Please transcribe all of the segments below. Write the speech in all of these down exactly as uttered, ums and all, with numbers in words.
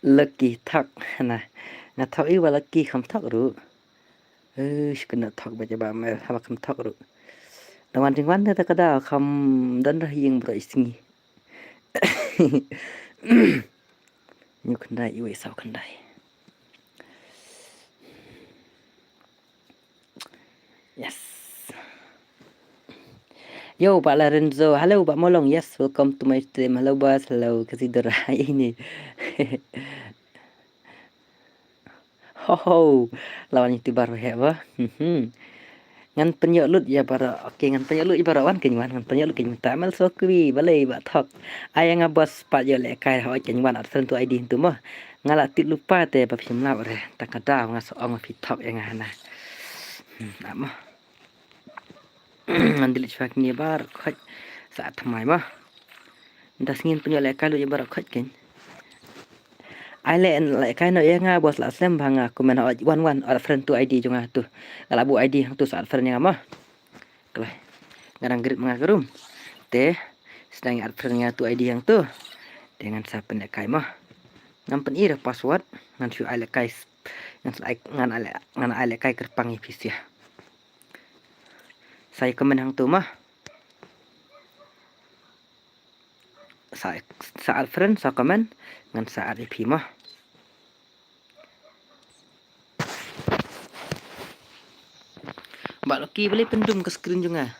Lucky thok na. Nga thok i ba Lucky kham thok ruh. Eh, shi kena thok ba jaba mel haba kham thok ruh. Da wan jingwan da ka da kham don rah ïing bro i sngi. Ñu khyndai iwei saw khyndai. Yes. Yo, Pak Lorenzo. Hello, Pak Molong. Yes, welcome to my stream. Hello, boss. Hello, Kasidora. Ini. Ho, ho. Lawan YouTuber he ba. Mhm. Ngan pynïoh lut ïa baroh. Okay, ngan pynïoh lut ïa baroh wan kynwan, ngan pynïoh lut kynwan. Ta mel so kwi balei ba thok. Ai nga boss pat ïoh lehkai hoi kynwan at friend to I D tu mo. Nga la tip lypa te ba phim lap re. Ta ka daw nga sa ong phi thok ïa nga hana. Hmm, ap mo. Ngan delete shwa kine baroh khoit sa thymmai mo. Mynta sngi pynïoh lehkai lut ïa baroh khoit kyn. Ai leh lehkai noh ïa nga boss la slem ba nga comment hoi wan wan at friend to I D jong nga tu. Nga la buh I D hangtu sa at friend ïa nga mo. Kloi. Nga dang grit ma nga ka room. Te sdang at friend ïa nga tu I D hangtu. Te ngan sa pynlehkai mo. Ngan pyni re password. Ngan shu ai lehkai. Ngan sa ai, ngan ai leh, ngan ai lehkai kyrpang ïa phi sha. Sa ïa comment hangtu mo. Sa, sa at friend, sa comment, ngan sa at ïa phi mo. Ba Lucky balei pyndum ka screen jong nga.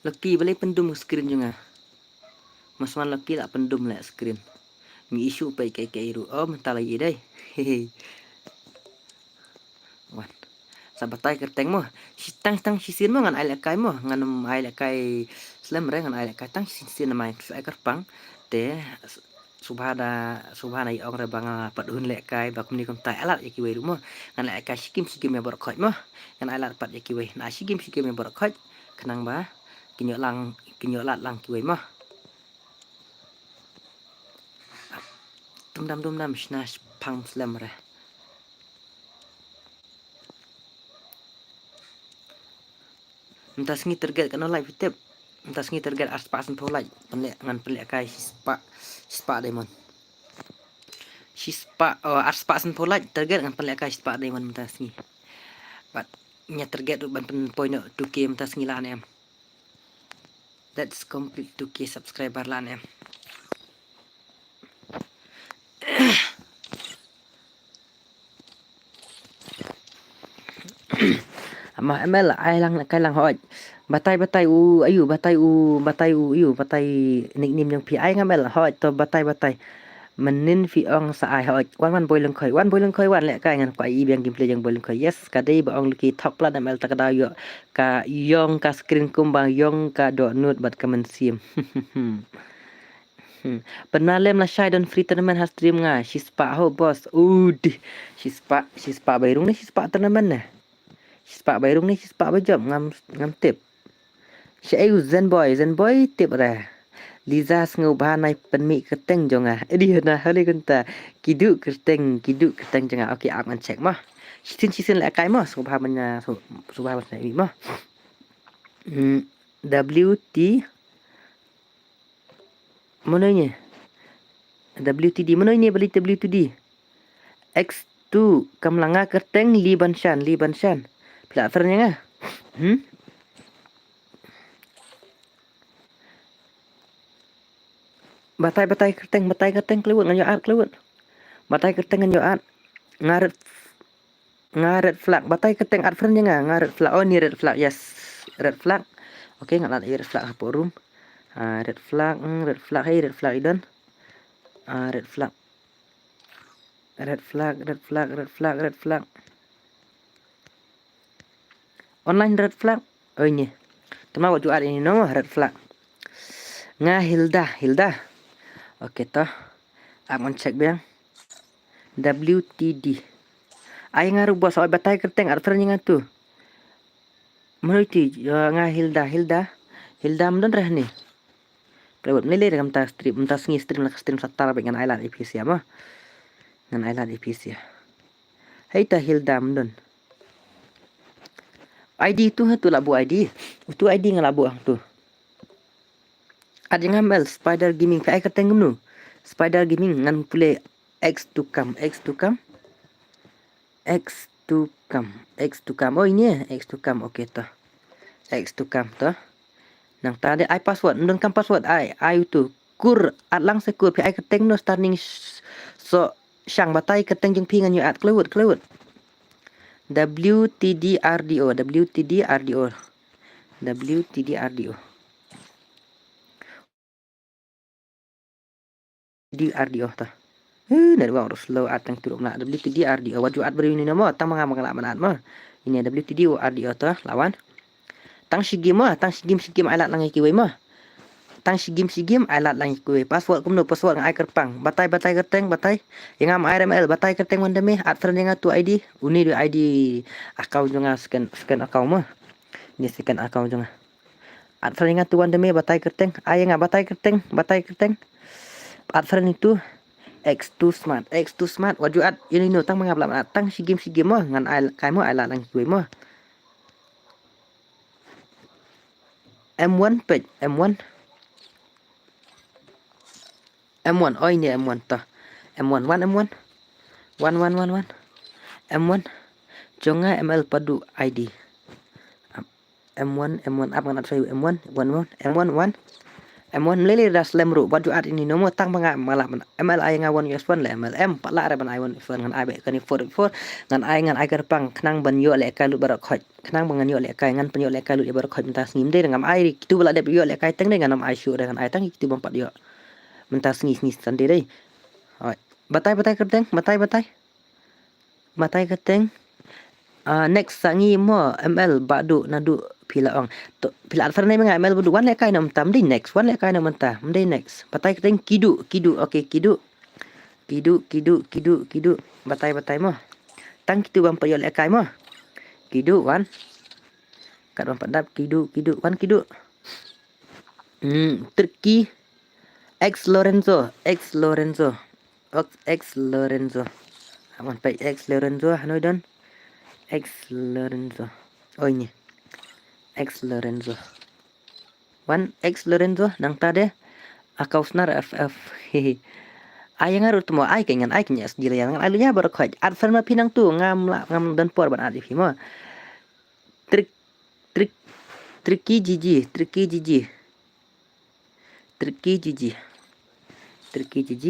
Lucky balei pyndum ka screen jong nga. Mas wan Lucky la pyndum leh screen. Mi issue pei kai kai ruh. Oh, mynta la ïa dei. Wan. Sa batai kyrteng mo. Shi tang tang shisien mo ngan ai lehkai mo. Ngan ai lehkai slem re ngan ai lehkai tang shisien namai. Ai kyrpang. Te subha da, subha na ïa ong re ba nga pat hun lehkai ba kumne kumta alat ïa kiwei ruh mo. Ngan lehkai shikim shikim ïa baroh khoit mo. Ngan alat pat ïa kiwei. Na shikim shikim ïa baroh khoit. Khnang ba kin ïoh lang, kin ïoh lad lang kiwei mo. Dum dam dum dam shna phang slem re. Mynta sngi target kano like phi tip. Mynta sngi target ar spah san phew like. Pynleh ngan pynlehkai shi spah, shi spah diamond. Shi spah, oh, ar spah san phew like target ngan pynlehkai shi spah diamond mynta sngi. But nya target ruh ban pynpoi noh two K mynta sngi la ne em. Let's complete two K subscriber la ne em. Ama M L ai lang kai lang hoi. Batai batai u ayu batai u batai u ayu batai nickname jong phi ai nga M L hoi to batai batai. Mynnin phi ong sa ai hoi wan wan boi lengkhoi wan boi lengkhoi wan leh kai ngan kwah i biang gameplay jong boi lengkhoi yes ka dei ba ong leki thok plat M L ta ka daw ïoh ka ïong ka screen kumba ïong ka doh nud bad ka mynsiem. Hmm. Pynalem la shai don free tournament ha stream nga shi spah ho boss. Udih. Shi spah, shi spah bai rung ne shi spah tournament ne. Shi spah bai rung ne shi spah bai jop ngam ngam tip. Shi ai u Zen boy, Zen boy tip re. Liza sngew bha nai pynmih kyrteng jong nga. Edi na hali kynta. Kidu kyrteng, kidu kyrteng jong nga. Okay, ak man check mo. Shitin shitin leh kai mo. Sngew bha manya, sngew bha manya mo. Hmm, W T Mano ine? W T D. Mano ine beli W T D? X two. Kam langa kyrteng Li Banshan, Li Banshan. Phi la friend ïa nga. Hmm? Batai batai kyrteng, batai kyrteng klewut ngan ïoh at klewut. Batai kyrteng ngan ïoh at. Nga red Nga red flag, batai kyrteng add friend ïa nga, nga red flag. Oh, ni red flag, yes. Red flag. Okay, nga add red flag hapoh room. Ah, red flag, hmm, red flag, hey, red flag i don. Ah, red flag. Red flag, red flag, red flag, red flag. Online red flag. Oh, ini. Tama wat ju add ini no red flag. Nga Hilda, Hilda. Okay, to. Ak man check biang. W T D. Ai nga ruh bos, oi batai kyrteng, add friend ïa nga tu. Mano iti, ïa nga Hilda, Hilda. Hilda mdon reh ni. Private mlei lei kam ta stream, mynta sngi stream la ka stream satar bek ngan ai lad A P C mo. Ngan ai lad A P C. Hei ta Hilda mdon. I D tu ha tu la bu I D. Utu I D nga la bu hang tu. At ïa nga M L Spider Gaming, phi ai kyrteng kumno? Spider Gaming, ngan pule X two cam, X two cam. X two cam, X two cam. Oh, ini eh, X two cam. Okay to. X two cam to. Nangta de ai password, ym don kam password, ai, ai utu. Kur, at lang se kur, phi ai kyrteng kumno starting s-, so shang, batai kyrteng jong phi ngan ïoh at. Klewut, klewut. W T D R D O, W T D R D O. W T D R D O. D R D O ta. Huh, network ruh slow, at tang tu ruh mla. W T D R D O, wat ju at briew ine no mo, tang ma nga ma nga lah ban at mo. Ine W T D R D O ta, la wan. Tang shi game mo, tang shi game, shi game ai lad lang ïa kiwei mo. Tang shi game, shi game ai lad lang ïa kiwei. Password kumno, password nga ai kyrpang. Batai, batai kyrteng, batai. Ïa nga ma ai M L, batai kyrteng wan da me, at friend ïa nga tu I D. Une du I D account jong nga, second, second account mo. Ni second account jong nga. At friend ïa nga tu wan da me, batai kyrteng. Ai ïa nga, batai kyrteng, batai kyrteng. At friend itu X two smart, X two smart. Wat ju at ïa ino, tang ma nga ba lah ban at, tang shi game, shi game mo. Ngan ai kai mo, ai lad lang kiwei mo. M one page, M one. M one, oh, ine M one to. M one, wan M one. Wan, wan, wan, wan. M one. Jong nga M L Padu I D. M one, M one, ap ngan at sa ïa u M one, one, one, M one, one. M one, mlei lei da slem ruh, wat ju at ine no mo, tang ma nga ma lah ban. M L ai nga one U S one, le M L em pat lah re ban ai one U S one, ngan ai beit kane four four, ngan ai, ngan ai kyrpang, khnang ban ïoh lehkai lut baroh khoit. Khnang ba ngan ïoh lehkai, ngan pynïoh lehkai lut ïa baroh khoit mynta sngi. Ym dei re ngam ai re kitu ba la dep ïoh lehkai teng, dei ngan ym ai shuh re, ngan ai tang ïa kitu bym pat ïoh mynta sngi, sngi Sunday dei. Hooid. Batai, batai kyrteng, batai, batai. Batai kyrteng. Ah, next sa ngi mo, M L Badu, naduh phi la ong. To, phi la answer ne mynta, M L Badu, wan lehkai na mynta, ym dei next, wan lehkai na mynta, ym dei next. Batai kyrteng Kidu, Kidu, okay, Kidu. Kidu, Kidu, Kidu, Kidu. Batai, batai mo. Tang kitu bym pat ïoh lehkai mo. Kidu, wan. Kat bym pat dap, Kidu, Kidu, wan Kidu. Hmm, Tricky. X Lorenzo, X Lorenzo. X, X Lorenzo. Wan peit X Lorenzo, hano i don? X Lorenzo. Oh, ine. X Lorenzo. Wan X Lorenzo, nangta de. Akau snar F F. Ai ïa nga ruh tu mo, ai keiñ ngan, ai keiñ S D le ïa ngan, ai lu ïa baroh khoit. At friend ma phi nangtu, ngam lah, ngam don por ban at ïa phi mo. Trick, trick, Tricky G G, Tricky G G. Tricky G G. Tricky G G.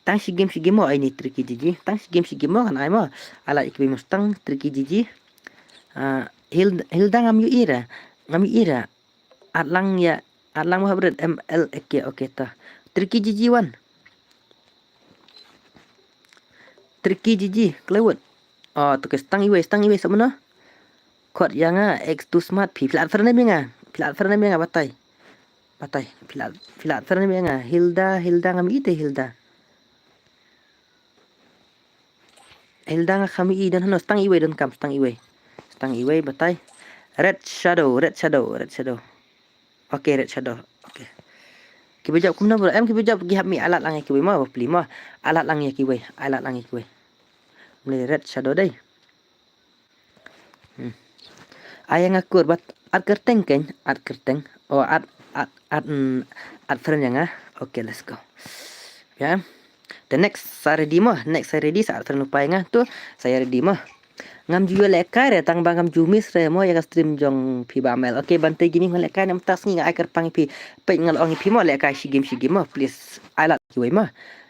Tang shi game, shi game mo, ai ine Tricky G G. Tang shi game, shi game mo, ngan ai mo. Ai lad ïa kiwei mo, tang Tricky G G. Ah, Hil-, Hilda ngam ïohi re. Ngam ïohi re. At lang ïa, at lang mo ha bret M L, okay, okay ta. Tricky G G wan. Tricky G G, klewut. Oh, to ke, stang iwei, stang iwei sa mano? Khot ïa nga X two smart phi. Phi la answer ne mynta? Phi la answer ne mynta, batai? Batai, phi la, phi la answer ne mynta? Hilda, Hilda ngam ïohi te Hilda. Hilda nga kham ïohi, don hano, stang iwei, don kam, stang iwei. Stang iwei, batai. Red Shadow, Red Shadow, Red Shadow. Okay, Red Shadow. Okay. Kiba jop kumno bro? Em kiba jop ki hap mih, ai lad lang ïa kiwei mo, bapli mo. Ai lad lang ïa kiwei, ai lad lang ïa kiwei. Mlei Red Shadow dei. Hmm. Ai ïa nga kur, bat at kyrteng keiñ, at kyrteng. Oh, at, at, at, mm, at friend ïa nga. Okay, let's go. Ya. The next, sa ready mo, next sa ready, sa at friend u pai nga tu, sa ïa ready mo. Ngam ju ïoh lehkai re, tang ba ngam ju miss re mo ïa ka stream jong phi Bah Mel. Okay, Bante Gaming, ngan lehkai na mynta sngi, nga ai kyrpang ïa phi. Peit nga la ong ïa phi mo, lehkai shi game, shi game mo, please. Ai lad kiwei mo.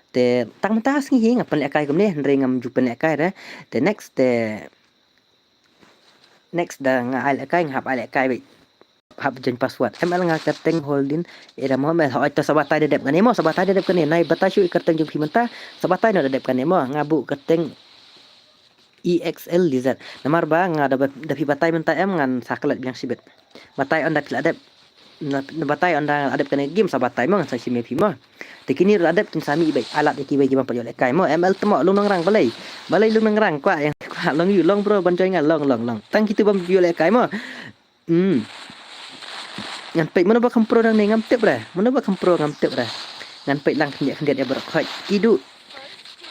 Te tang mynta sngi hi nga pynlehkai kumne, hynrei ngam ju pynlehkai re. Te next, te next da nga ai lehkai, nga hap ai lehkai beit. Hap join password. M L nga kyrteng Holding Eda mo M L. Hooid, to sa batai da dep kane mo, sa batai da dep kane. Nai batai shuh ïa ka kyrteng jong phi mynta. Sa batai noh da dep kane mo. Nga buh kyrteng E X L Lizard. Namar ba nga da, da phi batai mynta em, ngan sa klet biang shibit. Batai ynda phi la dep. Na, na batai ynda la dep kane game, sa batai mo, ngan sa shim ïa phi mo. Te kine ruh la dep, kin sa mih beit. Ai lad ïa kiwei ki bym pat ïoh lehkai mo. M L Tmo, Lungnongrang, balei? Balei Lungnongrang, kwah ïa nga, kwah, long ïa u, long bro, ban join nga, long, long, long. Tang kitu bym ïoh lehkai mo. Hmm. Ngan peit mano ba kham pro nangne, ngam tip re. Mano ba kham pro ngam tip re. Ngan peit lang khyndiat khyndiat ïa baroh khoit. Kidu.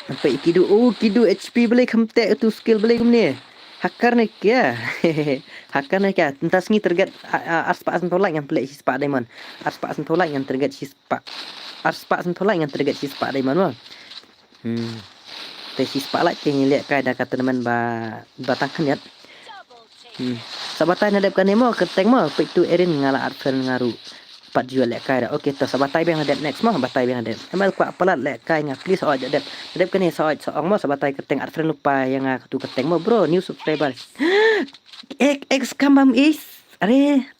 Ngan peit Kidu. Oh, Kidu H P balei kham teh, utu skill balei kumne. Hacker ne kya? Hacker ne kya? Mynta sngi target, a, a, arspah sentau like ngan pynleh shispah diamond. Arspah sentau like ngan target shispah. Arspah sentau like ngan target shispah diamond mo. Hmm. Te shispah like te ngi leh kai da ka tournament ba, ba tang khyndiat. Hmm. Sa batai na dep kane mo, kyrteng mo, peit tu Erin nga la add friend nga ruh. Pat ju leh kai da. Okay, to sa batai biang na dep next mo, batai biang na dep. M L kwah palat leh kai nga, please, oi, dep. Dep kane sa oi, sa ong mo, sa batai kyrteng add friend lypa ïa nga katu kyrteng mo, bro, new subscriber. X, X kam bam is. Are,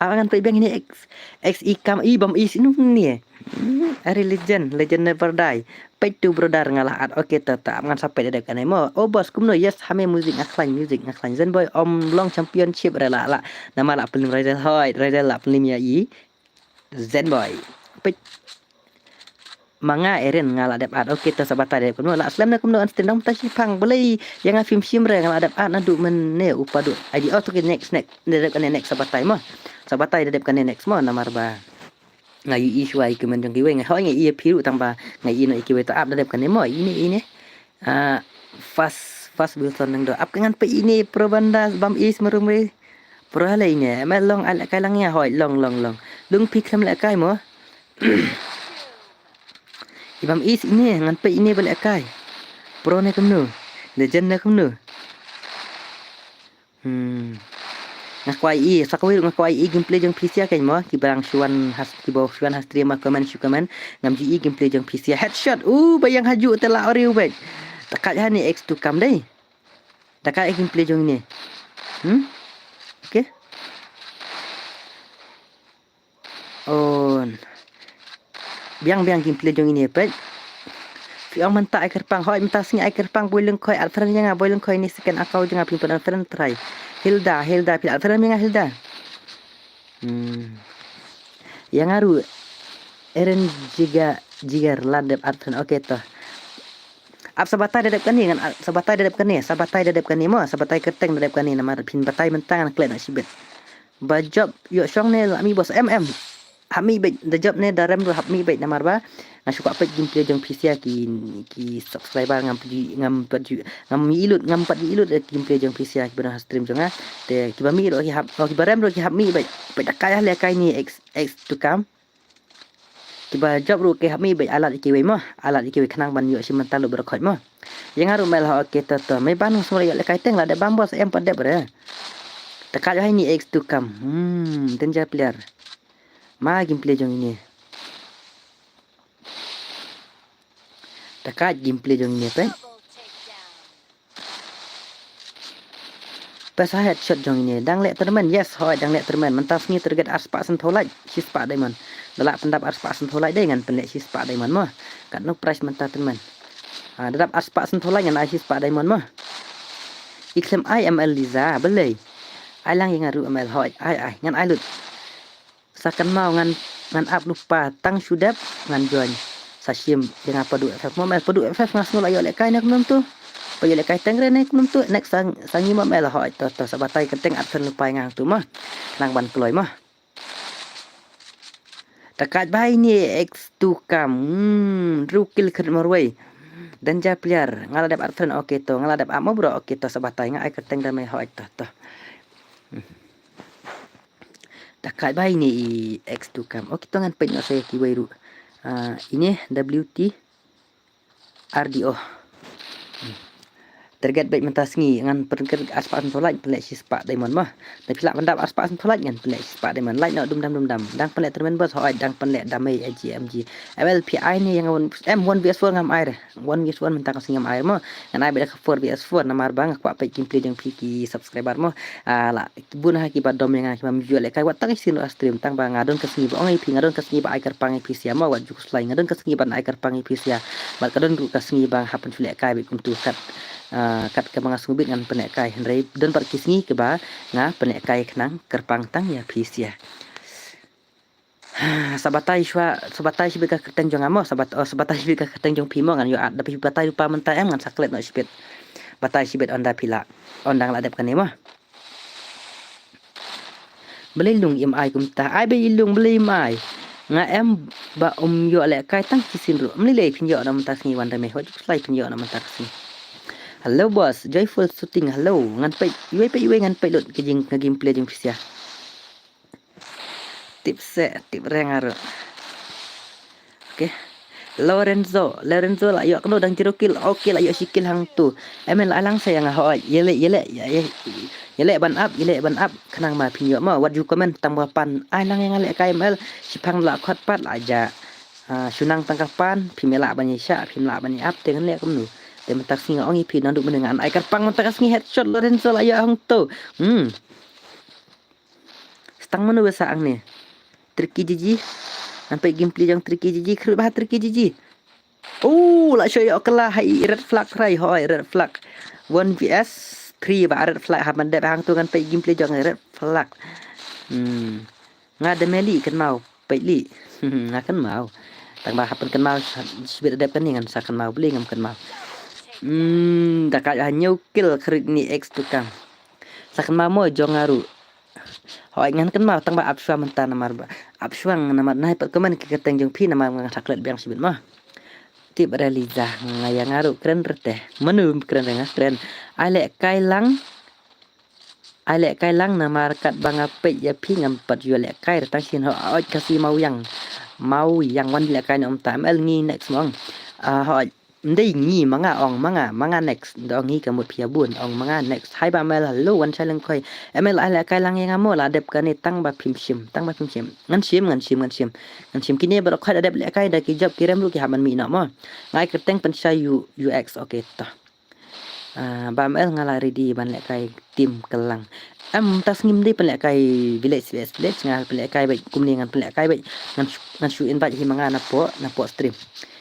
aw ngan peit biang ine X. X i kam i bam is inung ni. Hmm, are legend, legend never die. Peit tu brother nga la add. Okay, ta, ta, ngan sa peit da dep kane mo. Oh boss, kumno, yes, hame music nga khlaiñ, music nga khlaiñ. Zen boy, om long championship re la, la. Namar la pynlem Razel hoi, Razel la pynlem ïa i. Zen boy. Peit. Ma nga Eren nga la dep add. Okay, ta sa batai dep kumno. La slem ne kumno an sten dang ta shipang. Balei ïa nga phim shim re nga la dep add naduh mynne u padu. Ai di, oh, to ki next, next. Da dep kane next sa batai mo. Sa batai da dep kane next mo namar ba nga ïohi shuwa ïa ki comment jong kiwei, nga hoi nga ïohi phi ruh tang ba nga ïohi noh ïa kiwei, to ap da dep kane mo, ine, ine. Ah, Fast, Fast Wilson nang do. Ap ka ngan peit ine Pro Banda bam is marum re. Pro hale ine. Em long ai leh kai lang ïa, hoi, long, long, long. Lung phi khlem leh kai mo. I bam is ine, ngan peit ine ba leh kai. Pro ne kumno? Legend ne kumno? Hmm. Nga kwah i, sa kawei ruh nga kwah i gameplay jong P C R kein mo, kiba dang shu wan ha, kiba shu wan ha stream ma comment, shu comment. Ngam ju i gameplay jong P C R. Headshot. Uh, ba ïeng ha ju te la ori u bek. Ta kat ha ni X two kam dei. Ta kat gameplay jong ine. Hmm? Okay. On. Biang biang gameplay jong ine peit. Phi ong mynta ai kyrpang, hoi mynta sngi ai kyrpang, Boy Lyngkhoi, add friend ïa nga, Boy Lyngkhoi, ni second account jong nga, phin pyn add friend try. Hilda, Hilda, phi add friend ïa nga Hilda. Hmm. Ïa nga ruh Eren Jiga, Jigar la dep add friend. Okay to. Ap sa batai da dep kane ngan, ap sa batai da dep kane, sa batai da dep kane mo, sa batai kyrteng da dep kane namar phin batai mynta ngan klet noh shibit. Ba jop ïoh shong ne la mih boss, em, em. Hap mih beit, da jop ne da rem ruh hap mih beit namar ba nga shu kwah peit gameplay jong P C R ki, ki subscriber ngam pat ju, ngam pat ju, ngam ïohi lut, ngam pat ïohi lut gameplay jong P C R kiba don ha stream jong nga. Te kiba mih ruh ki hap, oh, kiba rem ruh ki hap mih beit. Peit da kai ha leh kai ni X, X two kam. Kiba jop ruh ki hap mih beit, ai lad ïa kiwei mo, ai lad ïa kiwei khnang ban ïoh shim bynta lut baroh khoit mo. Ïa nga ruh mel ha, okay to to. Mei ban nga sngewlem ïoh leh kai teng la dep bam boss, em pat dep re. Ta kat ïa hai ni X two kam. Hmm, danger player. Ma gameplay jong ine. Ta kat gameplay jong ine peit. Peit sa headshot jong ine, dang leh tournament, yes, hoi, dang leh tournament. Mynta sngi target arspah sentau like, shispah diamond. Da lah pyndap arspah sentau like dei ngan pynleh shispah diamond mo. Katno prize mynta tournament. Ah, da dap arspah sentau like ngan ai shispah diamond mo. I khlem ai M L Liza, balei? Ai lang ïa nga ruh M L, hoi, ai, ai, ngan ai lut. Sa kynmaw ngan, ngan ap lypa tang shu dep ngan join. Sa shim ïa nga Padu F F mo, mel Padu F F nga sngew la ïoh leh kai ne kumno to. Ba ïoh leh kai teng re ne kumno to. Next sang, sang ngi mo mel, hoi to to, sa batai kyrteng add friend lypa ïa nga to mo. Nang ban kloi mo. Ta kat bai ni X two kam. Hmm, hynriew kill khat marwei. Danger player, nga la dep add friend, okay to, nga la dep ap mo bro, okay to, sa batai nga ai kyrteng da mei, hoi to to. Hmm. Ta kat bai ni i X two kam. Okay to ngan peit noh sa ïa kiwei ruh. Ah, ine W T R D O. Hmm. Target beit mynta sngi ngan pynker arspah sentau like pynleh shispah diamond mo. Da phi lah pyndap arspah sentau like ngan pynleh shispah diamond. Like noh dum dam dum dam. Dang pynleh tournament boss, hoi, dang pynleh da mei A G M G. M L P I ni ïa nga one, em one V S four ngam ai re. One V S four mynta ka sngi ngam ai re mo. Ngan ai beit da ka four V S four namar ba nga kwah peit gameplay jong phi ki subscriber mo. Ah, la bun ha kiba dom ïa nga kiba ym ju ïoh leh kai wat tang shisien ruh ha stream tang ba nga don ka sngi ba ong ïa phi, nga don ka sngi ba ai kyrpang ïa phi sha mo, wat ju khuslai, nga don ka sngi ban ai kyrpang ïa phi sha. Bad ka don ruh ka sngi ba nga hap ban shu leh kai beit kumtu kat, ah, kat kaba nga sngewbit ngan pynleh kai, hynrei don pat ki sngi kiba nga pynleh kai khnang kyrpang tang ïa phi sha. Sa batai shuwa, sa batai shibit ka kyrteng jong nga mo, sa bat-, oh, sa batai shibit ka kyrteng jong phi mo, ngan ïoh add, da phi batai lypa mynta em ngan sa klet noh shibit. Batai shibit ynda phi lah, ynda nga la dep kane mo. Balei Lung im ai kumta? Ai beit i Lung, balei im ai? Nga em ba um ïoh leh kai tang shisien ruh. Balei lei phin ïoh na mynta ka sngi wan da mei, hoi ju khuslai phin ïoh na mynta ka sngi. Hello boss, joyful shooting, hello. Ngan peit, iwei peit iwei ngan peit lut ka jing ka gameplay jong phi sha. Tip se, tip reng aru. Okay. Lorenzo, Lorenzo la ïoh kano dang zero kill. Okay, la ïoh shi kill hangtu. Em la lang sa ïa nga hoi. Ïa le, ïa le, ïa, ïa, ïa le ban up, ïa le ban up. Khnang ma phin ïoh ma wat ju comment tang ba pan. Ai lang ïa nga lehkai M L. Shiphang la khot pat la ja. Ah, shu nang tang ka pan, phim lah ban ïa shah, phim lah ban ïa up te ngan leh kumno. Te mynta ka sngi nga ong ïa phi naduh mynne ngan ai kyrpang mynta ka sngi headshot Lorenzo la ïoh hangtu. Hmm. Stang mano ba sa ang ne. Tricky G G. Ngan peit gameplay jong Tricky G G, khrut bha Tricky G G. Oh, la shu ïoh kylla ha i red flag rai hoi red flag. One V S three ba red flag ha ban dep hangtu ngan peit gameplay jong red flag. Hmm. Nga da meli kynmaw peit li. Nga kynmaw. Tang ba hap ban kynmaw shibit dep kane ngan sa kynmaw beli ngam kynmaw. Hmm, da ka hynñiew kill khrut ni X Tukam. Sa kynmaw mo jong nga ruh. Hoi ngan kynmaw tang ba ap shuwa mynta namar ba ap shuwa namar nai pat comment ki kyrteng jong phi namar nga thaklet biang shibit mo. Tip Reliza nga ïa nga ruh kren rete. Manu kren re nga kren. Ai lehkai lang. Ai lehkai lang namar kat ba nga peit ïa phi ngam pat ïoh lehkai re tang shin ho oi ka si mau yang. Mau yang wan lehkai ne um ta M L ngi next mong. Ah, hoi. Ndei ngi ma nga ong ma nga ma nga next. Dong ngi ka mut phi ïa bun ong ma nga next. Hai ba M L hello wan chai leng khoi. M L ai lehkai lang ïa nga mo la dep kane tang ba phim shim tang ba phim shim. Ngan shim ngan shim ngan shim. Ngan shim kine ba khoi la dep lehkai da ki job ki rem ruh ki hap ban mih noh mo. Ngai kyrteng pynshai U X okay to. Ah, ba M L nga la ready ban lehkai team kylang. Em ta sngi ym dei pynlehkai village village village nga pynlehkai bad kumne ngan pynlehkai bad ngan shu- ngan shu invite hi ma nga na po na po stream.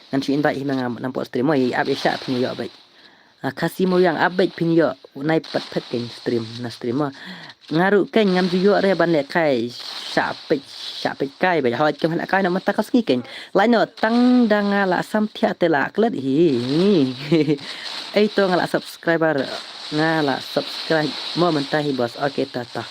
Ngan shu invite hi ma nga na po stream mo i ap i shah pynïoh bad. Ah, Khasi mo yang ap bad pynïoh nai pat phet keng stream na stream mo. Nga ruh keng ngam ju ïoh re ban lehkai shah peit shah peit kai bad hoi kem lehkai na mynta ka sngi keng. Lai no tang da nga la sam thiah te la klet hi. Ei to nga la subscriber nga la subscribe mo mynta hi boss. Okay to to.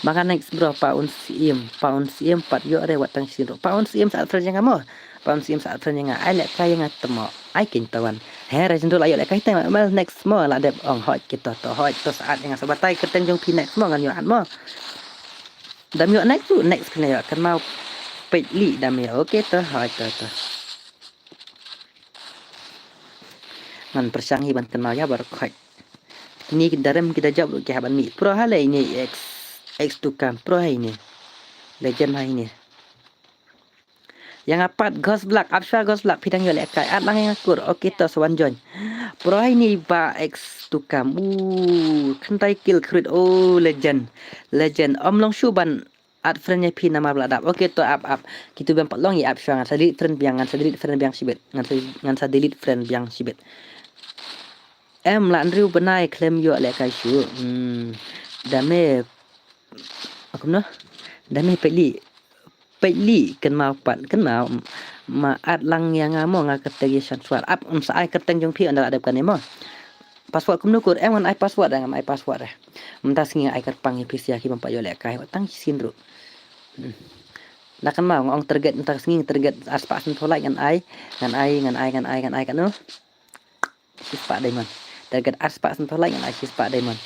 Ba nga next bro pa un sim pa un sim pat ïoh re wat tang shin ruh pa un sim sa friend nga mo. Pa un sim sa friend nga ai lehkai nga temo. Ai king tawan. He re jendul ayo lehkai te mal next mo la dep ong hoi kito to hoi to saat nga sa batai kyrteng jong phi next mo ngan ïoh at mo. Dam ïoh next tu next phi na ïoh kan mau peit li dam ïoh. Okay to hoi to to. Ngan pyrshang hi ban kan mau ïa bar khoi. Kini ki darem ki da jop ki haban mi. Pro ha le ini X X Tukam pro ha ini. Legend ha ini. Yang apat Ghost Black, ap shuwa Ghost Black phi dang ïoh lehkai at lang yang akur. Okay to sa wan join. Pro ha ini ba X Tukam. Uh, khyndai kill khrut. Oh legend. Legend. Ym long shuh ban add friend ïa phi namar ba la dap. Okay to ap ap. Kitu bym pat long ïa ap shuwa ngan sa delete friend biang ngan sa delete friend biang shibit. Ngan sa ngan sa delete friend biang shibit. Em la nriu bnai khlem ïoh lehkai shuh. Hmm. Dame. Akum no. Dame peit li. Peit li kan mau pat kan mau. Ma at lang ïa nga mo nga kyrteng ïa Shanswar. Ap ym sa ai kyrteng jong phi ynda la dep kane mo. Password kumno kur em ngan ai password em ngan ai password eh. Mynta sngi ai kyrpang ïa phi sia ki bym pat ïoh lehkai wat tang shisien ruh. Hmm. La kan mau nga ong target mynta sngi target arspah sentol like ngan ai ngan ai ngan ai ngan ai ngan ai kan no. Shispah diamond. Target arspah sentol like ngan ai shispah diamond.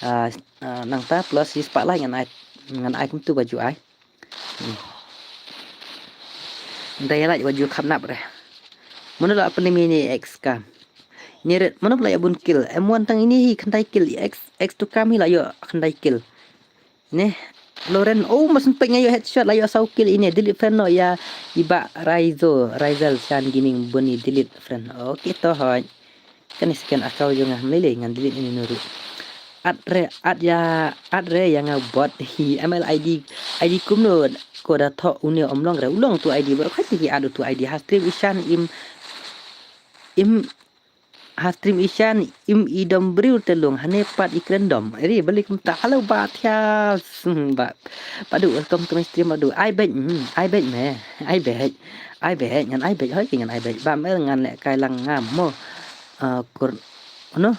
Ah, ah, nangta plus shispah like ngan ai ngan ai kumtu baju ai. Hmm. Dai lait wa ju kham nap re. Mano la pynlimi ni X kam. Ni ret mano la ya bun kill. M one tang ini hi khyndai kill X X Tukam hi la yo khyndai kill. Ne Loren oh mas pek ngayo headshot la yo saw kill ini delete friend no ya iba Raizo Raizal Chan Gaming buni delete friend. Okay to hoi. Kane second account jong nga mlei lei ngan delete ini nuru. At re at ya at re ya nga bot hi M L I D I D kumno ko da tho une omlong re ulong tu I D bro khati ki at tu I D ha stream ishan im im ha stream ishan im idom briu telung hane pat ikren dom ri balik kumta hello ba thias ba padu welcome to my stream padu ai bej hmm, ai bej me ai bej ai bej ngan ai bej hoi ki ngan ai bej ba mel ngan le kai lang ngam mo. Ah, kur no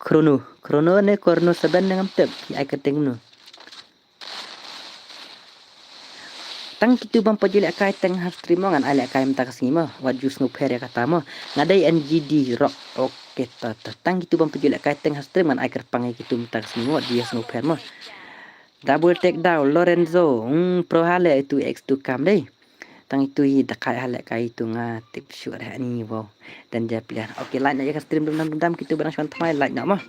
Chrono, Chrono ne Chrono seven ne ngam tip ki ai kyrteng no. Tang kitu bam pa ju lehkai teng ha stream mo ngan ai lehkai mynta ka sngi mo wat ju sngewpher ïa kata mo. Nga dei N G D Rock. Okay. Okay, to, to. Tang kitu bym pat ju lehkai teng ha stream ngan ai kyrpang ïa kitu mynta ka sngi mo, dei ïa sngewpher mo. Double take down, Lorenzo. Hmm, pro ha leh itu X two cam dei. Tang itu i da kai ha lehkai itu nga tip shuh reh ni, wow. Danger player. Okay, like noh ïa ka stream dum dam dum dam kitu ba nang shuwa thymmai, like noh mo.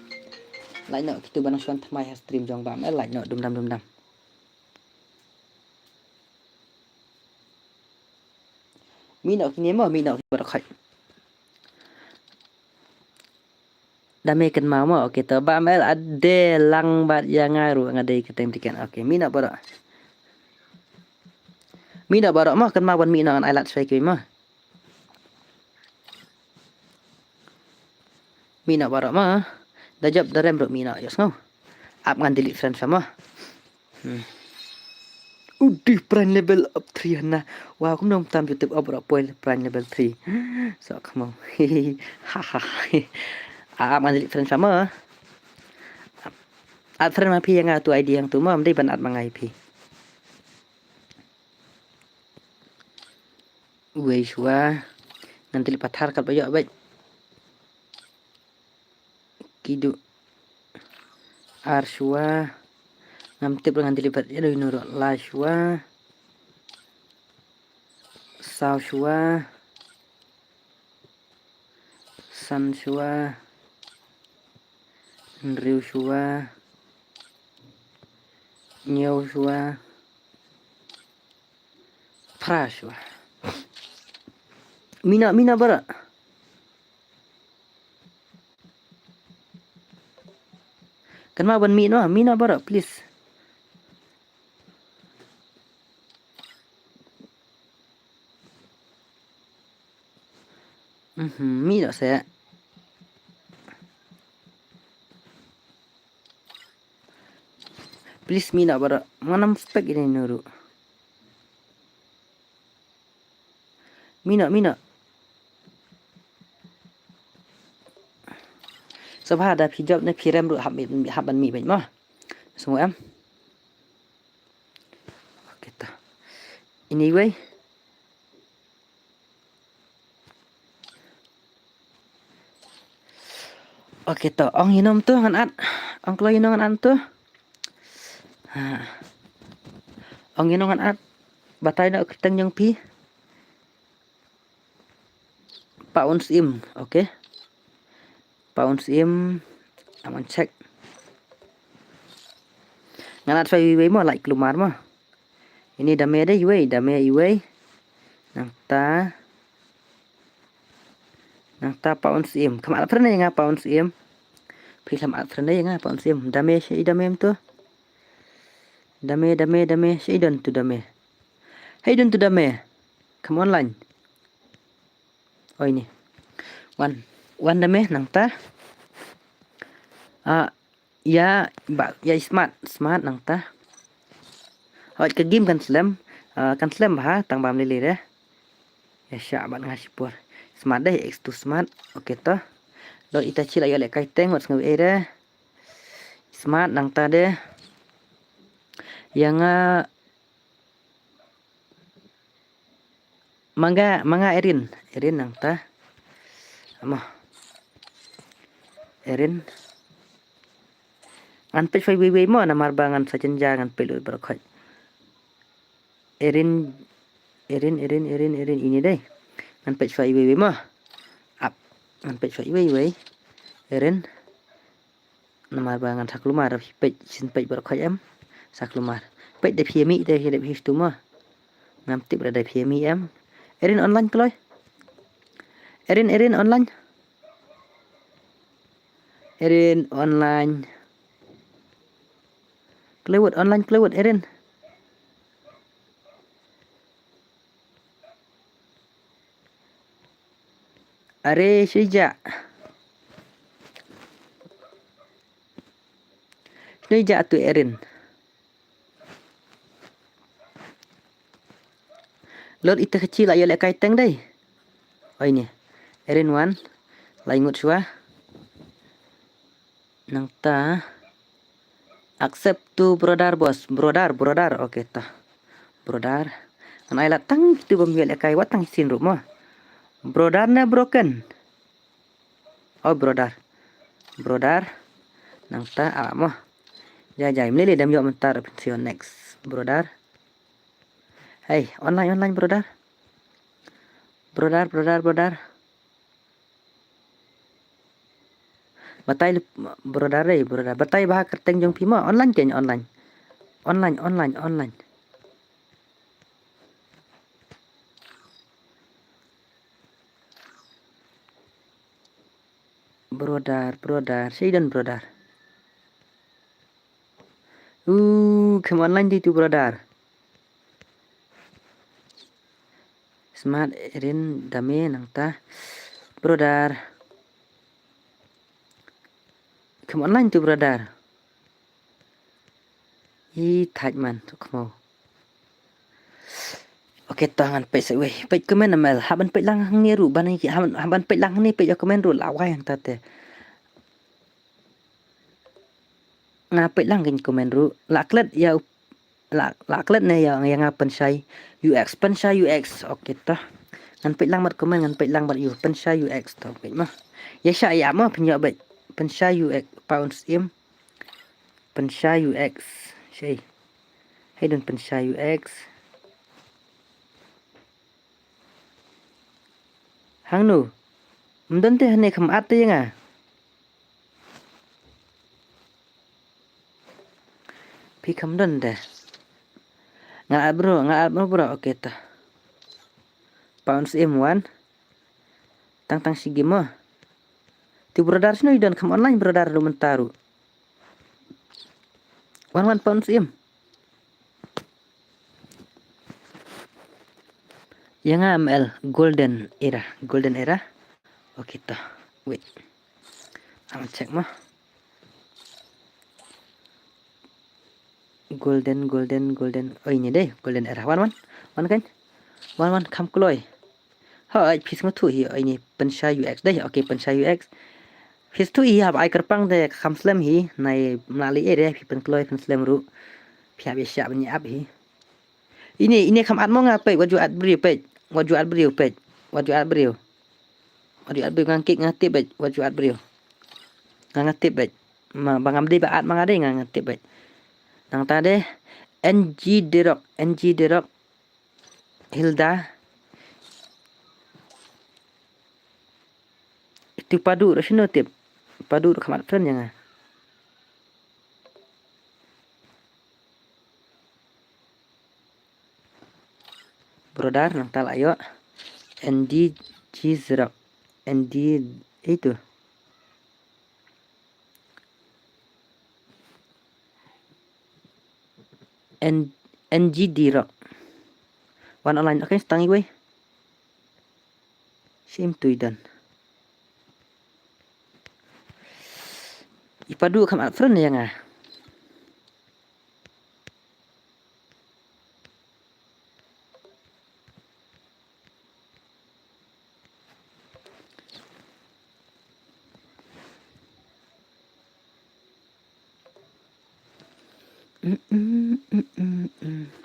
Like noh kitu ba nang shuwa thymmai ha stream jong Bam, eh, like noh dum dam dum dam. Mih noh kine mo, mih noh kine baroh khoit. Da me kynmaw mo, okay to, Bam el ade lang bad ïa nga ruh nga dei ka teng tiket. Okay, mih noh baroh. Mih noh baroh mo, kynmaw ban mih noh, ngan ai lad shwa kiwei mo. Mih noh baroh mo. Da jop da rem ruh mih noh, ïohsngew. Ap ngan delete friend shwa mo. Hmm. Udih, prime level up three hana. Wow, kumno tam YouTube up baroh poi prime level three. So, come on. Ha, ha, ha. Ap ngan delete friend shwa mo. Add friend ma phi ïa nga tu I D hangtu mo, ym dei ban add ma nga ïa phi. Wei shuwa. Ngan delete pathar kat ba ïoh beit. Kidu. Ar shuwa. Ngam tip ngan delete pat ïa ino ruh. Lai shuwa. Saw shuwa. San shuwa. Hynriew shuwa. Hynñiew shuwa. Phra shuwa. Mih noh, mih noh baroh. Kynmaw ban mih noh, mih noh baroh, please. Mhm, mih noh seh. Please mih noh baroh. Ngan ym spek ïa ino ruh. Mih noh, mih noh. Sngewbha da phi jop ne phi rem ruh hap mih, hap ban mih beit mo. Sngewbha em. Okay to. Anyway. Okay to, ong ïa no to ngan add. Ong kloi ïa no ngan add to. Ha. Ong ïa no ngan add. Batai noh kyrteng jong phi. Paun Syiem, okay. Paun Syiem, ngan check. Ngan add shwa iwei mo, like kulmar mo. Ine da me dei iwei, da me iwei. Nangta. Nangta Paun Syiem. Kham add friend ïa nga Paun Syiem. Phi kham add friend ïa nga Paun Syiem. Da me shi da me to. Da me, da me, da me. Shi don tu da me. Hey don tu da me. Come online. Oi ni. Wan, wan da me nangta. Ah, ïa, ba, ïa smart, smart nangta. Hoi ka game kan slem, ah, kan slem bha, tang bam lili deh. Ïa sha bat nga shipor. Smart deh, X two smart. Okay to. Lo ita chila ïa le kai teng, wat sngew ei deh. Smart nangta deh. Ïa nga Manga, manga Erin. Erin nangta. Amo. Erin. Ngan peit shwa iwei iwei mo, namar ba ngan sa jynjar ngan peit lut baroh khoit. Erin, Erin, Erin, Erin, Erin, ini dei. Ngan peit shwa iwei iwei mo. Ap. Ngan peit shwa iwei iwei. Erin. Namar ba ngan sa kulmar, phi peit, shin peit baroh khoit em. Sa kulmar. Peit da phi mih, da phi, da phi stu mo. Ngam tip da phi mih em. Erin online kloi. Erin, Erin online. Erin online. Kloi wut online, kloi wut Erin. Are, shu ïa. Shu ïa tu Erin. Lor ita kecil ayo le kai teng dei. Oi ni. Erin wan. Lai ngut shwa. Nangta. Accept to brother boss. Brother, brother. Okay ta. Brother. Ngan ai la tang tu bam le kai wat tang sin ruh mo. Brother ne broken. Oh, brother. Brother. Nangta, ah, mo. Jai, jai. Mlili dam yok mentar, option next. Brother. Hey, online, online, brother. Brother, brother, brother. Batai lip-, brother, eh, brother. Batai bah kyrteng jong phi mo. Online kein, online. Online, online, online. Brother, brother, shei don brother. Uh, come online dei tu brother. Smart Erin dame nangta. Brother. Come online tu brother. I thait man tu kmo. Okay, to ngan peit sa wei. Peit comment na mel. Haban peit lang hangne ruh ban ki haban, haban peit lang hangne peit comment ruh la wai hangta te. Nga peit lang kin comment ruh. La klet ya u-, la, la klet ne ya, ya nga pynshai U X, pynshai U X. Okay, to. Ngan peit lang mat comment, ngan peit lang mat U, pynshai U X to peit ma. Ya sha ya ma pynyo beit. Pynshai U X pounds im. Pynshai U X. Shei. Hei don pynshai U X. Hangno? Mdon te hane kham at te nga. Phi kham don te. Nga at bro, nga at bro, bro. Okay ta. Pounds im wan. Tang tang sigi mo. Ti brother sino i don kham online brother ru mentaru. Wan wan pounds im. Yang M L golden era, golden era. Okay to. Wait. Ang check mo. Golden, golden, golden. Oh, ini deh, golden era. Wan wan. Wan kan? Wan wan kham kloi. Hoi, phi sngewthuh hi, oh, ini pynshai U X deh. Okay, pynshai U X. Phi sngewthuh hi hap ai kyrpang deh kham slem hi. Nai mlali eh deh phi pynkloi pynslem ru. Phi hap ya shah ban ya ap hi. Ini, ini kham at mo nga peit, wat ju at briew peit. Wat ju at briew peit. Wat ju at briew. Wat ju at briew ngan kik ngan tip peit, wat ju at briew. Ngan ngan tip peit. Ma ba ngam dei ba at ma nga dei ngan ngan tip peit. Nang ta deh N G Dirok, N G Dirok. Hilda. Itu padu ro sino tip. Padu ro kham at friend ya nga. Brother nang tal ayo. N D G Zrok. N D itu. N, N G D Rock. Wan online, okay, stang iwei. Sim tu idan. Ipadu kham at friend ya nga.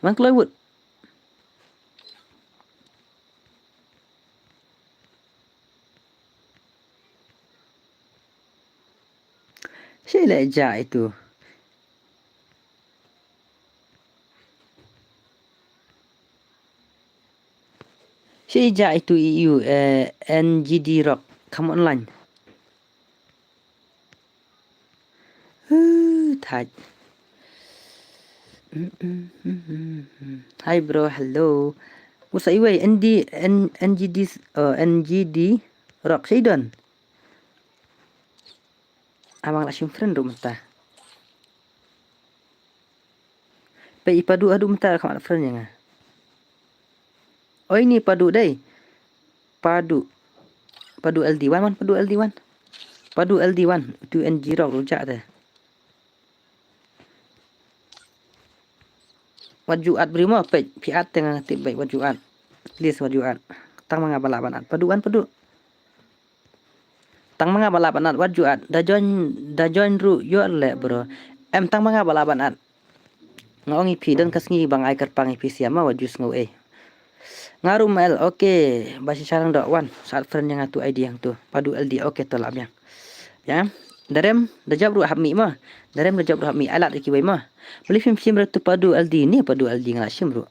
Wan kloi wut. Shi le ja itu. Shi ja itu iu, eh, N G D Rock. Come online. Huh, thaj. Hi bro, hello. Usa iwei N D, N, N G D, uh, N G D Rock. Shi don. Amang la shim friend ru mynta. Pe i padu adu mynta kham at friend ya nga. Oi ni padu dei. Padu. Padu L D one, one, padu L D one. Padu L D one. Tu N G Rock rujak te. Wat ju at briew mo peit, phi at te nga tip beit wat ju at. Please wat ju at. Tang ma nga ba lah ban at. Padu wan padu. Tang ma nga ba lah ban at wat ju at. Da join, da join ru yor le bro. Em tang ma nga ba lah ban at. Nga ong i phi don ka sngi ba nga ai kyrpang i phi siam ma wat ju sngew eh. Nga ruh Mel, okay. Ba shisha lang doh wan. Sat friend ïa nga tu I D hangtu. Padu L D, okay to lah biang. Ya. Darem, da jop ruh hap mih mo. Darem da jop ruh hap mih. Alat ki wei mo. Beli phim shim ruh tu Padu L D ni, Padu L D nga lah shim ruh.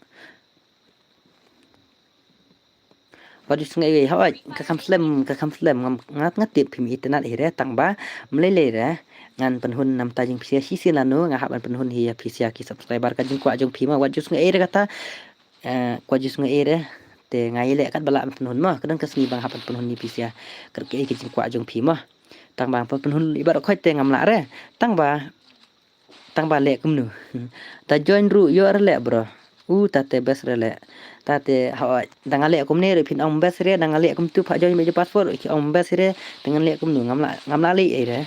Wat ju sngew ei, hooid, ka kham slem, ka kham slem, ngam, nga, nga tip phim internet hi re, tang ba, mlei lei re, ngan pynhun namta jingpysia shisien lano, nga hap ban pynhun hi ïa physia ki subscriber ka jingkwah jong phi mo, wat ju sngew ei re kata, eh, kwah ju sngew ei re, te nga ïaleh kat ba lah ban pynhun mo, ka don ka sngi ba nga hap ban pynhun ïa physia, kat kaei ka jingkwah jong phi mo. Tang ba pynhun i baroh khoit te ngam lah re, tang ba, tang ba leh kumno. Ta join ruh ïoh re leh bro. U, ta te best re leh. Ta te hooid, da nga leh kumne ruh phin ong best re, da nga leh kumtu pha join beit da password ruh ki ong best re, te ngan leh kumno, ngam lah, ngam lah leh ei re.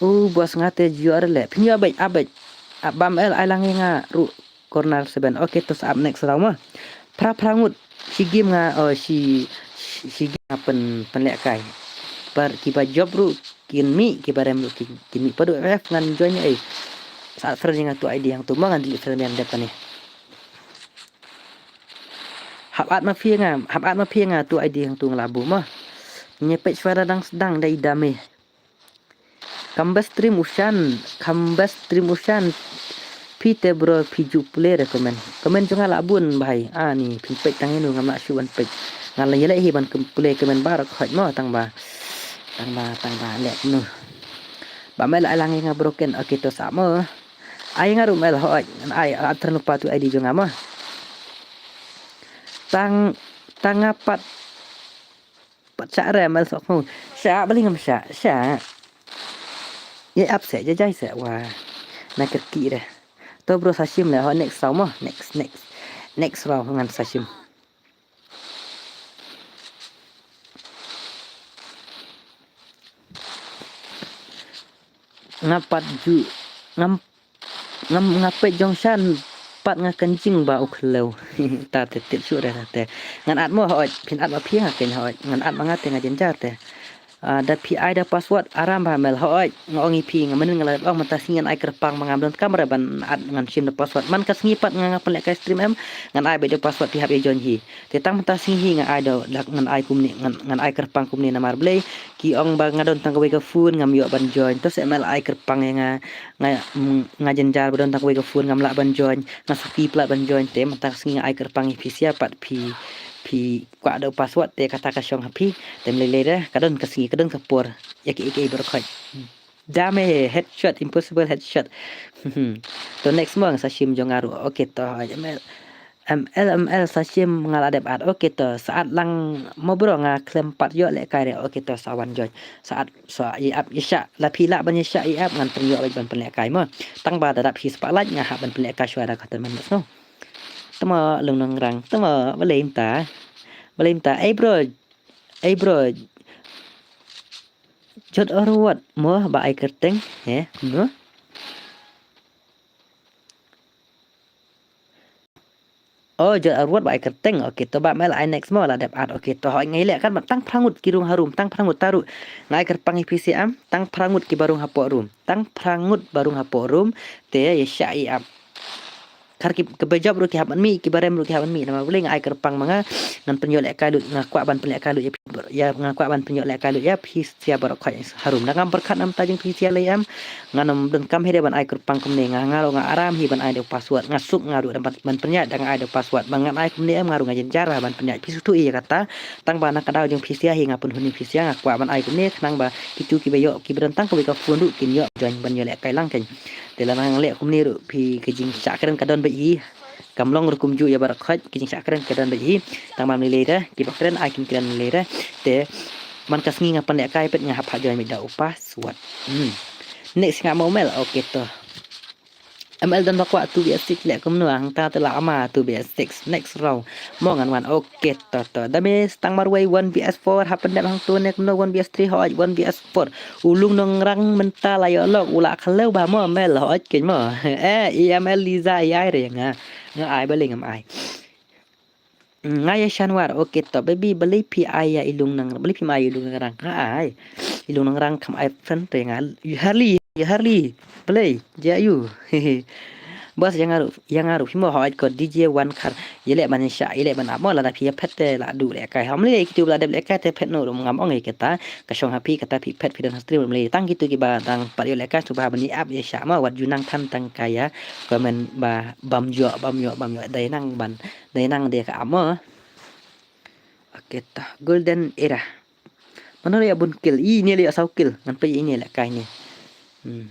U, boss nga te ïoh re leh. Phin ïoh beit, ap beit. Ap bam el ai lang ïa nga ruh corner seven. Okay, to sa ap next round mo. Phra phra ngut shi game nga, oh, shi, shi, shi game nga pyn, pynlehkai. Par kiba jop ruh kin mih, kiba rem ruh kin, kin mih. Padu F F ngan join ei. Sa friend ïa nga tu I D hangtu mo, ngan delete friend ïa nga dep kane. Hap add ma phi nga, hap add ma phi nga tu I D hangtu nga lah buh mo. Ngi peit shwa da dang sdang da i dame. Kam best stream u Shan, kam best stream u Shan. Phi te bro, phi ju pule re comment. Comment jong nga lah bun bhai. Ani, phin peit tang ïano, ngam lah shuh ban peit. Nga la ïaleh hi ban kem-, pule comment baroh khoit mo, tang ba. Tang ba, tang ba leh kumno. Ba me la ai lang ïa nga broken, okay to sa mo. Ai nga ruh Mel, hooid, ngan ai, ah, tren lypa tu I D jong nga mo. Tang, tang nga pat, pat shah re Mel sok mo. Shah, balei ngam shah, shah. Ïa ap seh, ïa jai seh, wa. Na kyrkieh re. To bro sa shim le, hooid next round mo, next, next. Next round ngan sa shim. Nga pat ju, ngam, ngam, nga peit jong Shan, pat nga kynjing ba u khlem. Ta te tip shuh re ta te. Ngan add mo hooid, phin add ma phi nga kynjah hooid. Ngan add ma nga te nga jynjar te. Ah, da phi ai da password, aram ba Mel hooid. Nga ong ïa phi, nga mynnin nga la ong mynta sngi ngan ai kyrpang ma nga, ym don kam re ban add ngan shim da password. Man ka sngi pat nga, nga pynlehkai stream em, ngan ai beit da password phi hap ïa join hi. Te tang mynta sngi hi nga ai da, da ngan ai kumne, ngan, ngan ai kyrpang kumne namar balei. Ki ong ba nga don tang kawei ka phone ngam ïoh ban join. To se Mel ai kyrpang ïa nga, nga, mm, nga jynjar ba don tang kawei ka phone ngam lah ban join. Nga sakhi palat ban join te mynta sngi nga ai kyrpang ïa phi sia pat phi, phi kwah da u password te kata ka shong ha phi. Te Mel lei lei re, ka don ka sngi, ka don ka por. Ïa ki, ïa ki baroh khoit. Dame headshot, impossible headshot. To next mo nga sa shim jong nga ruh. Okay to, M L, M L, M L sa shim nga la dep add. Okay to, sa add lang mo bro nga khlem pat ïoh lehkai re. Okay to, sa wan join. Sa add, sa ïa ap ïa shah. La phi lah ban ïa shah ïa ap ngan pynïoh beit ban pynlehkai mo. Tang ba da dap hi spotlight nga hap ban pynlehkai shuwa da ka ten minutes no. Tama Lungnongrang, tama balei mynta. Balei mynta. Ei bro, ei bro. Jot arwat mo ba ai kyrteng, he, no? Oh, jot arwat ba ai kyrteng. Okay, to ba Mel ai next mo la dep add. Okay, to hooid ngai leh kan tang phra ngut ki rung ha room, tang phra ngut ta ruh. Nga ai kyrpang ïa phi sia em, tang phra ngut ki ba rung hapoh room. Tang phra ngut ba rung hapoh room, te ïa shah ïa ap. Kar ki, kiba jop ruh ki hap ban mih, kiba rem ruh ki hap ban mih. Namar balei nga ai kyrpang ma nga, ngan pynïoh lehkai lut, nga kwah ban pynlehkai lut ïa phi, ïa, nga kwah ban pynïoh lehkai lut ïa phi sia baroh khoit ha room. Da ngam pyrkhat namta jong phi sia lei em. Ngan ym donkam hi re ban ai kyrpang kumne, nga, nga ruh nga aram hi ban ai da u password, nga suk nga ruh ban, ban pynïaid da nga ai da u password. Ba ngan ai kumne em nga ruh nga jynjar ban pynïaid. Phi sngewthuh ïa kata, tang ba na ka daw jong phi sia hi nga pynhun ïa phi sia, nga kwah ban ai kumne khnang ba kitu kiba ïoh, kiba don tang kawei ka phone ruh kin ïoh join ban ïoh lehkai lang kein. Te lada nga leh kumne ruh phi ka jingshah kren ka don beit hi. Kam long ruh kumjuh ïa baroh khoit, ka jingshah kren ka don beit hi. Tang ba Mel lei re, kiba kren ai kin kren Mel lei re. Te man ka sngi nga pynlehkai pat nga hap ha join beit da u password. Hmm. Next nga mo Mel, okay to. M L don ba kwah two V S six leh kumno hangta te la ama two V S six next round. Mo ngan wan, okay to to. Da me Stang Marwei one V S four hap pyndep hangto ne kumno one V S three hooid one V S four. U Lungnongrang mynta la ïoh lok u la khlem ba mo Mel hooid kein mo. Eh, E M L Liza ïa ai re nga. Nga ai balei ngam ai. Nga ïa Shanwar, okay to, baby, balei phi ai ïa i Lungnang, balei phi ma ai i Lungnang, nga ai. I Lungnang kam ai friend te nga, ïa Harley, ïa Harley, balei, ja ïa u. Bas, ïa nga ruh, ïa nga ruh phi mo, hooid ko D J Wan Khar. Ïa leh ban shah, ïa leh ban ap mo, lada phi ïa phet te la duh lehkai. Hom leh kito ba la dep lehkai te phet noh ruh ngam ong ïa kata. Ka shong ha phi kata, phi phet phi don ha stream ruh leh. Tang kito kiba dang pat ïoh lehkai sngewbha ban ïa ap ïa shah mo, wat ju nang than tang ka ïa comment ba bam ïoh, bam ïoh, bam ïoh. Dei nang ban, dei nang dei ka ap mo. Okay, ta Golden Era. Mano la ïa bun kill? Ine la ïa saw kill. Ngan peit ine lehkai ne. Hmm.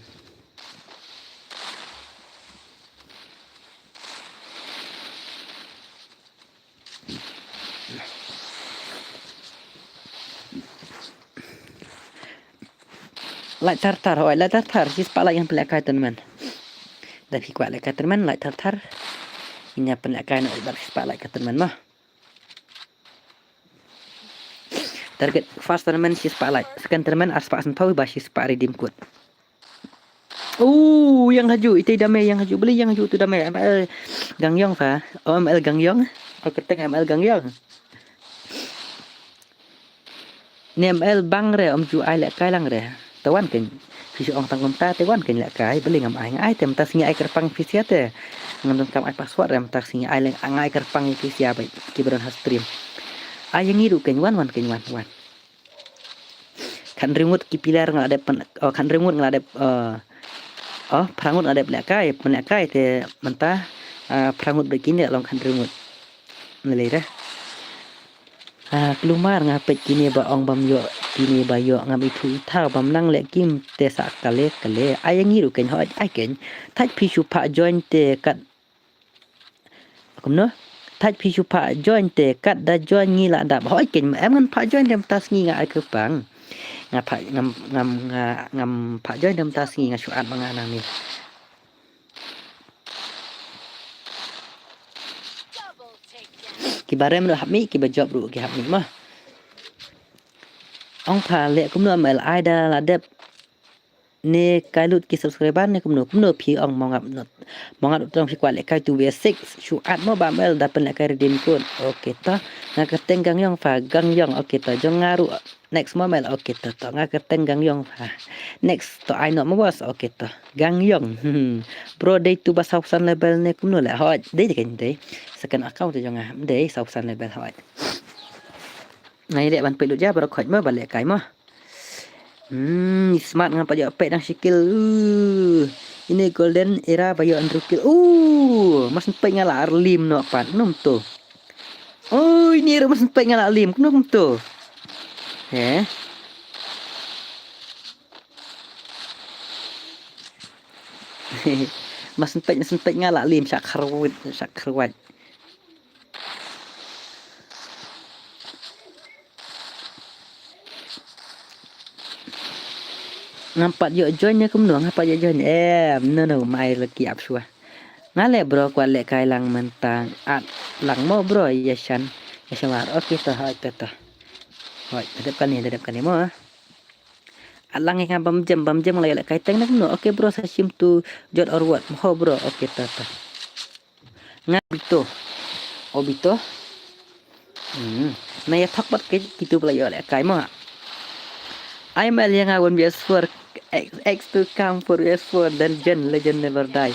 Like thar thar, hooid, like thar thar, shispah like ngan pynlehkai tournament. Da phi kwah lehkai tournament, like thar thar. Ngin ïa pynlehkai noh bad shispah like ka tournament mo. Target first tournament shispah like, second tournament arspah sanphew bad shispah redeem code. Oh, ïeng haju, itei da me ïeng haju, beli ïeng haju tu da me, M L Gang Yong fa, oh, M L Gang Yong, oh, kyrteng M L Gang Yong. Ne M L bang re, ym ju ai lehkai lang re. Te wan kein, phi shu ong tang kumta, te wan kein lehkai, beli ngam ai, nga ai te mynta sngi ai kyrpang phi sia te. Ngam donkam ai password re, mynta sngi ai leh, nga ai kyrpang ïa phi sia ba, kiba don ha stream. Ai ïa ngi ruh kein, wan, wan kein, wan, wan. Khathynriew ngut ki player nga la dep pyn, oh, khathynriew ngut nga la dep, oh, oh, phra ngut nga la dep lehkai, pynlehkai te mynta, ah, phra ngut bad kine long khathynriew ngut. Nalei re. Ah, kulmar nga peit kine ba ong bam ïoh, kine ba ïoh ngam ithuh ithaw bam nang leh kim te sa kale kale. Ai ïa ngi ruh kein hooid, ai kein. Thait phi shu phah join te kat Kumno? Thait phi shu phah join te kat da join ngi la dap. Hooid kein, em ngan phah join te mynta sngi nga ai kyrpang. Nga phah, ngam, ngam, nga, ngam phah join te mynta sngi nga shu add ma nga nangne. Kiba rem ruh hap mih, kiba jop ruh ki hap mih mo. Ong pha leh kumno M L ai da la dep. Ne kai lut ki subscriber ne kumno, kumno phi ong mo ngap not. Mo ngap not tang phi kwah lehkai two v six. Shu add mo ba M L da pynlehkai redeem code. Okay to. Nga kyrteng Gang Yong pha, Gang Yong. Okay to. Jong nga ruh next mo M L. Okay to, to. Nga kyrteng Gang Yong pha. Next to ai noh mo boss. Okay to. Gang Yong. Bro dei tu ba saw phew san level ne kumno leh hooid. Dei dei kein dei. Second account te jong nga. Dei saw phew san level hooid. Nga ïaleh ban peit lut ïa baroh khoit mo ba lehkai mo. Hmm, smart ngam pat ïoh peit dang shi kill. Uh, ine Golden Era ba ïoh hynriew kill. Uh, mas peit nga la ar lim noh pat. Kumno to. Oh, ine ruh mas peit nga la lim. Kumno kumto. He. Mas peit, mas peit nga la lim shah kharwit, shah kharwat. Ngam pat ïoh join ne kumno, ngam pat ïoh join. Em, no, no, mai laki ap shuwa. Nga leh bro, kwah lehkai lang mynta. At lang mo bro, ïa shan. Ïa shan war. Okay to, hooid to, to. Hooid, da dep kane, da dep kane mo. At lang ïa nga bam jem, bam jem la ïoh lehkai teng ne kumno. Okay bro, sa shim tu jot or what. Mo bro, okay to, to. Nga Bito. O Bito. Hmm. Na ïa thok bad ki, kitu ba la ïoh lehkai mo. Ai M L ïa nga one V S four. X, X two camp four V S four dungeon legend never die.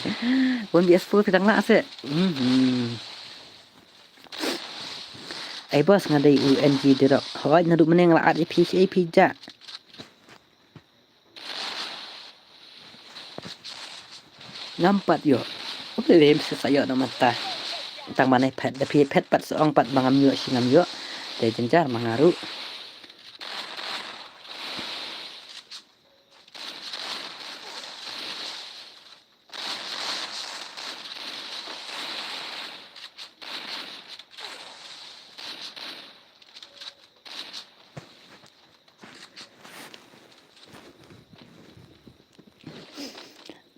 One V S four phi dang lah se. Hmm. Ai boss nga dei U N G Dirok. Hooid naduh mynne nga la at ïa phi, phi ja. Ngam pat ïoh. Ym lem sa ïoh na mynta. Tang ban ai phet, da phi phet pat sa ong pat ba ngam ïoh shi ngam ïoh. Te jynjar ma nga ruh.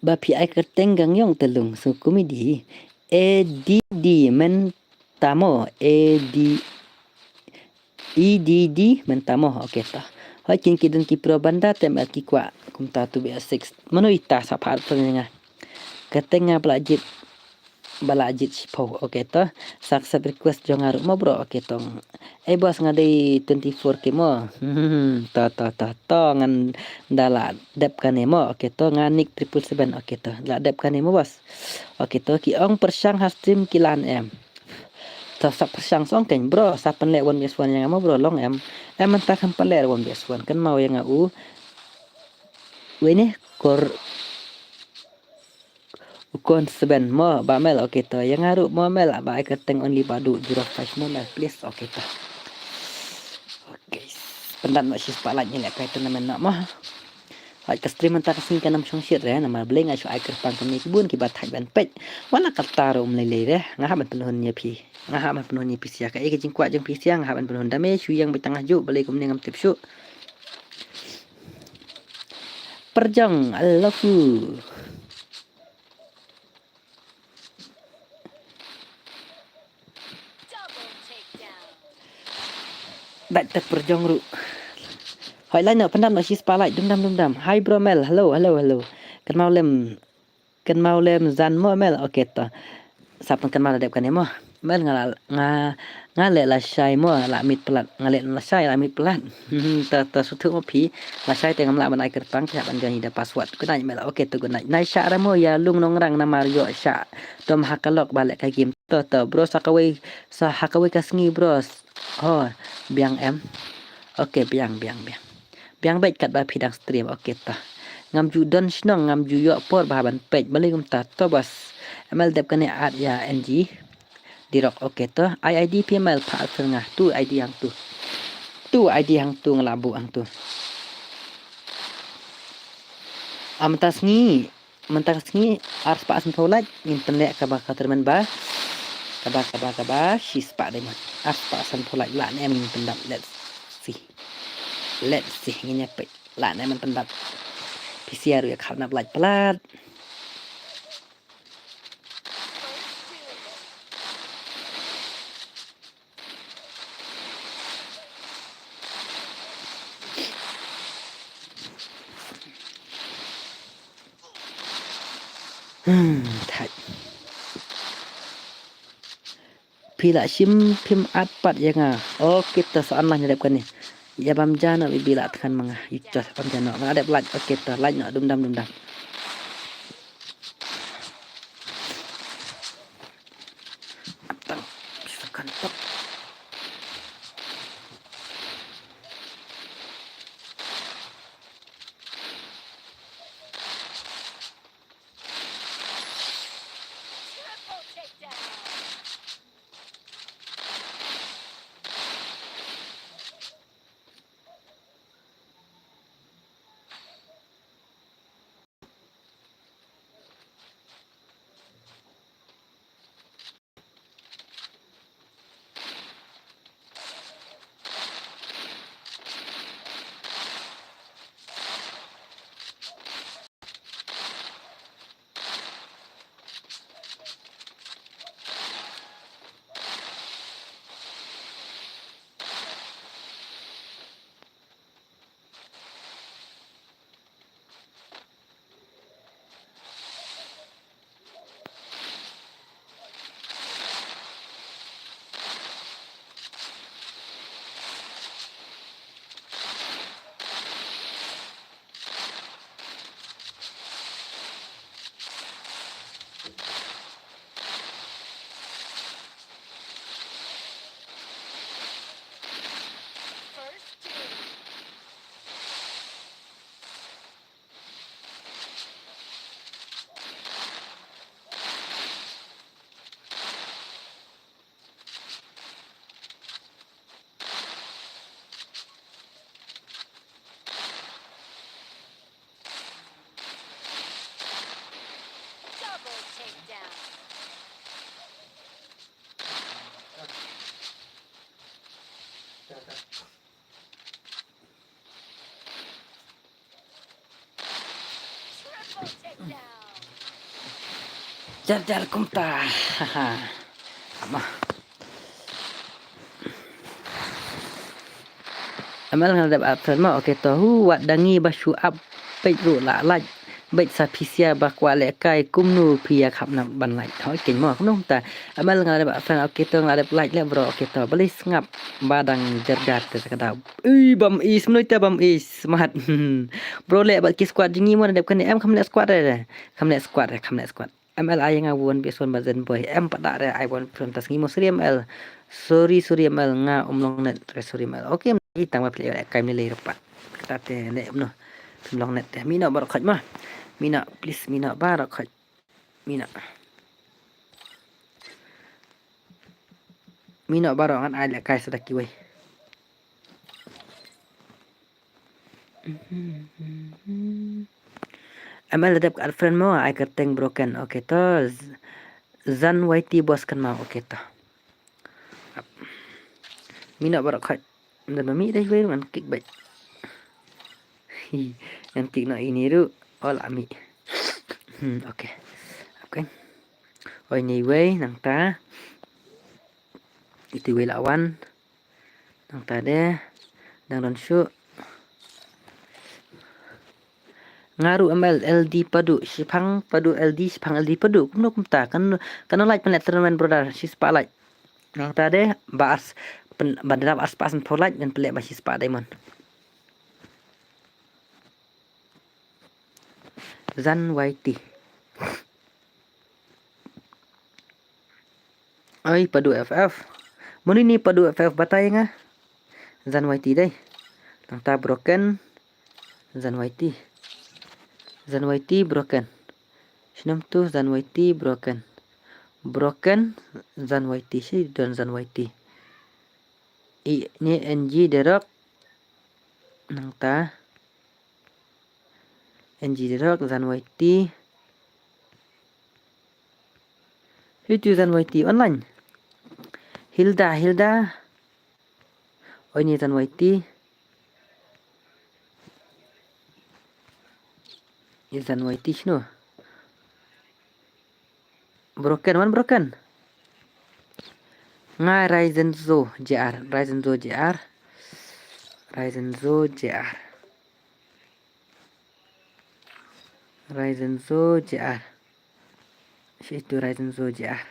Ba phi ai kyrteng Gang Yong te lung sngewbha comedy. A D D men tamo, A D, E D D men tamo. Okay to. Hoi kin ki don ki pro banda te mer ki kwah kumta two V six. Mano ita sa pha to nga. Kyrteng nga pla jit. ba la jied shiphew. Okay to. Sa accept request jong nga ruh mo bro. Okay to. Eh boss, nga dei twenty-four K mo. To to to to, ngan da la dep kane mo. Okay to, nga Nick triple seven. Okay to, la dep kane mo boss. Okay to, ki ong pyrshang ha stream ki lah ne em. To sa pyrshang song keiñ bro, sa pynleh one versus one ïa nga mo bro, long em. Em mynta kan pynleh one versus one, kynmaw ïa nga u. Wei ne kor u kon seven mo ba mel. Okay to, ïa nga ruh mo mel, ba ai kyrteng only Badu zero five mo mel please. Okay to. Okay. Pyndap noh shi spah like, ngi leh kai tournament noh mo. Hooid, ka stream mynta ka sngi kan ym shong shit re, namar balei nga shu ai kyrpang kumne, ki bun kiba thait ban peit. Wat la katta ruh ym lei lei re, nga hap ban pynhun ïa phi. Nga hap ban pynhun ïa phi sha kaei ka jingkwah jong phi sha, nga hap ban pynhun da me shu ïeng beit tang ha juh, balei kumne ngam tip shuh. Pyrjong, I love you. Dait te pyrjong ruh. Hooid, like noh, pyndap noh shi spah like, dum dam dum dam. Hi bro Mel, hello hello hello. Kynmaw lem, kynmaw lem zan mo Mel. Okay to. Sa pynkynmaw la dep kane mo. Mel nga la, nga, nga leh lashai mo, la miet palat. Nga leh lashai la miet palat. To to, sngewthuh mo phi. Lashai te ngam lah ban ai kyrpang, phi hap ban join da password. Good night Mel. Okay to, good night. Nai shah re mo ïa Lung Nongrang namar ïoh shah dom ha ka lok ba leh ka game. To to bro, sa kawei, sa ha kawei ka sngi bro. Oh, biang em. Okay, biang biang biang. Biang beit katba phi dang stream. Okay to. Ngam ju don shnong, ngam ju ïoh por ba ban peit, balei kumta. To bas. Mel dep kane, add ïa N G. Dirok. Okay to. Ai I D phi Mel, pha add nga. Tu I D hangtu. Tu I D hangtu, nga la buh hangtu. Ah, mynta sngi, mynta ka sngi ar spah sanphew like ngin pynleh kaba ka tournament ba, kaba, kaba, kaba shi spah diamond. Ar spah sanphew like lah ne em ngin pyndap. Let's see. Let's see, ngin ïa peit lah ne em ngin pyndap. Phi sha ruh ïa khap nap like palat. Hmm, thait. Phi la shim phim add pat ïa nga. Okay to, sa online dep kane. Ïa bam ja noh bibi la thngan ma nga. Ïa to sa bam ja noh. Nga dep like. Okay to, like noh dum dam dum dam. Tang, sa kan tok. Double takedown. Jar jar kumta. Ama. Amal nga dep upload mo. Okay to, hu wat dangi ba shu up page ruh la like. Bad sa phi sia ba kwah lehkai kumno phi ïa khap na ban like. Hooid keiñ mo kumno kumta. Amal nga la dep friend, okay to nga la dep like leh bro, okay to. Balei sngap ba dang jer jer te ka daw. Ui bam is, mano ita bam is, smat. Bro leh bad ki squad jong ngi mo, la dep kane em, kham leh squad re. Kham leh squad re, kham leh squad. M L ai nga won bison ba zen boy. Em pat da re ai won from tas ngi mo, sorry M L. Sorry, sorry M L, nga um long net re, sorry M L. Okay, i tang ba phi leh kai mne lei rapat. Kata te ne mno. Phim long net te. Mih noh baroh khoit ma. Mih noh, please, mih noh baroh khoit. Mih noh. Mih noh baroh, ngan ai lehkai sa da kiwei. M L la dep ka add friend mo, ai kyrteng Broken. Okay to. Z-, Zan Y T boss kan mau. Okay to. Mih noh baroh khoit. Ym don ba mih dei wei, ngan kick beit. Hi, ngan kick noh ine ruh. Oh la mih. Hmm, okay. Okay. Oh ine wei nangta. Ito wei la wan. Nangta de dang don shuh. Nga ruh M L, L D Padu, Shipang Padu, L D, Shipang L D Padu. Kumno kumta, kan, kan like pynleh tournament brother, shispah like. Nangta de ba as, pyn, ba dap as pas pynphew like ngan pynleh ba shispah diamond. Zan Y T. Ai, Padu F F. Mano ine Padu F F, batai nga. Zan Y T dei. Nangta Broken. Zan Y T. Zan Y T Broken. Shnong tu Zan Y T Broken. Broken Zan Y T, shi don Zan Y T. I ne N G Derok. Nangta N G Derok, Zan Y T. Hitu Zan Y T online. Hilda, Hilda. Oh ine Zan Y T. Ine Zan Y T shino. Broken, wan Broken. Nga Ryzen Zo J R, Ryzen Zo J R. Ryzen Zo J R. Ryzen Zo J R. Shi itu Ryzen Zo J R.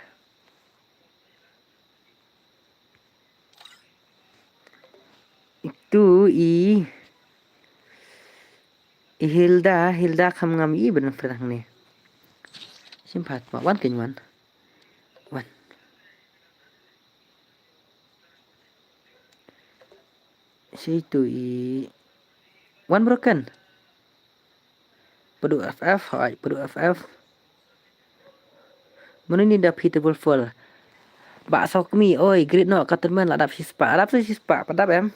Itu i, i Hilda, Hilda kham ngam i ben friend hangne. Shim pat ma wan keiñ wan. Wan. Shi itu i wan Broken. Padu F F, hoi, Padu F F. Mano ine da phi triple four. Ba Sokmi, oi, great noh ka tournament la dap shispah, la dap shispah, pat dap em.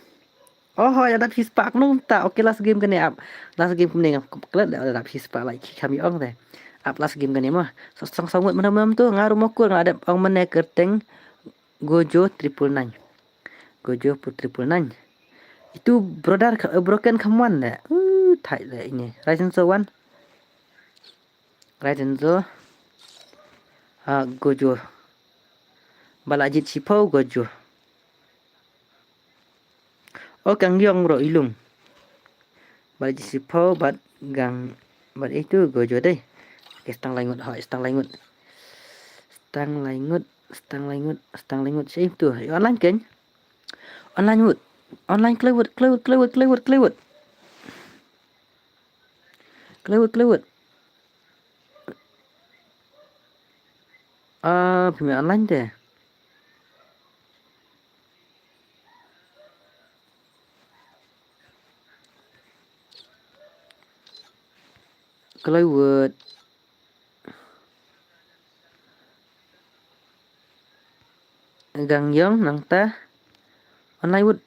Oh, hoi, la dap shispah, kumno kumta, okay, last game kane ap. Last game kumne ngam klet la dap shispah, like, kham ïa ong te. Ap last game kane mo. So, song song mut mano mano tu, nga ruh mo kur, nga la dep ong mane kyrteng. Gojo triple nine. Gojo pu triple nine. Itu brother ka, eh, Broken kham wan le. Uh, thait le ine. Ryzen Zo wan. Ryzen Zo. Ha, Gojo. Ba la jied shiphew Gojo. Oh, Gang Yong ruh i lum. Ba la jied shiphew bad Gang, bad itu Gojo dei. Okay, stang lai ngut, hoi, stang lai ngut. Stang lai ngut, stang lai ngut, stang lai ngut. Shi itu, online keiñ. Online wut. Online kloi wut, kloi wut, kloi wut, kloi wut, kloi wut. Kloi wut, kloi wut. Ah, phi mih online te. Kloi wut. Gang Yong nangta online wut.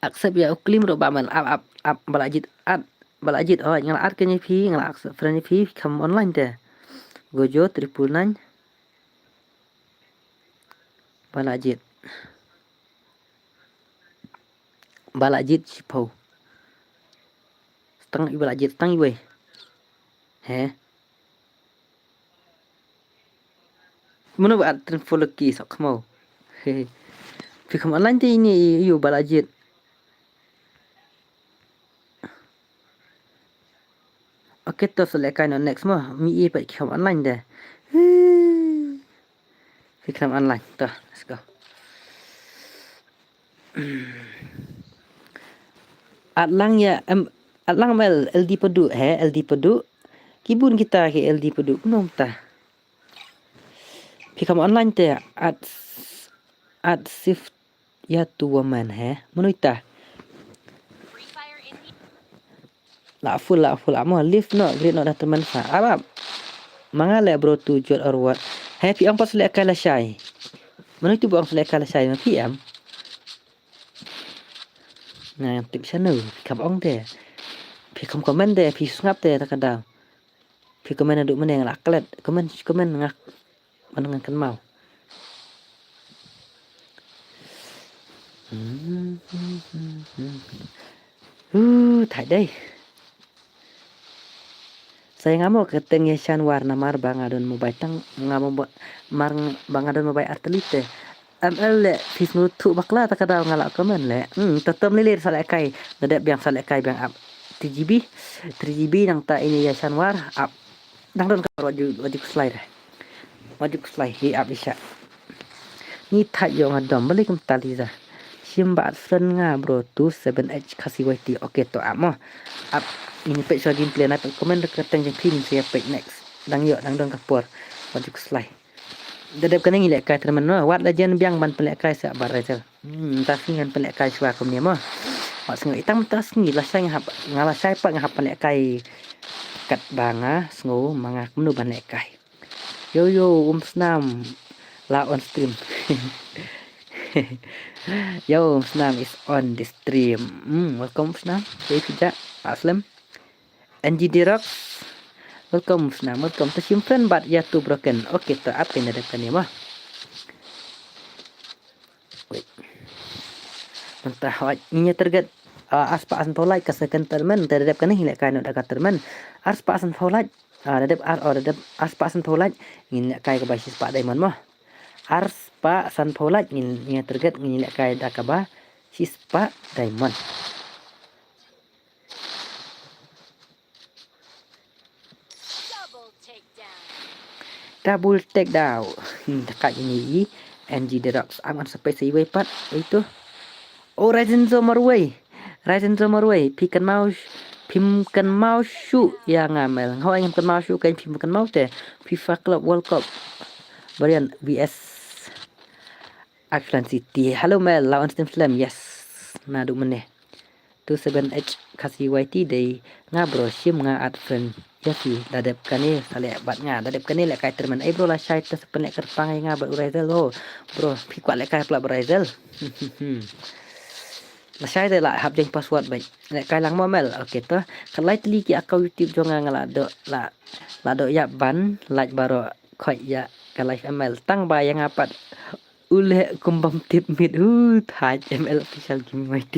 Accept ïa u klim ruh ba mel ap ap ap ba la jied at ba la jied, oh, nga la at kane phi, nga la accept friend phi, kham online te. Gojo triple nine. Ba la jied. Ba la jied shiphew. Stang i ba la jied, stang iwei. He. Mano ba at ten follow ki sok khmau. He. Phi kham online te ine i, i ba la jied. Okay, to sa lehkai noh next mo. Mi i pat ki kham online de. Phi kham online. To, let's go. At lang ya em, at lang mel L D Padu he, L D Padu. Ki bun kita ki L D Padu. Kumno mynta? Phi kham online te at, at shift ya tu woman he. Mano ita? La full, la full, amo live noh, great noh da temen sa. Ap, ap. Ma nga leh bro tu jot or what. He, phi ong pat sa lehkai lashai. Mano itu ba ong sa lehkai lashai ma phi em? Nga tip shano, phi kham ong te. Phi kham comment te, phi sngap te, ta ka daw. Phi comment naduh mynne nga la klet, comment, comment nga. Ban ngan kynmaw. Hmm, hmm, hmm, hmm. Uh, thait dei. Sa ïa nga mo ka teng ïa shan war namar ba nga don mobile tang nga mo ba, mar ng-, ba nga don mobile artylli te. M L leh, phi sngewthuh bakla ta ka daw nga la comment leh. Hmm, te tem lili sa lehkai. Nga dep biang sa lehkai biang ap. Three G B, three G B nangta ini ïa shan war ap. Dang don ka wat ju, wat ju khuslai re. Wat ju khuslai hi ap isha. Ni thait ïoh nga dom, balei kumta Liza? Shim ba add friend nga bro, two seven H Khasi Y T. Okay, to ap mo. Ap, ini peit shuwa gameplay na peit comment ka teng jong phi, ngin sa ïa peit next. Dang ïoh, dang don ka por. Wat ju khuslai. Da dep kane ngi lehkai tournament mo. Wat la jen biang ban pynlehkai sa ba Razel. Hmm, mynta sngi ngan pynlehkai shuwa kumne mo. Wat sngew itang mynta sngi lashai nga hap, nga lashai pat nga hap pynlehkai. Katba nga sngew ma nga kumno ban lehkai. Yo, yo, um Snam. La on stream. Yo, um Snam is on the stream. Hmm, welcome um Snam. Hey, phi ja. Aslem. N G D Rocks. Welcome, Snam, welcome. To shim friend bad ïa tu broken. Okay, to ap ïa na dep kane mo. Wait. Mynta hoi, ngin ïa target, ah, arspah sanphew lait ka second tournament, te da dep kane ngin lehkai noh da ka tournament. Arspah sanphew lait, ah, da dep ar, oh, da dep arspah sanphew lait, ngin lehkai kaba shispah diamond mo. Arspah sanphew lait, ngin, ngin ïa target, ngin lehkai da kaba shispah diamond. Double takedown. Hmm, dekat ini i. N G The Rocks. Am ngan sampai sa iwei pat. Itu. Oh, Ryzen Zo marwei. Ryzen Zo marwei. Phi kynmaw sh-, phim kynmaw shuh ïa nga mel. Nga hoi ngam kynmaw shuh kan phim kynmaw te. FIFA Club World Cup. Variant V S. Auckland City. Hello mel. Lawan Steam Slam. Yes. Naduh mynne. Two seven H Khasi Y T dei nga bro, shim nga add friend ïa phi. Da dep kane sa leh bad nga, da dep kane lehkai tournament. Ei bro, lashai te sa pynleh kyrpang ïa nga bad u Razel ho. Bro, phi kwah lehkai pla bad Razel. Lashai te la hap jeng password bad lehkai lang mo mel. Okay to. Ka lai tylli ki account YouTube jong nga, nga la doh, la, la doh ïa ban lait baroh khoit ïa ka live M L tang ba ïa nga pat. U leh kum bym tip miet, hu, thait M L official gaming Y T.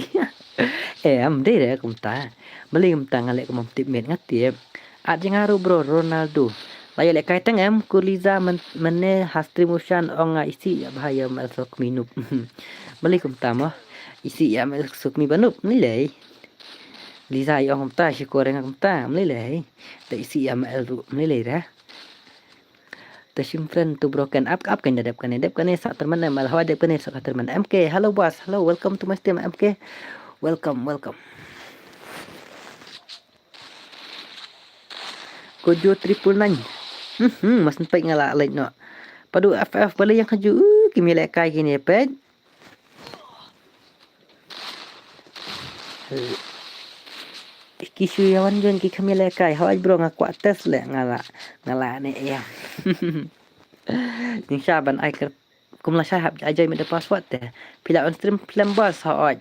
Em, dei re kumta. Balei kumta nga leh kum bym tip miet nga tip. At jong nga ruh bro, Ronaldo. La ïa lehkai tang em, kur Liza men-, mynne ha stream u Shan ong nga isih ïa bha ïa M L Sokmi noob. Balei kumta mo? Isih ïa M L Sokmi ba noob, mlei lei. Liza i ong kumta, shi kur nga kumta, mlei lei. Da isih ïa M L ruh, mlei lei re. To shim friend to broken up, up kan da dep kane, dep kane sa terman M L, hawa dep kane sa terman M K. Hello boss, hello, welcome to my stream M K. Welcome, welcome. Kojo triple nine. Hmm, hmm, mas nampak nga la late no. Padu F F balik yang kaju, uh, kimi lehkai kini pet. Ki shu ïa wan join ki kham ïa lehkai. Hoi bro, nga kwah test leh, nga la, nga la ne ïa. Jingsha ban ai ker kum lashai hap ai join me da password te. Phi la on stream flem boss hoi.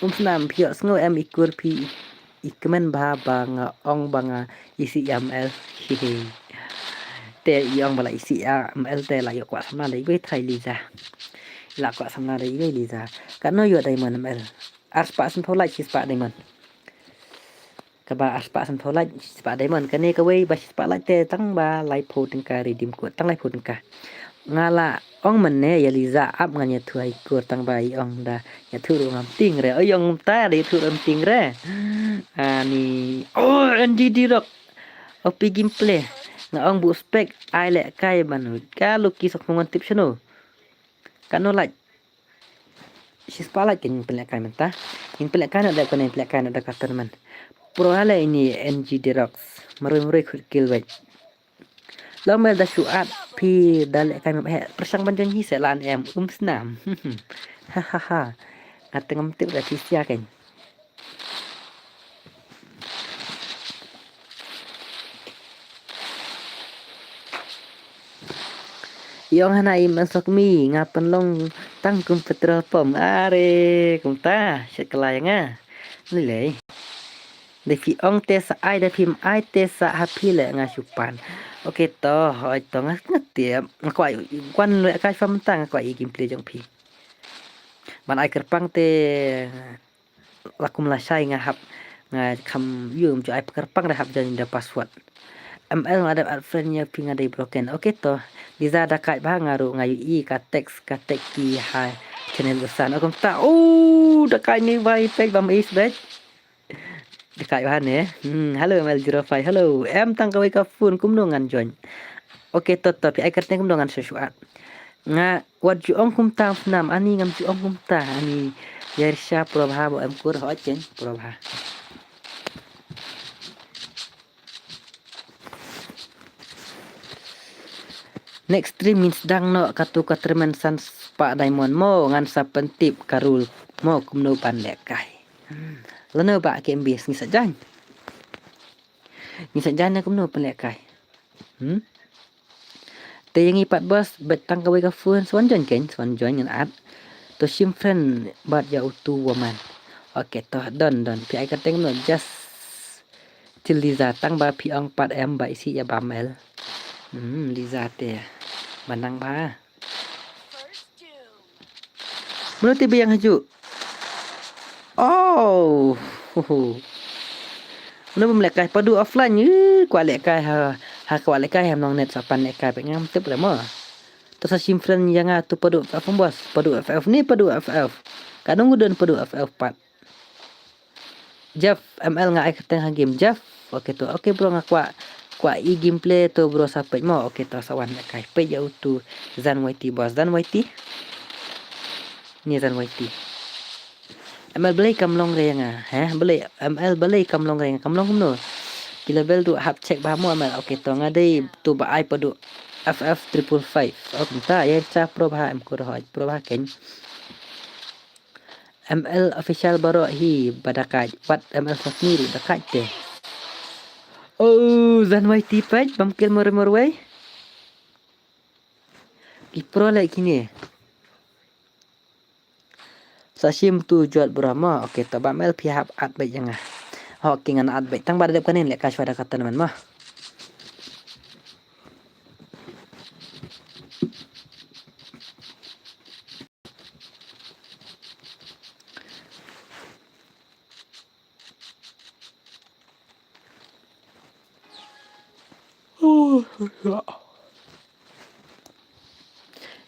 Um snam phi ïoh sngew em i kur phi i kmen bha ba nga ong ba nga isih ïa M L. Te i ong ba la isih ïa M L te la ïoh kwah samla da iwei trai Liza. La kwah samla da iwei Liza. Katno ïoh diamond M L. Arspah sanphew lait shispah diamond. Kaba arspah sanphew lait shispah diamond. Kane kawei ba shispah lait te tang ba laiphew tyngka redeem code. Tang laiphew tyngka. Nga la ong mynne ïa Liza ap ngan ïathuh ha i kur tang ba i ong da ïathuh ruh ngam tieng re. Oi ong mynta da ïathuh ruh ngam tieng re. Ani. Oh, N D D Rock. Copy gameplay. Nga ong buh spec ai lehkai ban. Ka Lucky Sok Mongon tip shano. Kano lait. Shi spah lait kan pynlehkai mynta. Ngin pynlehkai na da kane pynlehkai na da ka tournament. Pro hale ini N G Derox. Marui marui khut kill wait. Long mel da shu at phi da lehkai mem he. Pyrshang ban join hi se lan em um snam. Ha ha ha. Nga tengam tip da phi sia kan. Ïong hana im ansok mi nga pynlong tang kum petrol pump. Are kumta shet kelai nga. Lilei. Da phi ong te sa ai da phi ai te sa ha phi le nga shu pan. Okay to hoi to nga ngatip nga kwai kwan le kai fam tang nga kwai i gameplay jong phi. Ban ai kyrpang te la kum la shai nga hap nga kham yu ju ai kyrpang da hap jan da password. M L nga dep add friend ïa phi nga dei broken. Okay to. Liza da kai ba nga ru nga yu i ka text ka text ki ha channel usan. Akum ta. Oh da kai ni bai pek bam is bet. Da kai ba ne. Hmm, hello M L zero five. Hello. Em tang kawei ka phone kumno ngan join. Okay to to phi ai kyrteng kumno ngan shu shu at. Nga wat ju ong kumta snam ani ngam ju ong kumta ani. Yarsha probha bo em kur ho chen probha. Next stream min sdang no katu ka tremen san spah diamond mo ngan sa pyntip ka rule mo kumno ban lehkai. Hmm. Lano ba ke M B S ngi sa jan. Ngi sa jan na kumno ban lehkai. Hmm. Te ïa ngi pat boss bet tang kawei ka phone swan join ken swan join ngan at. To shim friend bad ïa utu woman. Okay to don don phi ai ka teng no just. Til Liza tang ba phi ong pat em ba isi ïa ba mel. Hmm Liza te. Manang ba. Mano te biang haju. Oh. Mano bam lehkai padu offline. Ih, kwah lehkai ha ha kwah lehkai ha mnong net sapan lehkai pek ngam tip le mo. To sa shim friend ïa nga tu padu F F bos. Padu F F ni padu F F. Ka nung udon padu F F pat. Jeff M L nga ai kyrteng ha game Jeff. Okay to. Okay bro nga kwah kwah i gameplay to bro sa peit mo. Okay to sa wan lehkai peit ïa utu Zan Y T bos Zan Y T. Ni Zan Y T. M L balei kam long re nga he balei M L balei kam long re nga kam long kumno. Ki level tu hap check ba mo M L. Okay to nga dei tu ba ai padu F F triple five. Oh kumta ïa cha pro ba em kur hoj pro ba ken. M L official baroh hi ba da kait wat M L Sofni ruh da kait te. Oh Zan Y T peit bam kill more more wei. Ki pro le kine. Sa shim tu jot bro mo. Okay to ba M L phi hap at beit ïa nga. Ho ki ngan at beit tang ba da dep kane lehkai shwa da ka tournament mo.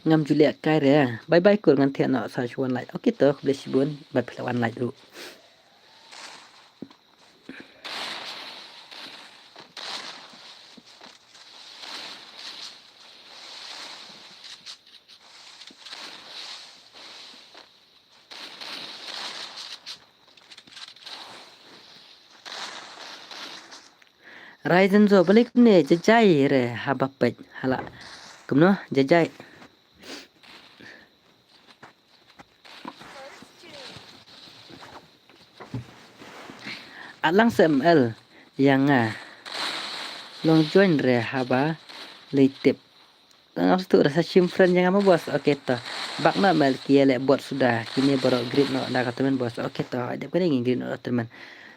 Ngam ju lehkai re. Bye bye kur ngan thiah noh sa shu wan like. Okay to khublei shibun ba phi la wan like ruh. Ryzen zo balik ne jajai re haba peit hala. Kumno jajai. Atlang se M L ïa nga. Long join re haba lei tip. Tang ap stu rasa shim friend ïa nga ma boss. Okay to. Bak na M L ki ïa leh bot suda kine baroh grid no da ka temen boss. Okay to. Dep kane ngin grid no da temen.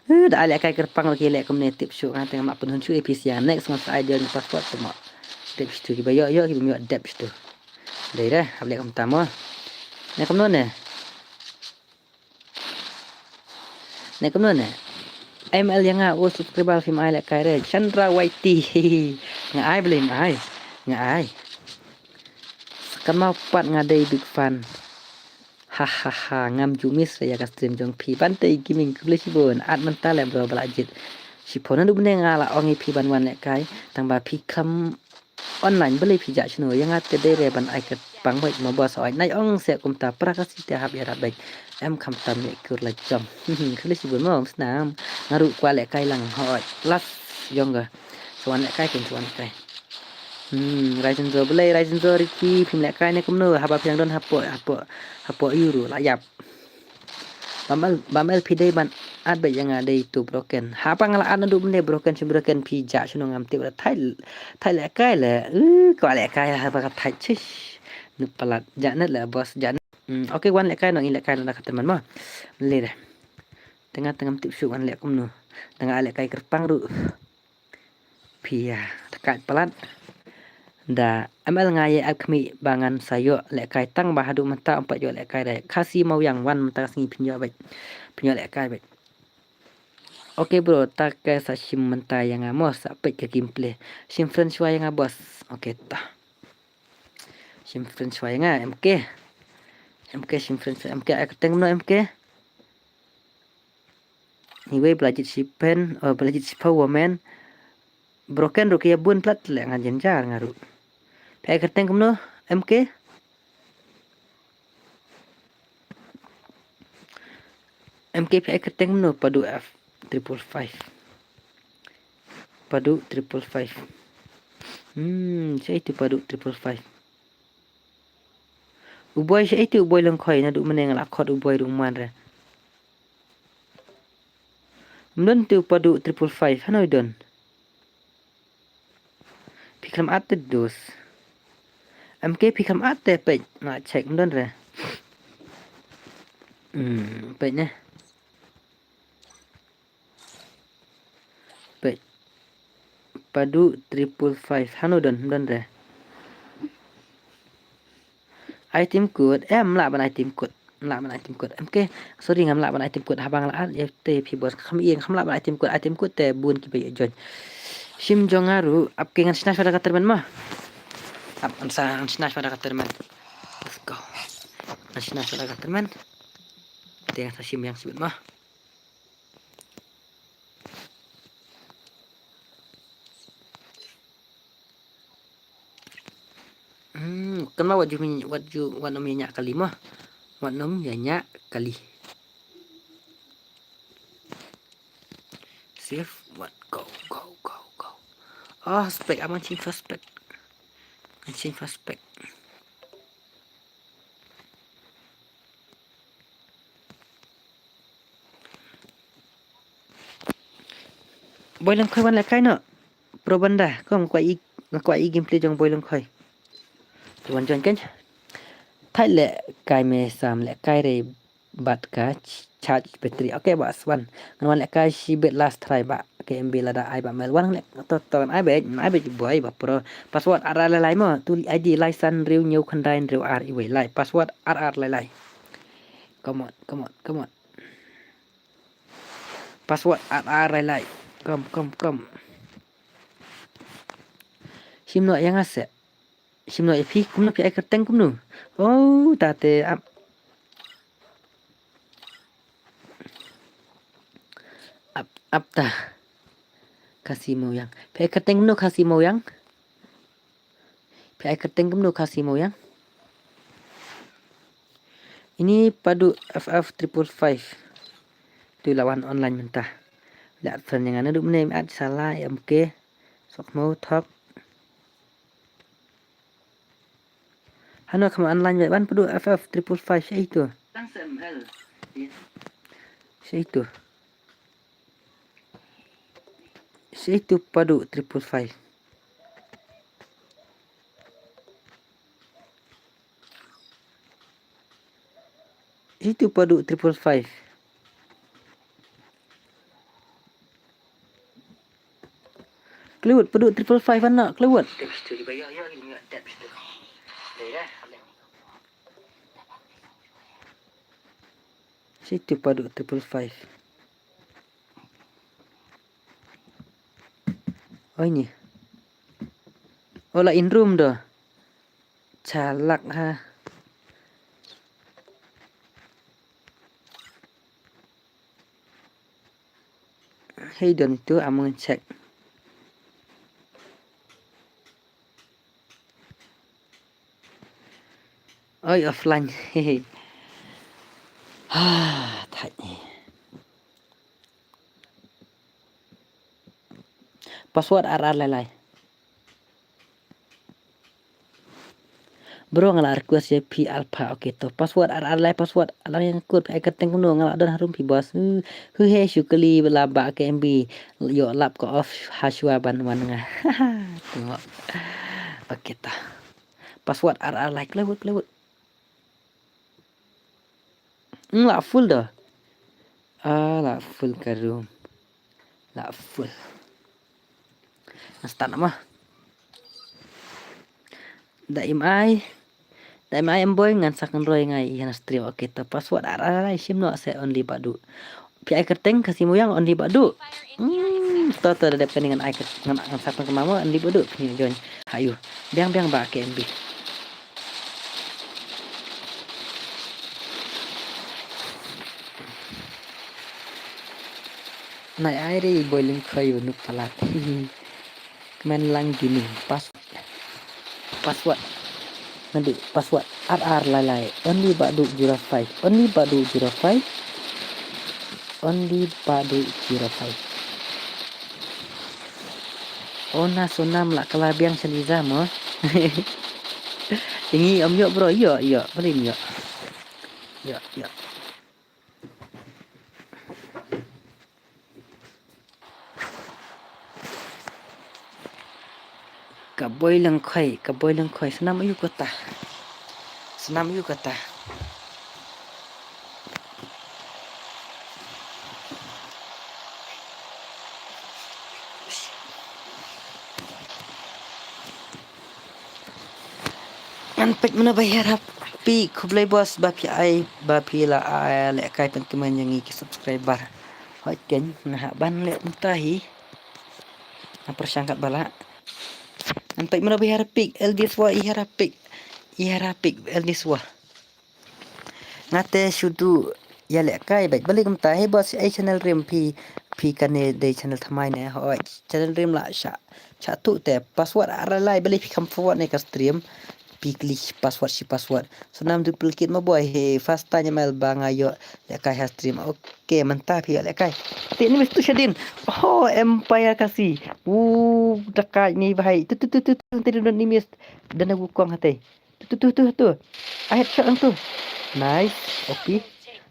Eh, da ai lehkai kyrpang ba ki leh kumne tip shuh nga teng ma pynhun shuh A P C ïa next ngan sa ai dei passport to mo. Dep shuh ki ba ïoh ïoh ki ba ïoh dep shuh. Dei re hap leh kumta mo. Ne kumno ne. Ne kumno ne. M L ïa nga u subscriber phim ai lehkai re Chandra Y T. Nga ai blim ai. Nga ai. Kan mau pat nga dei big fan. Ha ha ha ngam ju miss re ïa ka stream jong phi Bantei Gaming khublei shibun at mynta le bro ba la jied. Shiphew naduh mynne nga la ong ïa phi ban wan lehkai, tang ba phi kham online, balei phi jah shano? Ïa nga te dei re ban ai kyrpang beit mo boss. Oi, nai ong se kumta, para Khasi te hap ïarap beit. Em kham tam ïa kur la jong. Khublei shibun mo, snam. Nga ruh kwah lehkai lang, hoi. Last jong ka. Sa wan lehkai kin, sa wan lehkai. Hmm, Raisin Zo, balei Raisin Zo Ricky, phim lehkai ne kumno, haba phi dang don hapoh, hapoh, hapoh ïu ruh la ïap. Bam el, bam el phi dei ban at beit ïa nga dei tu broken. Haba nga la at naduh mynne broken, shu broken phi jah shano ngam tip, thait, thait lehkai le. Uh, kwah lehkai haba ka thait, shish. Nop palat. Jah net le boss, jah net. Hmm, okay, wan lehkai noh, ngi lehkai noh da ka tyrmen mo. Lei de. Te nga te ngam tip shuh wan leh kumno. Da nga lehkai kyrpang ruh. Phi ïa, da kait palat. Da M L nga ïa ap khmih ba ngan sa ïoh lehkai tang ba haduh mynta ym pat ïoh lehkai re. Khasi Mawiang wan mynta ka sngi phin ïoh beit. Phin ïoh lehkai beit. Okay bro, ta ka sa shim mynta ïa nga mo, sa peit ka gameplay. Shim friend shuwa ïa nga boss. Okay ta. Shim friend shuwa ïa nga M K. M K shim friend shuwa, M K ai kyrteng kumno M K? Iwei ba la jied shiphew, oh, ba la jied shiphew women. Broken ruh ki ïa bun palat leh, nga jynjar nga ruh. Phi ai kyrteng kumno M K? M K phi ai kyrteng kumno? Padu F triple five. Padu triple five. Hmm, shaei tu Padu triple five? U boi shaei tu, u boi Lyngkhoi, naduh mynne nga la khot u boi ruh um wan re. Ym don tu Padu triple five, hano i don? Phi khlem at te dos. M K phi khlem at te, peit, nga check ym don re. Hmm, peit ne. Peit. Padu triple five, hano don, ym don re. Item code, eh, ym lah ban item code. Ym lah ban item code. M K, sorry, ngam lah ban item code. Haba nga la at ïa te phi bos, kham ïeng, kham lah ban item code. Item code te bun kiba ïoh join. Shim jong nga ruh, ap ke ngan shna shuwa da ka tyrmen mo. Ap ngan sa, ngan shna shuwa da ka tyrmen. Let's go. Ngan shna shuwa da ka tyrmen. Te ngan sa shim ïa nga shibit mo. Hmm, kan ma wat ju min-, wat ju, wat nym ïa ñiah kali mo. Wat nym ïa ñiah kali. Save, wat, go, go, go, go. Oh, spec, aman change for spec. Change for spec. Boi Lyngkhoi wan lehkai noh. Pro Banda, ko nga kwah i, nga kwah i gameplay jong Boi Lyngkhoi. Te wan join kan. Thait lehkai me sam lehkai re bad ka ch-, charge battery. Okay, ba swan. Ngan wan lehkai shibit last try ba. K M B lada ai ba mel wan leh to to ai beit, ai beit boi ba pro. Password ar ar lai lai mo. Tu I D lai san hynriew hynñiew khyndai hynriew ar iwei lai. Password ar ar lai lai. Come on, come on, come on. Password ar ar lai lai. Come, come, come. Shim noh ïa nga se. Shim noh ïa phi, kumno phi ai kyrteng kumno? Oh, ta te ap. Ap, ap ta. Khasi Mawiang. Phi ai kyrteng kumno Khasi Mawiang? Phi ai kyrteng kumno Khasi Mawiang? Ini Padu F F triple five. Tu la wan online mynta. La friend ïa nga naduh mynne, at sala M K. Sok mo thok. Hano kham online beit ban Padu F F triple five, shaei tu? Shaei tu? Shaei tu Padu triple five? Shaei tu Padu triple five? Khlem wut Padu triple five, anak, khlem wut. Shaei tu Padu triple five? Oi ni. Ola in room do. Chalak ha. Hey, don itu amang check. Oi, offline. Ha, thai. Password ar ar lai lai. Bro, nga la request ïa phi alpha. Okay to, password ar ar lai, password. Alang ïa nga kut, ai kyrteng kumno, nga la don harum phi boss. Hu, hu he shukali la ba K M B. Ïoh lap ka off ha shuwa ban wan nga. Tengok. Okay to. Password ar ar lai, klewut, klewut. Hmm, la full dah. Ah, la full ka room. La full. Ngan start nama. Da im ai. Da im ai em boy ngan sak ngan roi ngai ïa na stream. Okay to, password ar ar lai, shim noh se only Badu. Phi ai kyrteng Khasi Muiang, only Badu. Hmm, to to da dep kane ngan ai kyrt-, ngan, ngan sak ngan kynmaw mo, only Badu. Phi join. Hayu. Biang biang ba K M B. Nai ai re boy ling khoi ba nuk palat. Kmen lang gini. Pas-, password. Nanti password. Ar ar lai lai. Only Badu zero five. Only Badu zero five. Only Badu zero five. Oh, na Sonam la kala biang sha Liza mo. Ini om yok bro, yok, yok. Beli yok. Yok, yok. Ka boi lengkhoi, ka boi lengkhoi. Snam ayu kata. Snam ayu kata. Ngan peit mano ba hiar ha pik, khublei boss ba phi ai, ba phi la ai lehkai pynkmen ïa ngi ki subscriber. Hoi ken, nga hap ban leh mynta hi. Nga pyrshang kat ba lah. Ngan peit mano ba hiar ha pik, Elvis wa i hiar ha pik. I hiar ha pik, Elvis wa. Nga te shu duh ïa lehkai bad balei kumta, hei boss, ai channel rim phi, phi kane dei channel thymmai ne, hoi, channel rim la sha, sha tu te, password ar lai, balei phi kham forward ne ka stream, phi klik password shi password. Snam duplicate ma boy, hei, first time email ba nga ïoh lehkai ha stream, okay, mynta phi ïoh lehkai. Te ni miss tu shadin, oh, Empire Khasi, uh, dakai ni bahai, tu, tu, tu, tu, tu, tu, tu, ni miss, dan aku kong hati. Tu, tu, tu, tu, tu. Ah, headshot lang tu. Nice. Okay.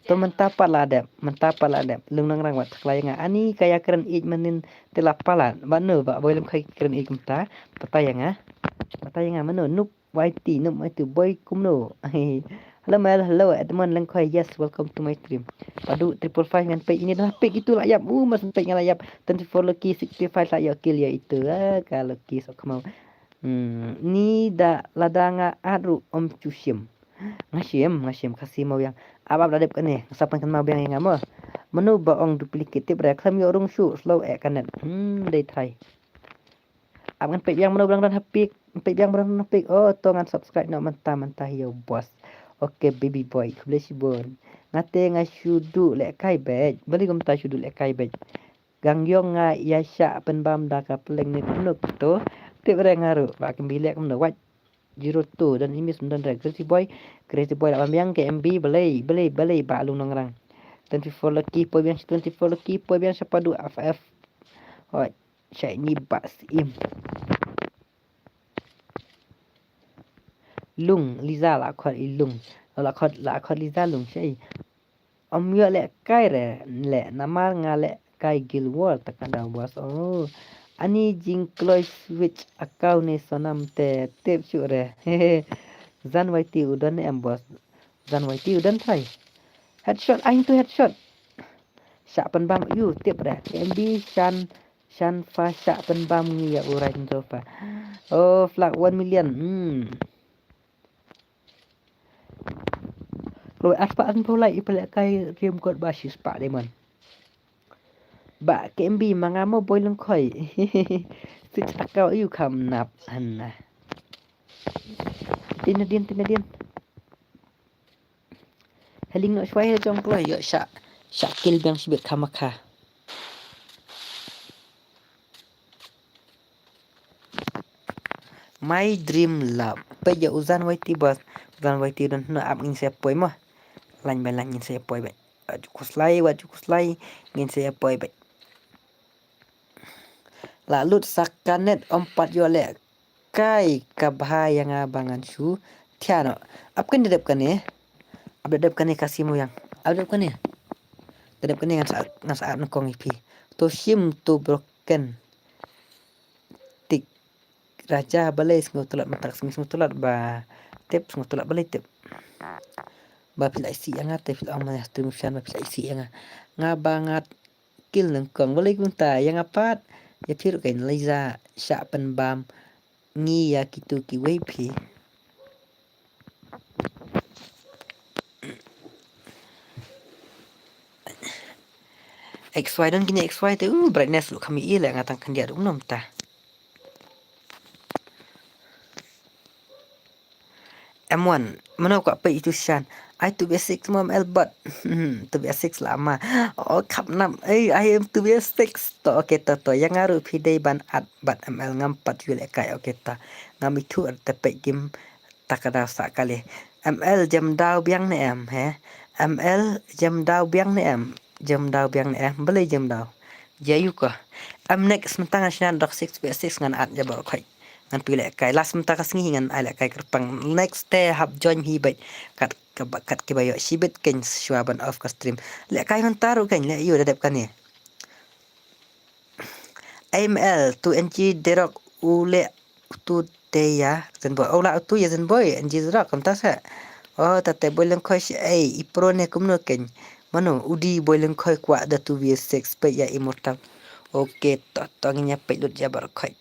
Tu mynta pat la dep. Mynta pat la dep. Lung nang rang wat khlai nga. Ani kaya kren ij manin te la palat. Ba no ba boi lem khai kren ij kumta. Pata ïa nga. Pata ïa nga mano. Nup Y T, nup Y T, boi kumno. Hello Mel, hello Edmond Lengkhoi. Yes, welcome to my stream. Padu triple five ngan peit ini dah peit itu la yap. Uh, mas peit ngan la yap. Twenty four lucky, sixty five la ïoh kill ïa itu. Ah, ka lucky sok mau. Hmm, ni da lada nga at ruh ym ju shim. Nga shim, nga shim Khasi Mawiang. Ap ap da dep kane, nga sa pynkan Mawiang ïa nga mo. Mano ba ong duplicate tip re, khlem ïoh rung shuh, slow eh ka net. Hmm, dei try. Ap ngan peit biang mano ba dang don ha pik, peit biang ba dang don ha pik. Oh, to ngan subscribe noh mynta mynta hi ïa u boss. Okay, baby boy, khublei shibun. Nga te nga shu duh lehkai beit. Balei kumta shu duh lehkai beit. Gang yong nga ïa shah pynbam da ka pleng ne kumno to. Tip re nga ruh ba kem bilek kumno wat. Zero two dan imis mdan re Crazy Boy. Crazy Boy la bam yang K M B balei balei balei ba lung nongrang. Twenty four lucky poi biang, twenty four lucky poi biang sha Padu F F. Hoi, shai ni ba sim. Lung Liza la khot i lung. La khot la khot Liza lung shai. Ym ïoh lehkai re, leh namar nga lehkai Guild Wars, ta ka daw boss. Oh. Ani jingkloi switch account ne Sonam te tip shuh re. Zan Y T u don ne em boss. Zan Y T u don trai. Headshot, ain tu headshot. Shah pynbam ïu tip re. K M B shan, shan fa shah pynbam ngi ïa u Range Rover. Oh, flag one million. Hmm. Kloi arspah arphew lai i pynlehkai rim kot ba shispah diamond. Ba K M B ma nga mo boi lengkhoi. Switch account ïu kham nap hana. Tin na din, tin na din. Heling noh shwai he jong kloi ïoh shah, shah kill biang shibit khamakha. My dream love. Peit ïa u Zan Waiti bos. U Zan Waiti don hno ap ngin sa poi mo. Lain ba lain ngin sa poi beit. Wat ju khuslai, wat ju khuslai. Ngin sa poi beit. La lut sa ka net ym pat ïoh lehkai ka bha ïa nga ba ngan shu thiah noh. Ap kan da dep kane. Ap da dep kane ka sim u yang. Ap da dep kane. Da dep kane ngan sa, ngan sa ap nyngkong ïa phi. To shim to broken. Tik Raja balei sngewtynnat mynta ka sngi sngewtynnat ba tip sngewtynnat balei tip. Ba phi la isih ïa nga te phi la ong ma stream shan ba phi la isih ïa nga. Nga ba nga kil nyngkong balei kumta ïa nga pat. Ïa phi ruh kein Liza shah pynbam ngi ïa kitu kiwei phi. X Y don kine X Y te u brightness ruh kham ïohi leh nga tang khyndiat ruh ym ta. M one, mano kwah peit itu shan. Ai two B six mo M L bot. Two B six la ma. Oh, khap nam. Ei, ai two B six. To, okay, to, to. Ïa nga ruh phi dei ban at bad M L ngam pat ïoh lehkai, okay, to. Ngam ithuh ar te peit game ta ka daw sa kali. M L jem daw biang ne em, he? M L jem daw biang ne em? Jem daw biang ne em? Balei jem daw? Ïa ïu ko. Em next mynta ngan shna dok six by six ngan at ïa baroh khoit. Ngan pynlehkai. Last mynta ka sngi ngan ai lehkai kyrpang. Next te hap join hi beit. Kat ka ba, kat ki ba ïoh shibit kein shuwa ban off ka stream. Lehkai mynta ruh kein leh ïu da dep kane. M L, tu N G Derok u leh tu te ïa Zenboy. U la tu ïa Zenboy, N G Derok, kumta sa. Oh, ta te Boy Lengkhoi shi, ei, i pro ne kumno kein. Mano, u dei Boy Lengkhoi kwah da two V six, peit ïa Immortal. Okay, to, to ngin ïa peit lut ïa baroh khoit.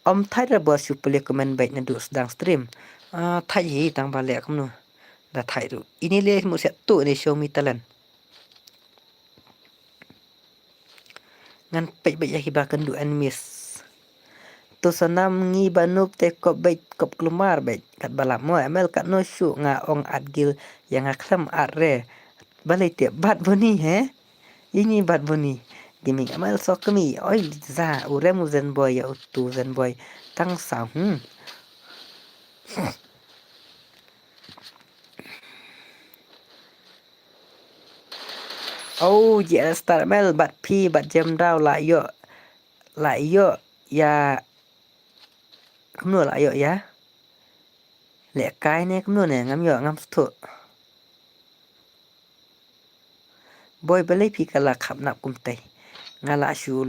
Ym thait re bos shu pule comment beit naduh sdang stream. Ah, thait hi tang ba leh kumno. Da thait ruh. Ini leh mu siat tu ini show me talent. Ngan peit beit ïa kiba kynduh enemies. To sa nam ngi ba noob te kop beit kop kulmar beit. Kat ba lap mo M L katno shuh nga ong at gil ïa nga khlem at re. Balei te Bad Bunny he? Ini Bad Bunny. Gaming M L sok kami. Oi za u rem u Zenboy ïa u tu Zenboy. Tang sa, hmm. Oh, J L Star M L bad phi bad Jem Daw la ïoh, la ïoh ïa. Kumno la ïoh ïa? Lehkai ne kumno ne ngam ïoh ngam sngewthuh. Boy balei phi ka la khap nap kumtei. Nga la shu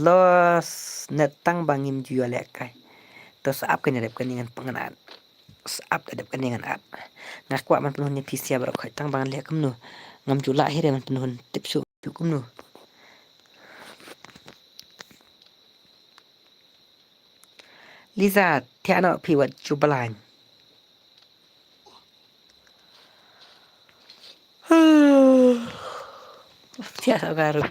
lost net tang ba ngim ju ïoh lehkai. To sa ap kane dep kane ngan ngan at. Sa ap da dep kane ngan at. Nga kwah ban pynhun ïa phi sia baroh khoit tang ba ngan leh kumno. Ngam ju lah hi re ban pynhun tip shuh shuh kumno. Liza, thiah noh phi wat ju blaiñ. Thiah sa ka ruh.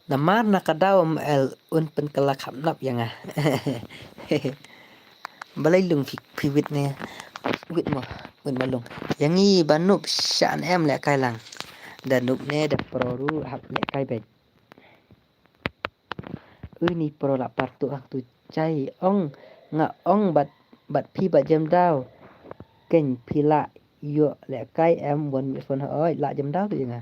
Namar na ka daw M L un pynkylla khap nap ïa nga. Balei lung phi, phi wit ne. Wit mo, wit mo lung. Ïa ngi ba noob sha em lehkai lang. Da noob ne da pro ruh hap lehkai beit. Uni pro la partu hangtu chai ong nga ong bad bad phi bad Jem Daw. Kein phi la ïoh lehkai em wan mi phone hoi la Jem Daw tu ïa nga.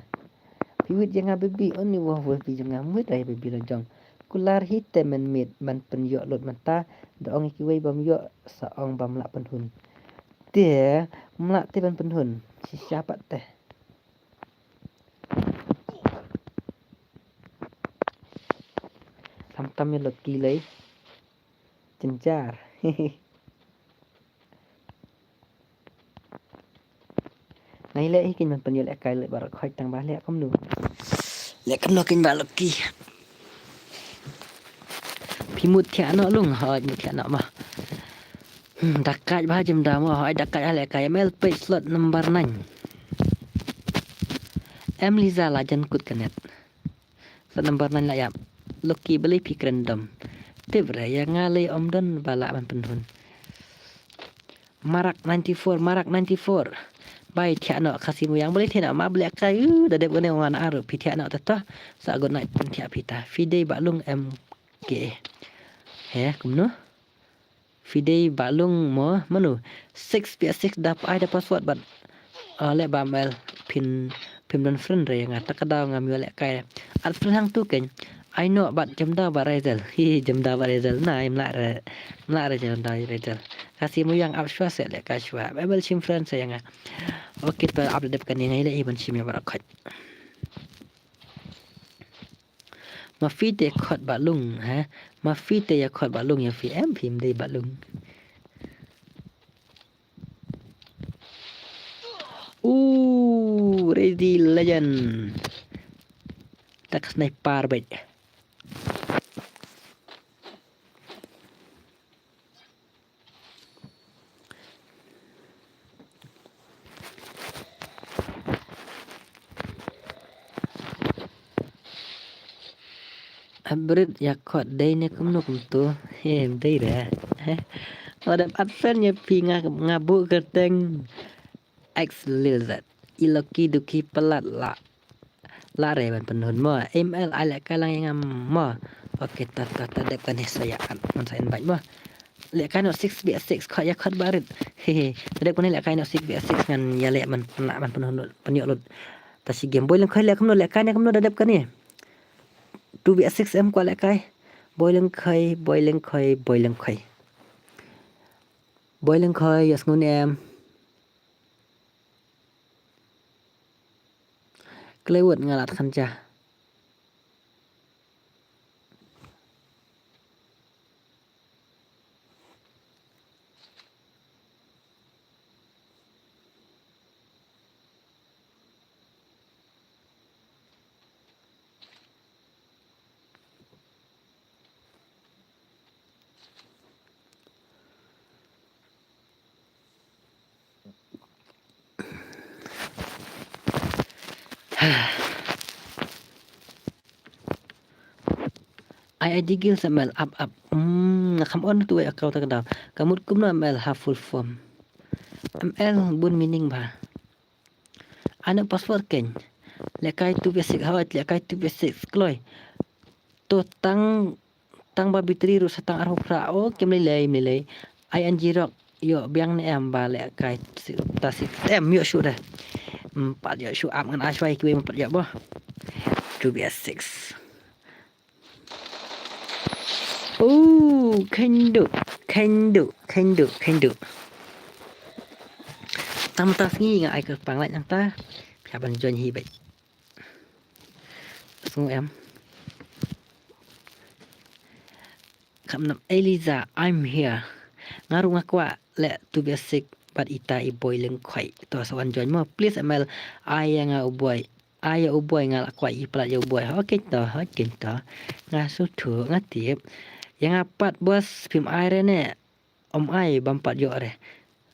Phi wit ïa nga baby uni wah wah phi jong nga mut ai baby la jong. Kular hi te men mit ban pynïoh lut mynta da ong ïa kiwei bam ïoh sa ong bam la pynhun. Te mla te ban pynhun shisha pat te. Tam tam ïa Lucky lei. Jynjar. Nai leh hi kin man pynïoh lehkai leh baroh khoit tang ba leh kumno. Leh kumno kin ba Lucky. Phi mut thiah noh lung hoi mut thiah noh ma. Hmm, da kait ba Jem Daw mo hoi da kait ha lehkai M L peit slot number nine. Em Liza la jan kut ka net. Slot number nine la ïap. Lucky balei phi kren dom. Tip re ïa nga lei ym don ba lah ban pynhun. Marak ninety-four, Marak ninety-four. Bai thiah noh Khasi Muiang balei thiah noh ma balei ka yu da dep kane wan aru phi thiah noh ta to. Sa good night phin thiah phi ta. Phi dei ba lung em Okay. He, kumno? Phi dei ba lung mo, mano? Six vs six da ai da password bad. Ah, leh ba M L phin, phim don friend re nga ta ka daw ngam ïoh lehkai. At friend hangtu kein. Ai noh bad Jamda bad Razel. Hi, Jamda bad Razel na im lah re. Im lah re Jamda bad Razel. Ka sim u ïang ap shuwa se lehkai shuwa. M L shim friend se ïa nga. Okay, to ap da dep kane nga ïaleh hi ban shim ïa baroh khoit. Ma phi te khot ba lung, ha? Ma phi te ïa khot ba lung ïa phi em phim dei ba lung. Ooh, Ready Legend. Tak sniper bait. Hybrid ïa khot dei ne kumno kumto. He, dei re. He. Wadam advent ïa phi nga, nga buh kyrteng X Lil Z. I Loki Duki palat la. La re ban pynhun mo. M L ai lehkai lang ïa nga mo. Okay, ta, ta, ta dep kane sa ïa at. Man sa invite mo. Lehkai noh six vs six, khot ïa khot barit. Hehe. Ta dep kane lehkai noh six vs six ngan ïaleh man pynlah man pynhun lut, pynïoh lut. Ta shi game Boy Lyngkhoi leh kumno lehkai ne kumno da dep kane. Two vs six em kwah lehkai. Boy Lyngkhoi, Boy Lyngkhoi, Boy Lyngkhoi. Boy Lyngkhoi, ïa sngew ne em. Klewut nga la than ja. Ai ai digil sa M L ap ap. Hmm, nga kham on tu ai account ta ka daw. Ka mut kumno M L ha full form. M L bun meaning ba. Ano password kein. Lehkai two vs six hawai, lehkai two vs six kloi. To tang, tang ba battery ruh sa tang arphew phra. O, kim lei lei, lei lei. Ai an jirok. Ïoh biang ne em ba lehkai si-, ta six em ïoh shuh dah. Em pat ïoh shuh ap ngan ai shuwa kiwei em pat ïoh boh. Two vs six. Oh, khendu, khendu, khendu, khendu. Tam ta sngi nga ai ka pang lait nang ta. Phi hap ban join hi beit. Sngew em. Kham nam Eliza, I'm here. Nga ruh nga kwah leh two vs six bad ita i Boy Lyngkhoi. To sa wan join mo. Please M L ai ïa nga u Boy. Ai ïa u Boy nga la kwah i palat ïa u Boy. Okay to, okay to. Nga sngewthuh nga tip. Ïa nga pat boss phim ai re ne. Ym ai bam pat ïoh re.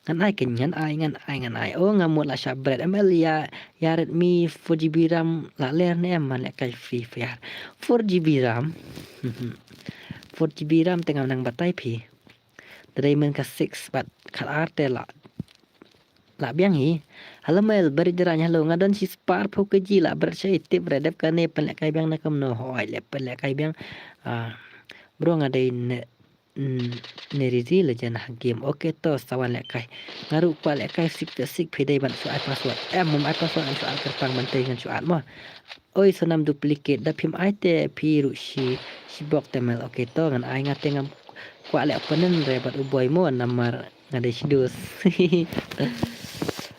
Ngan ai kein ngan ai, ngan ai, ngan ai. Oh, nga mut la shah bret. M L ïa, ïa Redmi four GB RAM la ler ne em man lehkai Free Fire. Four GB RAM. Four GB RAM te ngam nang batai phi. Te dei men ka six bad khat ar te la. La biang hi. Hello M L, bret jrang hello. Nga don shispah arphew kg la bret sha i tip re dep kane pynlehkai biang ne kumno hoi leh pynlehkai biang. Ah, bro nga dei ne Mm, ne Ready Legend ha game. Okay to sa wan lehkai. Nga ruh kwah lehkai six vs six phi dei ban shu ai password. Em, mum ai password ngan shu ai kyrpang ban tei ngan shu ai mo. Oi, Sonam Duplicate da phim ai te phi ruh shi, shi bok te M L. Okay to ngan ai nga te ngam kwah leh opponent re bad u Boy mo namar nga dei shi dos.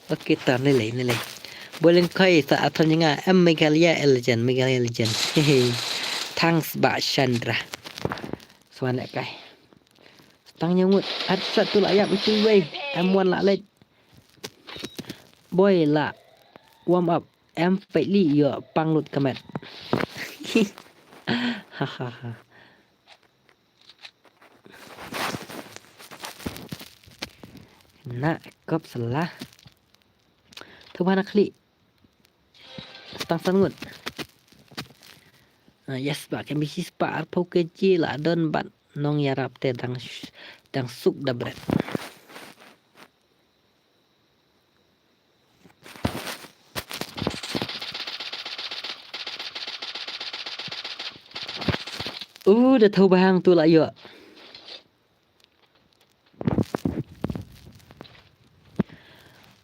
Okay to ne lei, ne lei. Boy Lyngkhoi sa athon nga em Meghalaya Legend, Meghalaya Legend. Thanks ba Chandra. Sa wan lehkai. Stang ñiaw ngut. At sat tu la ïap itu wei. M one la leit. Boy la warm up. Em peit li ïoh pang lut ka met. Ha ha ha. Na kop salah. Tu ba na khlieh. Stang san ngut. Ah, yes, ba kem bisi spah arphew kg la don bad nongïarap te dang sh-, dang suk da bret. U da thaw bahang tu la ïoh.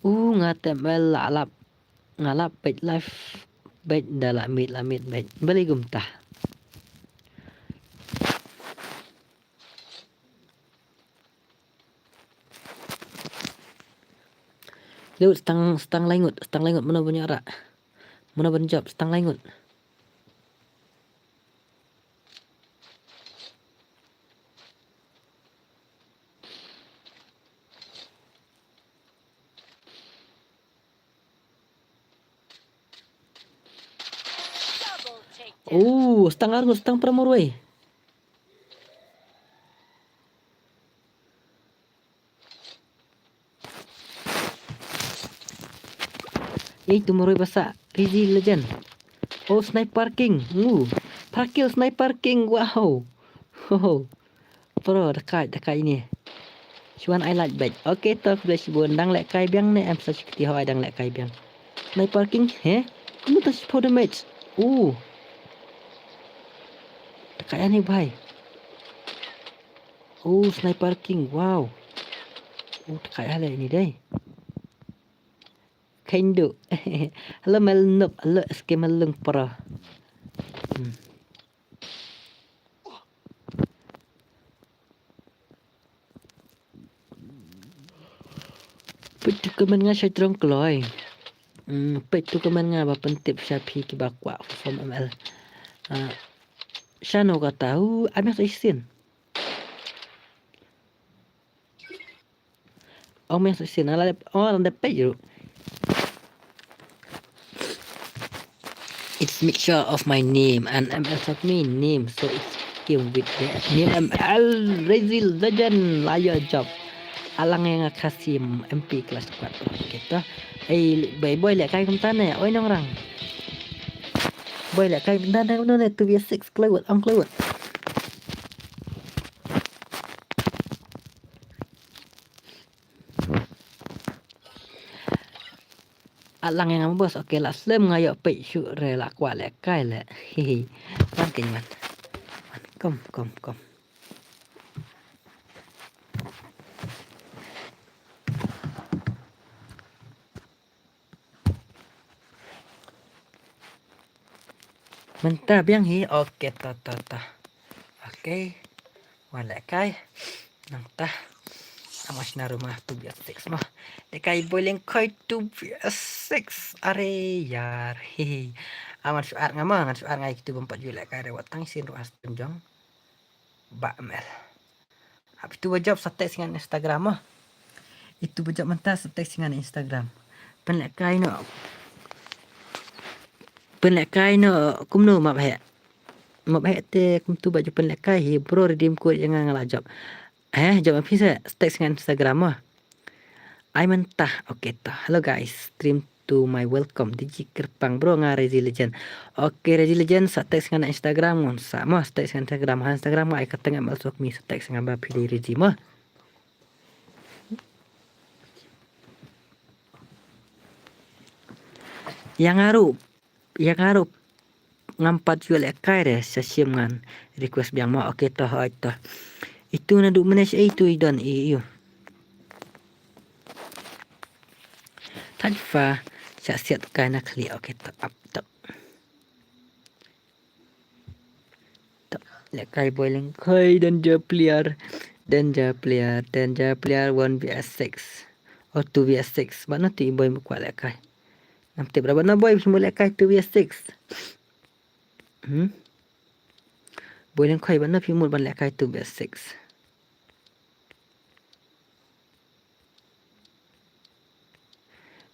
U nga te mel la lap. Nga lap peit live. Peit da la mit la mit peit. Beli gum tah. Lut stang stang laingut, stang laingut mano ban ïoh ra. Mano ban jop stang laingut. Oh, stang arngut stang para marwei. Ei tu marwei basa Rizzy Legend. Oh, Sniper King. Ngu. Prakil Sniper King. Wow. Ho ho. Pro da kai da kai ni. Shuan ai lait bek. Okay to khublei shibun dang leh kai biang ne em sa shikti ho ai dang leh kai biang. Sniper King he. Kumno ta shiphew damage. Uh. Da kai ani bhai. Oh, Sniper King. Wow. Oh, da kai ale ni dei. Kendo. Hello Melnup. Hello S K Melung Pro. Hmm. Peit tu comment nga shai trong kloi. Hmm, peit tu comment nga ba pyntip sha phi kiba kwah form M L. Ah, shano kata u amias isin. Ong meng sa sien ala dep ong ala dep peit ju. It's mixture of my name and M L Sokmi name, so it's came with the name M L Rizzy Legend. Layo job. Alang yang Kasim M P kelas empat. Okay to. Ei boy boy leh kai kumta ne. Oi nongrang. Boy leh kai kumta ne kumno ne two v six kloi wut ong kloi wut. At lang ïa nga ma bos, okay la slem nga ïoh peit shuh re la kwah leh kai leh. Hihi. Wan kein wan. Wan kom kom kom. Mynta biang hi, okay ta ta ta. Okay. Wan leh kai. Nangta. Ama shna ruma two v six ma. Leh kai boiling koi two v six. Are yar. Hehe. Aman shuar nga ma, ngan shuar nga itu bym pat ju leh kai re wat tang sien ruh ha stream jong Bah Mel. Hap itu ba jop sa text ngan Instagram mo. Itu ba jop mynta sa text ngan Instagram. Pynleh kai noh. Pynleh kai noh kumno map heh. Map heh te kumtu ba jop pynleh kai hi bro redeem code ïa nga nga la jop. Eh, jop ma phi sa text ngan Instagram mo. Ai mynta. Okay to. Hello guys, stream to my welcome. D J Kyrpang bro nga Rezi Legend. Okay Rezi Legend sa text ngan Instagram ngan sa mo sa text ngan Instagram ha Instagram nga ai ka teng M L Sokmi sa text ngan ba phi dei Rezi mo. Ïa nga ruh ïa nga ruh ngam pat ju leh kai re sa shim ngan request biang mo. Okay to hoi to. Itu na du manesh itu i don i yu. Thaj fa sa siat kai na khli. Okay to up to. To leh kai boiling kai danger player. Danger player danger player one v six. Or two v six. Ba na ti boy mukwa leh kai. Nam tip rabat na boy phi mut leh kai two v six. Hmm. Boy leng khoi ban na phi mut ban leh kai two v six.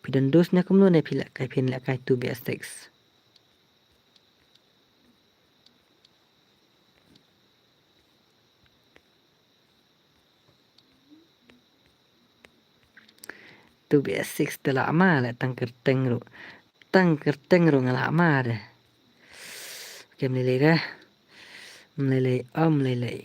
Phi don dus ne kumno ne phi leh kai phi leh kai two v six. Two v six te la ma le tang kyrteng ruh. Tang kyrteng ruh nga la ma de. Ke mlei lei de. Mlei lei om mlei lei.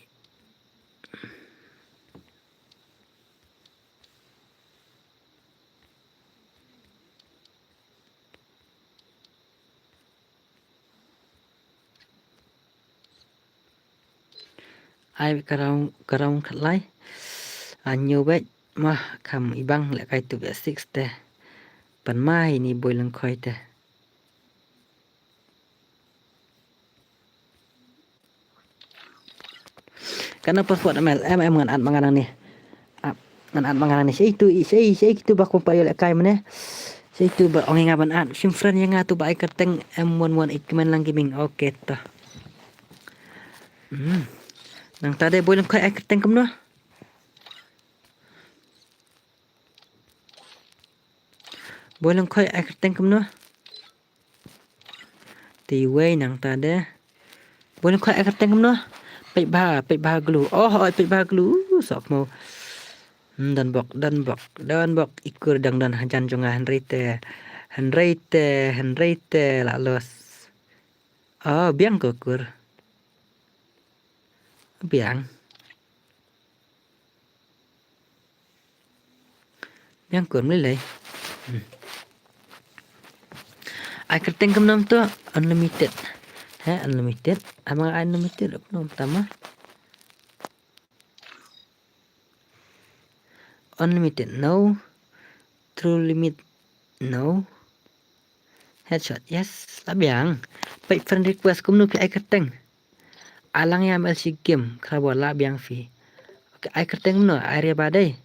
Ai ka round, ka round khatlai. A hynñiew beit ma kham i bang lehkai two vs six te. Pan ma ini Boi Lyngkhoi te. Katno password em, em, em, ngan add ma nga nangne. Ah, ngan add ma nga nangne. Shei tu, shei, shei kitu ba kumpa ïoh lehkai mane. Shei tu ba ong ïa nga ban add. Shim friend ïa nga tu ba ai kyrteng M one one eight Kmen Lang Gaming. Okay to. Hmm. Nangta de Boi Lyngkhoi ai kyrteng kumno? Boi Lyngkhoi ai kyrteng kumno? Te iwei nangta de. Boi Lyngkhoi ai kyrteng kumno? Peit bha, peit bha glu. Oh, oi, peit bha glu. Uh, sok mo. Hmm, don bok, don bok, don bok. I kur dang don hajan jong nga hynrei te. Hynrei te, hynrei te la los. Oh, biang ko kur. Biang. Biang kur mlei lei. Hmm. Ai kyrteng kumno to? Unlimited. He, unlimited. Ama unlimited kumno tama? Unlimited no. True limit no. Headshot yes. La biang. Peit friend request kumno phi ai kyrteng. Alang ïa M L C game kra ba la biang phi. Okay, ai kyrteng no, Arya ba dei.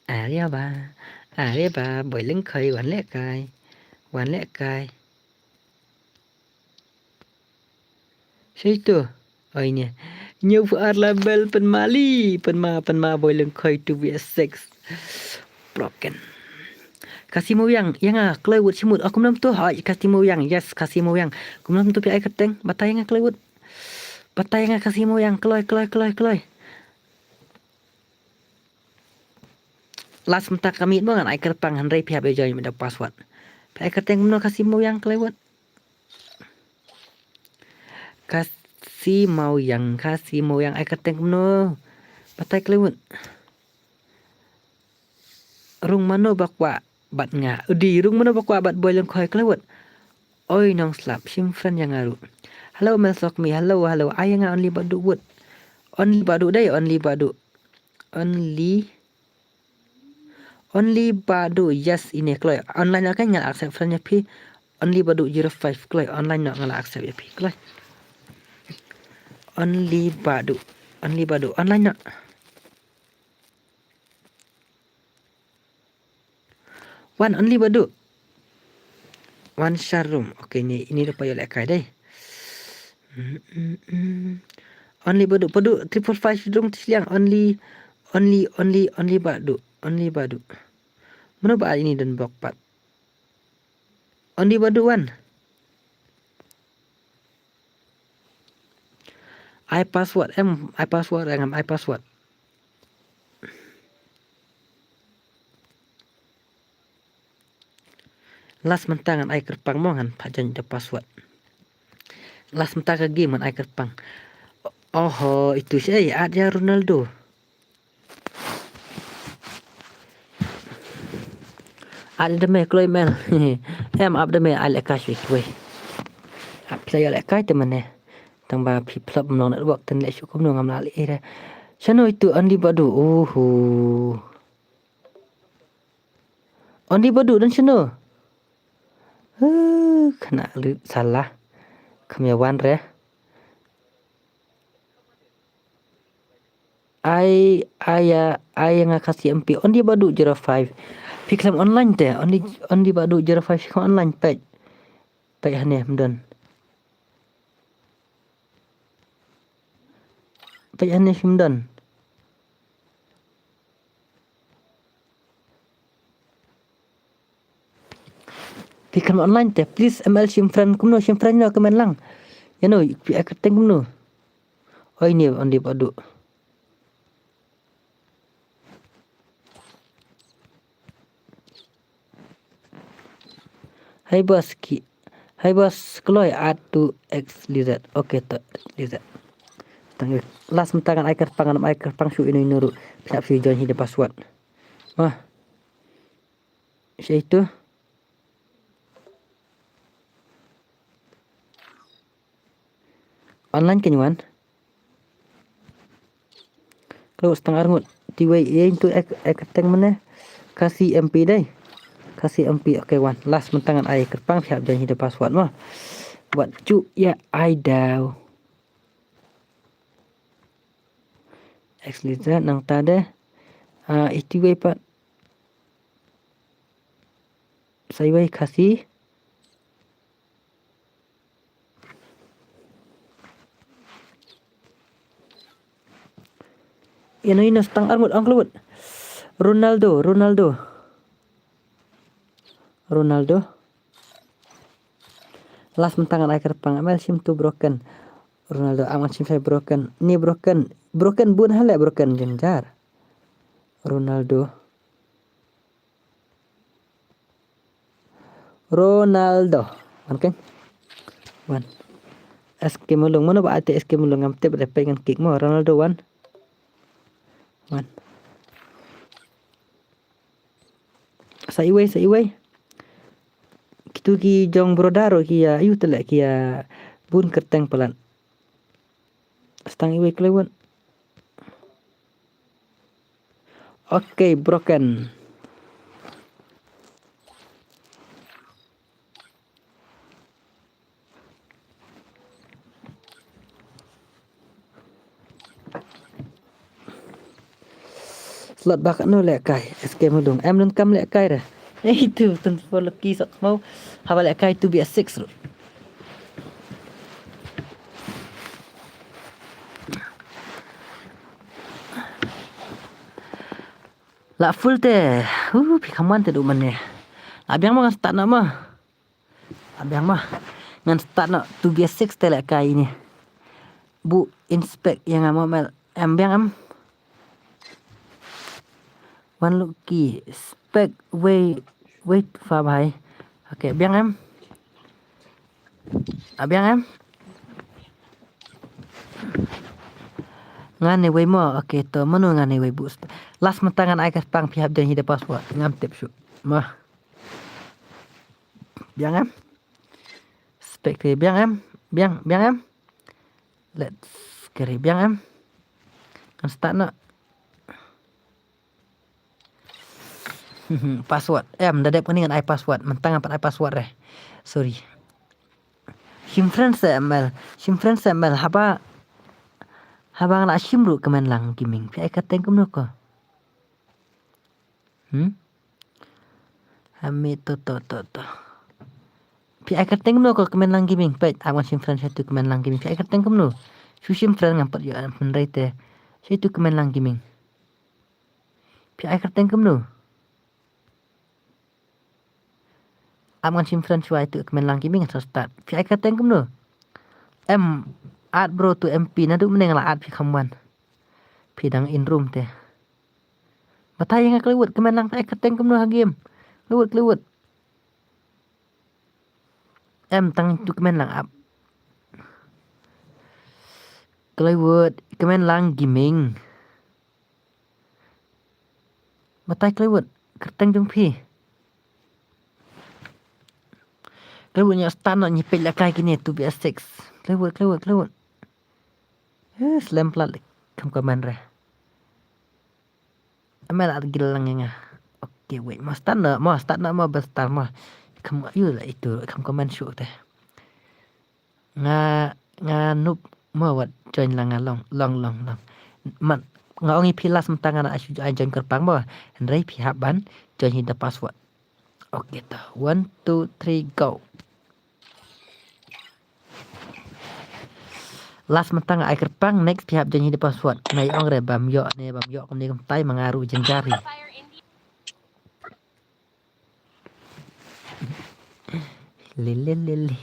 Arya ba, Arya ba, Boi Lyngkhoi wan lehkai. Wan lehkai. Shei tu. Oi ne. Hynñiew phew ar level pynma li, pynma, pynma Boi Lyngkhoi two vs six. Broken. Kasi Mo Yang, ïa nga kloi wut shimut. Oh, kumno to? Hai, Kasi Mo Yang. Yes, Kasi Mo Yang. Kumno to phi ai kyrteng? Batai ïa nga kloi wut. Batai ïa nga Kasi Mo Yang kloi, kloi, kloi, kloi. Last mynta ka miet mo ngan ai kyrpang hynrei phi hap ïa join mynta password. Phi ai kyrteng kumno Kasi Mo Yang kloi wut. Kasi Mo Yang, Kasi Mo Yang ai kyrteng kumno. Batai kloi wut. Rung mano ba kwah bad nga. Udi, rung mano ba kwah bad Boi Lyngkhoi kloi wut. Oi nong slap, shim friend ïa nga ruh. Hello Mel Sokmi, hello, hello. Ai ïa nga Only Badu wut. Only Badu dei, Only Badu. Only Only Badu, yes, ine kloi. Online okay ngan accept friend ïa phi. Only Badu zero five kloi. Online no ngan accept ïa phi kloi. Only Badu. Only Badu. Online no. Wan Only Badu. Wan Sharum. Okay, ini, ini rupa ïa lehkai dei. Mm, mm, mm. Only Badu, Badu triple five dong tisliang. Only, only, only, Only Badu. Only Badu. Mano ba ini don bok pat. Only Badu wan. Ai password em, ai password em, ai password. Last mynta ngan ai kyrpang mo ngan pha join da password. Last mynta ka game ngan ai kyrpang. Oho, itu shei, add ïa Ronaldo. Add da me kloi Mel. Em, add da me ai lehkai shuh wei. Add play lehkai te mane. Tang ba phi plop mlong network ten leh shuh kumno ngam lah leh ira. Shano itu Only Badu. Uhu. Only Badu don shano. Huh, kena lut salah. Kam ïa wan re. Ai, ai, ai nga Khasi M P. Only Badu zero five. Phi khlem online te. Only, Only Badu zero five phi khlem online peit. Peit hangne ym don. Peit hangne ym don. Phi khlem online te, please M L shim friend kumno, shim friend no comment lang. Ïa no, phi ai kyrteng kumno. Oi ne Only Badu. Hai boss ki, hai boss kloi add to X L Z. Okay to X L Z. Tang last mynta ngan ai kyrpang, ngan ai kyrpang shu ino ino ruh. Phi hap shu join hi da password. Wah. Sha itu. Online kein wan. Kloi wut, stang arngut. Te wei, ïa ito ek, ek teng mane. Khasi M P dei. Khasi M P, okay, wan. Last mynta ngan ai kyrpang, phi hap join hi da password mo. Wat ju ïa ai daw. X L Z nangta de. Ah, ito wei pat. Sa iwei Khasi. Ïano ïano, stang arngut, ong kloi wut. Ronaldo, Ronaldo. Ronaldo. Last mynta ngan ai kyrpang, M L shim tu broken. Ronaldo, am ngan shim shai broken. Ni broken. Broken bun hale, broken jynjar. Ronaldo. Ronaldo. Wan keng. Wan. S K Mulung. Mano ba ate S K Mulung, ngam tip, reply ngan kick mo. Ronaldo wan. Wan. Sa iwei, sa iwei. Kitu ki jong Broda ruh ki ïa, ayu tele ki ïa bun kyrteng palat. Stang iwei kloi wut. Okay, broken. Slot ba katno lehkai, S K Mulung. Em, don kam lehkai re. Ei, tu, tun for lucky sok mau. Haba lehkai tu biar six ruh. La full te. Uh, phi khamwan te du mane. La biang ma, ngan start noh ma. La biang ma. Ngan start noh tu biar six te lehkai ine. Bu inspect ïa nga mo, M L. Em, biang em. Wan lucky spec wei, wei fa bhai. Okay, biang em. Ah, biang em. Ngan ne wei mo. Okay, to mano ngan ne wei bu. Last mynta ngan ai kyrpang, phi hap join hi da password. Ngam tip shuh. Mo. Biang em. Spec te biang em. Biang, biang em. Let's carry, biang em. Ngan start noh. Password. Em, da dep kane ngan ai password. Mynta ngam pat ai password re. Sorry. Shim friend se M L. Shim friend se M L. Haba, haba nga la shim ruh kmen lang gaming. Phi ai kyrteng kumno ko? Hmm? Hami to, to, to, to. Phi ai kyrteng kumno ko kmen lang gaming? Peit, ap ngan shim friend sha tu kmen lang gaming. Phi ai kyrteng kumno? Shu shim friend, ngam pat ïoh, em, hynrei te. Sha tu kmen lang gaming. Phi ai kyrteng kumno? Ap ngan shim friend shuwa, ito kmen lang gaming ngan sa start. Phi ai kyrteng kumno? Em, add bro tu M P, naduh mynne nga la add phi kham wan. Phi dang in room te. Batai ïa nga kloi wut, kmen lang, phi ai kyrteng kumno ha game. Kloi wut, kloi wut. Em, tang tu kmen lang ap. Kloi wut, kmen lang gaming. Batai kloi wut, kyrteng jong phi. Kloi wut, ñiah start noh, ñi peit lehkai kine two B S six. Kloi wut, kloi wut, kloi wut. Eh, slem palat, kham comment re. Amel at gil lang ïa nga. Okay, wait, mo start noh, mo start noh, mo ba start mo. Kham, ïa la itu, kham comment shuh te. Nga, nga noob mo, wat join lang nga long, long, long, long. Man, nga ong ïa phi last mynta nga na shu ai join kyrpang mo. Hynrei phi hap ban join hi da password. Okay to. One, two, three, go. Last mynta nga ai kyrpang, next phi hap join hi da password. Nga ong re bam ïoh ne bam ïoh kumne kumtai ma nga ruh jynjar hi. Lele lele.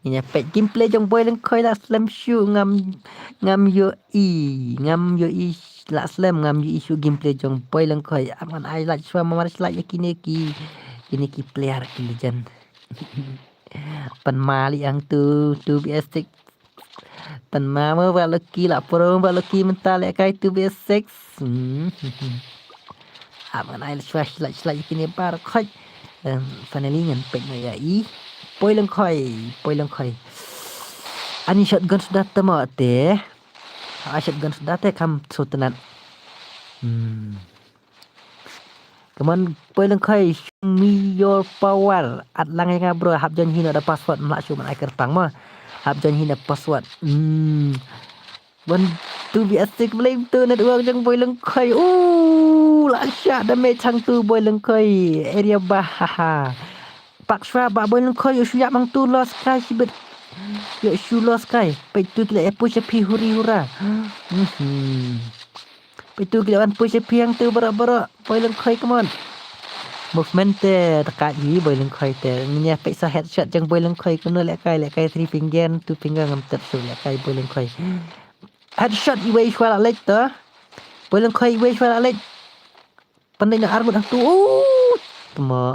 Ngi ïa peit gameplay jong Boy Lyngkhoi la slem shuh, ngam, ngam ïohi, ngam ïohi la slem, ngam ïohi shuh gameplay jong Boy Lyngkhoi. Ap ngan ai like shuwa, mar like ïa kine ki, kine ki player ki legend. Pan mali ang tu, two B S six. Tan ma mo ba lucky la pro ba lucky mynta lehkai two B S six. Hmm. Ap ngan ai shuwa shlai shlai kine baroh khoit. Em, finally ngan peit noh ïa i. Boy Lyngkhoi, Boy Lyngkhoi. Ani shotgun suda te mo te. Ai shotgun suda te kham sngewtynnat. Hmm. Come on, Boy Lyngkhoi, show me your power. At lang ïa nga bro, hap join hi na da password, mlak shu man ai kyrpang mo. Hap join hi na password. Hmm. One, two V S six, blame to network jong Boy Lyngkhoi. Ooh, la shot damage hangtu Boy Lyngkhoi. Area bah, haha. Pak shwa ba Boy Lyngkhoi, ïoh shu ïap hangtu lost kai shibit. Ïoh shu lost kai. Peit tu ki la ïa push ïa phi huri hura. Mhm. Peit tu ki la wan push ïa phi hangtu baroh baroh. Boy Lyngkhoi, come on. Movement te, ta ka hi Boy Lyngkhoi te. Ngin ïa peit sa headshot jong Boy Lyngkhoi, kumno lehkai, lehkai three finger, two finger ngam tip shuh lehkai Boy Lyngkhoi. Headshot iwei shwa la leit to. Boy Lyngkhoi iwei shwa la leit. Pyndait na arngut hangtu. Oh, tma.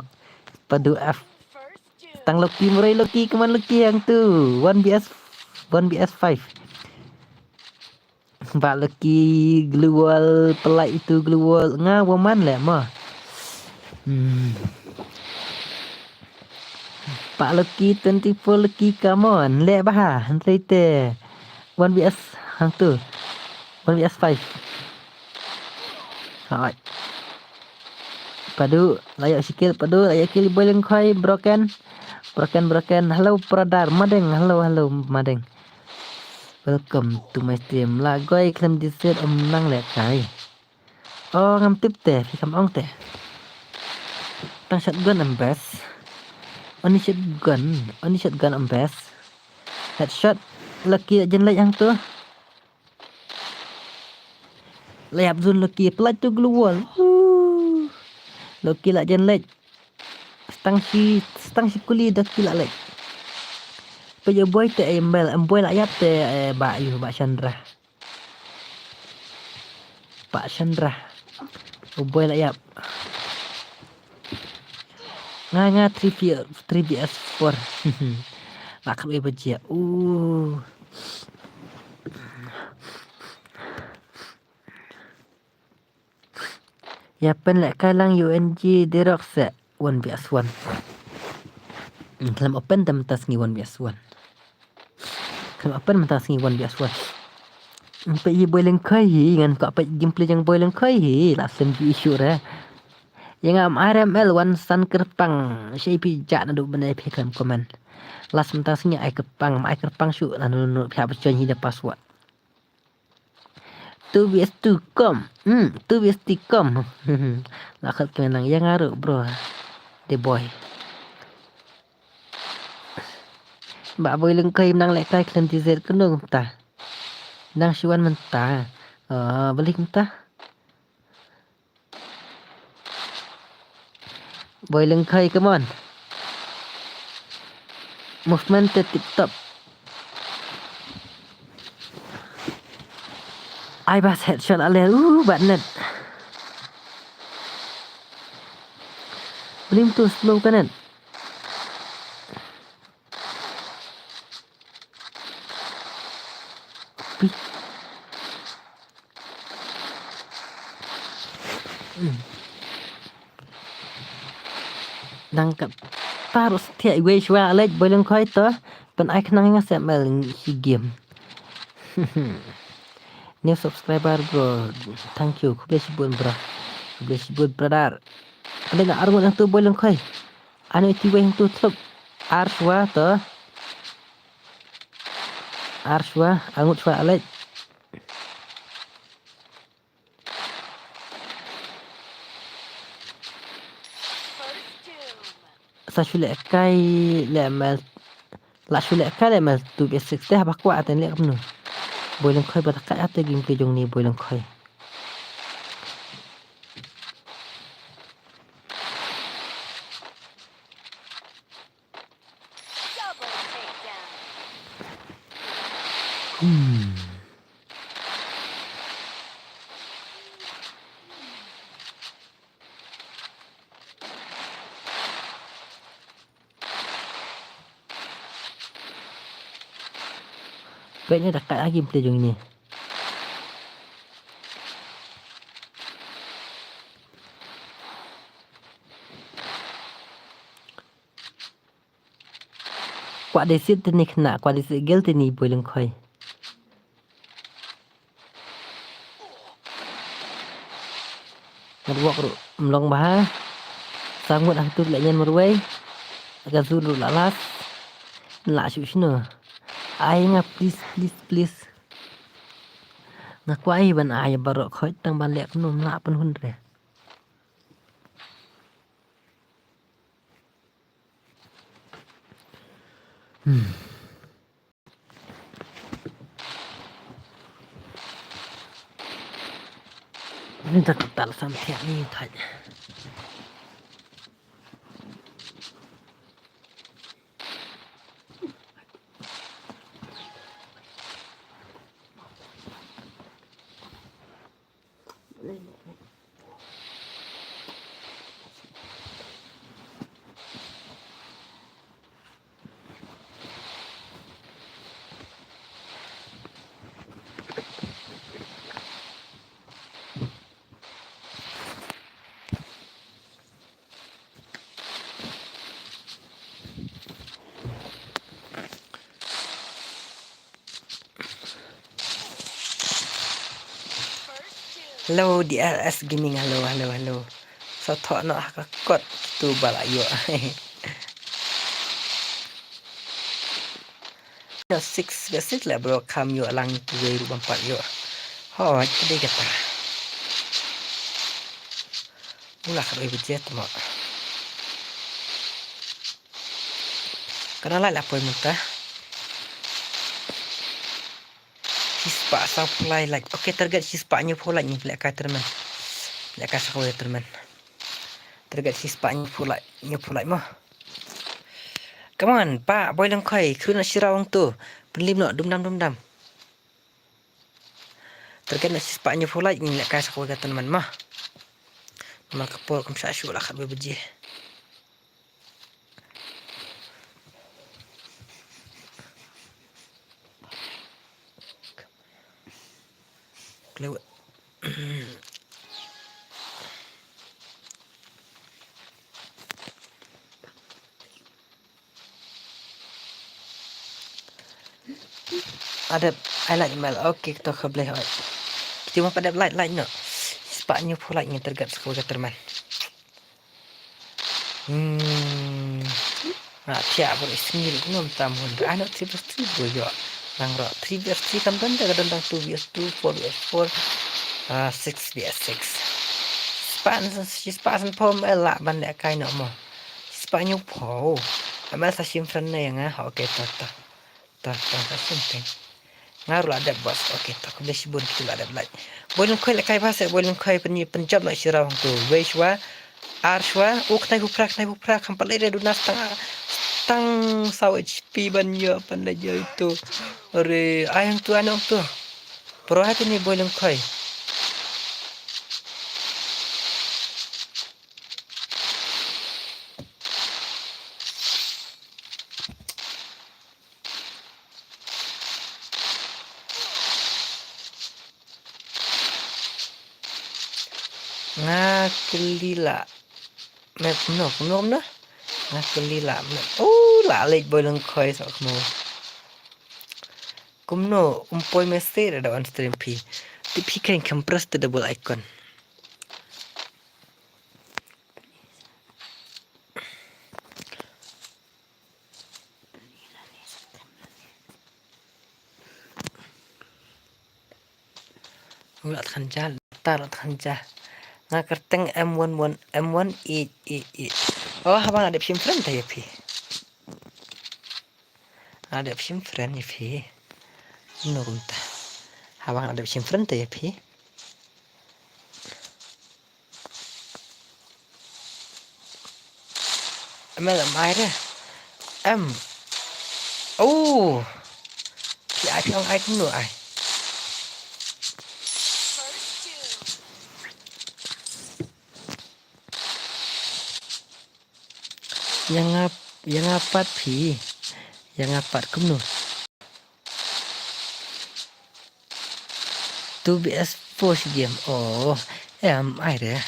Padu F. Tang Loki, murei Loki, come on Loki hangtu. One V S, one V S five. Ba Loki glue wall, pynlait itu glue wall. Nga wa man leh mo. Hmm. Pak Loki twenty-four Loki, come on. Leh bha, hynrei te. One V S hangtu. One V S five. Hai. Padu, la ïoh shi kill, padu, la ïoh kill Boy Lyngkhoi, broken. Broken, broken. Hello, brother. Madeng, hello, hello, Madeng. Welcome to my stream. La goi khlem desert, ym nang lehkai. Oh, ngam tip te, phi kam ong te. Tang shotgun em best. Only shotgun, only shotgun em best. Headshot, Loki la jen leit hangtu. La ïap zone Loki, pynlait tu glue wall. Huh. Loki la jen leit. Stang shi, stang shi kuli Loki la leit. Peit ïa u Boy te, eh, em bel, em Boy la ïap te, eh, ba ïu, ba Chandra. Ba Chandra. U Boy la ïap. Nga, nga three V, three V S four. La khat wei ba jia. Uh. Ïa pynlehkai lang U N G Derok se one V S one. Khlem open te mynta sngi one V S one. Khlem open mynta sngi one V S one. Peit hi Boy Lyngkhoi hi, ngan kwah peit gameplay jong Boy Lyngkhoi hi, la slem ju issue re. Ïa nga am R M L wan san kyrpang, shei phi jah naduh bnai phi khlem comment. Last mynta sngi ai kyrpang, ma ai kyrpang shuh, lano lano phi hap join hi da password. Two V S two kom. Hmm, two V S two kom. La khot kmen nang ïa nga ruh bro. The boy. Ba Boy Lyngkhoi nang lehkai khlem T Z kano mynta. Nang shu wan mynta. Ah, balik mynta. Boy Lyngkhoi, come on. Movement te tip top. Ai bas headshot ale, uh, bat net. Blim tu slow kanan. Pi. Hmm. Nang kat taruh setia iwei shwa lek Boy Lyngkhoi to. Pyn ai khnang nga se mel shi game. New subscriber bro. Thank you. Khublei shibun bro. Khublei shibun brother. Pyn ai nga arngut nang tu Boy Lyngkhoi. Ano iti wei nang tu thluk. Ar shwa to. Ar shwa, arngut shwa alek. Sa shu lehkai leh mel. La shu lehkai leh mel two V six te haba kwah te leh kumno. Boy Lyngkhoi ba ta kai ate game ke jong ni Boy Lyngkhoi. Hmm. Peit ne da kai agi mte jong ni. Kwah dei sit te ni khynnah, kwah dei sit gel te ni Boy Lyngkhoi. Network ruh mlong bha. Sa ngut ha tu leh ngen marwei. Ka zun ruh la las. La shu shino. Ai nga please, please, please. Nga kwah ai ban ai baroh khoit tang ban leh kumno mla pynhun re. Hmm. Ni tak tal sam thiah ni thait. Hello, D R S Gaming, hello, hello, hello. Sa thoh noh ha ka kot tu ba la ïoh. Ïoh six versus six lah bro, kham ïoh lang tu wei ruh bam pat ïoh. Hooid, ka dei kata. Mula khat wei baje tu mo. Ka dang lait la poi mynta. Shispah sawphew lai lait. Okay, target shispah hynñiewphew lait ngin lehkai tournament. Lehkai sa kawei tournament. Target shispah hynñiewphew lait, hynñiewphew lait mo. Come on, pa, Boy Lyngkhoi, khrun noh shi round tu. Pynlip noh, dum dam, dum dam. Target noh shispah hynñiewphew lait ngin lehkai sa kawei ka tournament mo. Namar ka por kam shah shuh, la khat wei baje. Klewet. Adep ai lait email. Okay, to khublei hooid. Kito mo pat dep lait, lait noh. Shispah hynñiewphew lait ngin target sa kawei ka tournament. Hmm. Nga thiah bro, i sngi ruh kum tam hun. Ai noh three versus three bro ïoh. Nang ruh three versus three kam don te, ka don tang two versus two, four versus four, ah, six versus six. Shispah, shispah sanphew em lah ban lehkai noh mo. Shispah hynñiewphew. Em lah sa shim friend ne ïa nga. Okay, to, to. To, to, to, shim friend. Nga ruh la dep boss. Okay, to, khublei shibun kito la dep lait. Boy Lyngkhoi lehkai bha seh, Boy Lyngkhoi pyn, pynjop noh shi round hangto. Wei shuwa, ar shuwa, u khnai phew phra, khnai phew phra, kham pat leit re duna tang, tang saw H P ban ïoh, ban leit ïoh ito. Are, ai hangto, ai noh hangto. Pro hai tini Boy Lyngkhoi. Nga kylli la map kumno, kumno, kumno? Nga kylli la map. Oh, la leit Boy Lyngkhoi sa kumno. Kumno, um poi message da on stream phi. Te phi kren kham press te double icon. Nga la than ja, ta la than ja. Nga kyrteng M one one, M one eight eight eight. Oh, haba nga dep shim friend te ïa phi. Nga dep shim friend ïa phi. No kumta. Haba nga dep shim friend te ïa phi. Em, em ai re. Em. Oh. Phi ai, phi ong ai kumno ai. Ïa nga, ïa nga pat phi. Ïa nga pat kumno. Two V S four shi game. Oh, em ai re.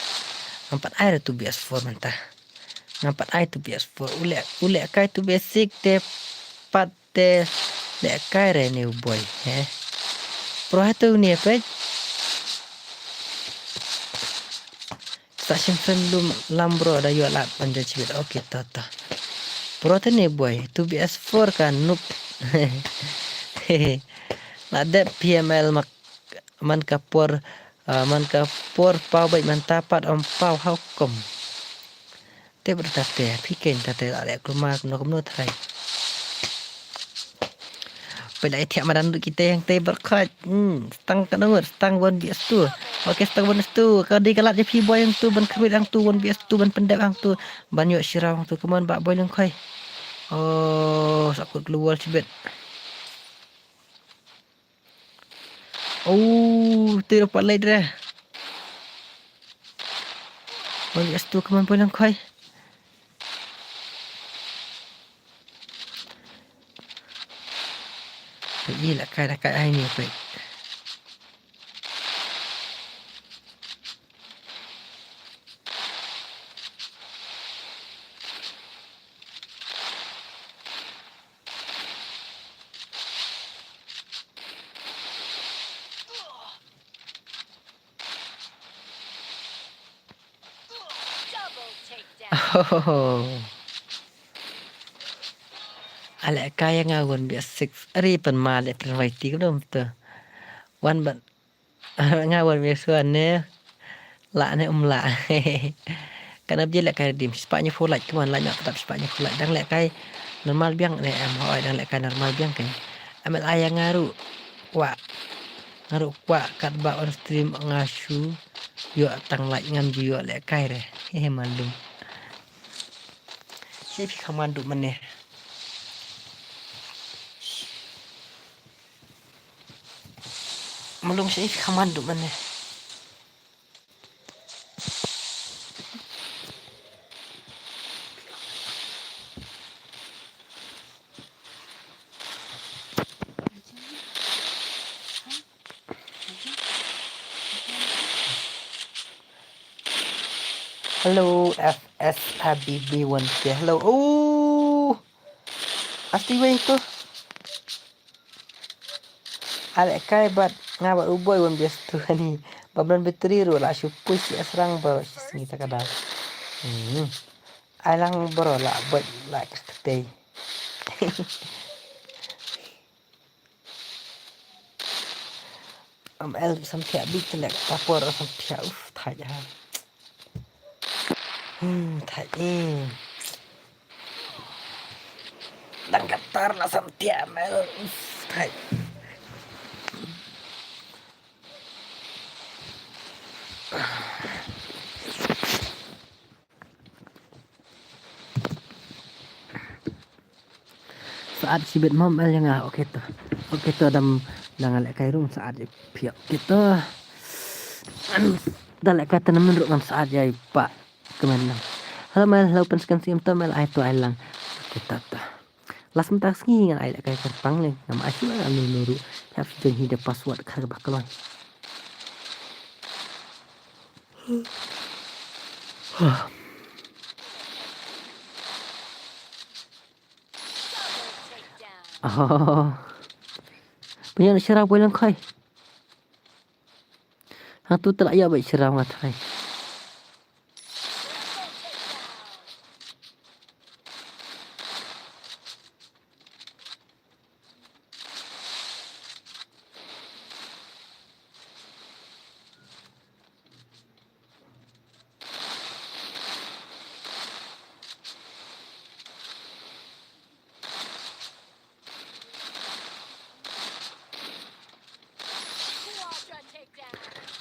Ngam pat ai re two V S four mynta. Ngam pat ai two V S four. U leh, u lehkai two V S six te pat te lehkai re ne u Boy, he. Pro ha tu ne peit. Sa shim friend lum lang bro, da ïoh lad ban join shibit. Okay, ta ta. Bro te ne boy, two B S four ka noob. La dep P M L mak man ka por, ah, man ka por paw bad man ta pat ym paw, how come? Te bro ta te, phi ken ta te la leh kumno kumno kumno trai. Pynlait thiah madan duk kita hangtei bad khat. Hmm, stang ka nungut, stang one B S two. Okay, stang one B S two. Ka dei ka lad ïa phi boy hangtu ban khmih hangtu one B S two ban pyndep hangtu. Ban ïoh shiraw hangtu. Come on, bah boy Lyngkhoi. Oh, sa kut global shibit. Oh, te ro pat lait re. One B S two, come on boy Lyngkhoi. Ih, la kai, la kai ai ni, peit. Oh. Ale kai nga one B S six. Ari pan ma le pan wai ti ko dom to. One ban nga one B S one ne. La ne um la. Kana bje le kai dim spah ni full light, come on, light nak tetap spah ni full light. Dang le kai normal biang ne em hoi, dang le kai normal biang kan. Amel ayang ngaru. Wa. Nga ruh kwah katba on stream nga shu ïoh tang like, ngam ju ïoh lehkai re. Hehe, malum. Shi phi khaman duh mane. Malum, shi phi khaman duh mane. Hello, F S Habibi one K. Hello. Oh. Asti wei tu. Ale kai bad nga bad u boy one B S two ni. Ba blon battery ruh la shu push ïa srang bro, shi sngi ta ka dal. Hmm. Ai lang bro, la bot la ka ktei. Am el samthiah bik te lek ta por samthiah, uf, thait ha. Hmm, thait, eh. Dang katar la samthiah, am el, uf, thait. Saat sibit mam el ïa nga, okay to. Okay to, dam dang lehkai rum saat ïa phi, okay to. Dang lehkai te namen ruh ngam saat ïa i pa. Kemen nang. Hello mel, hello, pynskhem sim to mel, ai to ai lang. Okay to to. Last mynta sngi ngan ai lehkai kan pang leng. Ngam ai shuh, ngam ai shuh. Hap shu join hi da password kar ba kloi. Oh. Pynïaid shira boi lang khoi. Hang tu tla ïa bai shira nga thrai.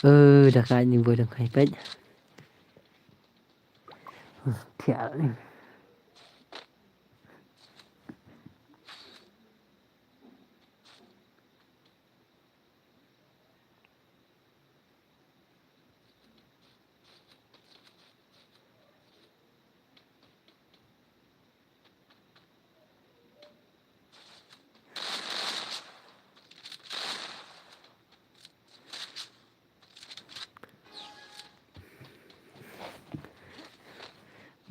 Ơ, da ka ni boi dang kai pet. Thiah ni.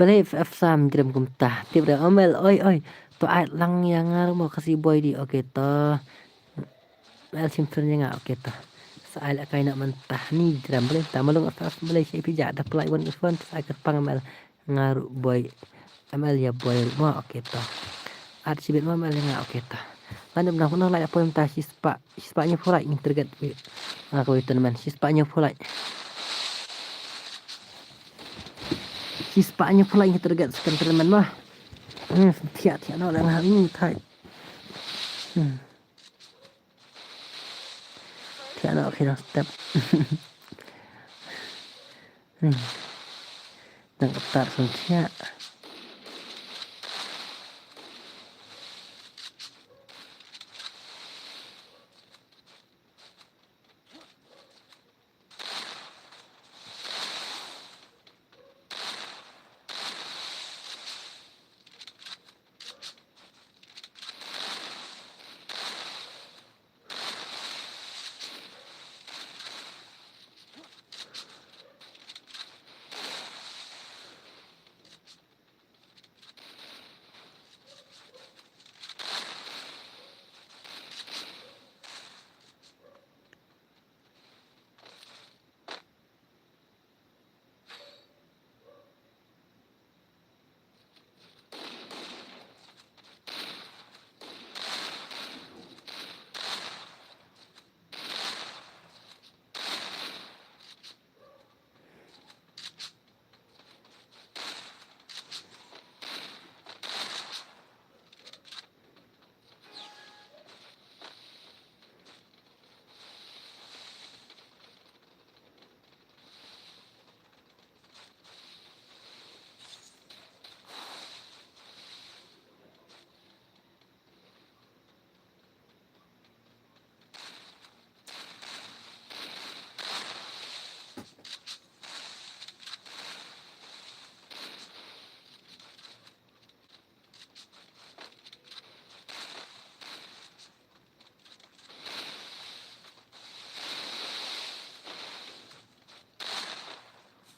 Balei F F sam jrem kumta. Tip re omel, oi, oi. To ai lang ïa nga ruh mo kasi boi di. Okay to. Mel sim friend ïa nga, okay to. Sa ai la kai na man tah ni dram bele ta malung atas bele shi pija da pelai wan ke phone sa ai kyrpang mal ngaru boy. Mal ya boy mo, oke to. At sibit mo mal nga, oke to. Lan dam nang la ya poem ta shispa shispa nyu pulai ngi terget. Nga ko itu man shispa nyu pulai. Shispa nyu pulai ngi terget sekan terman mo. Hmm, tiak tiak no lang hari ni tai. Hmm. Thiah noh khi dang step. Hmm. Dang keptar sun thiah.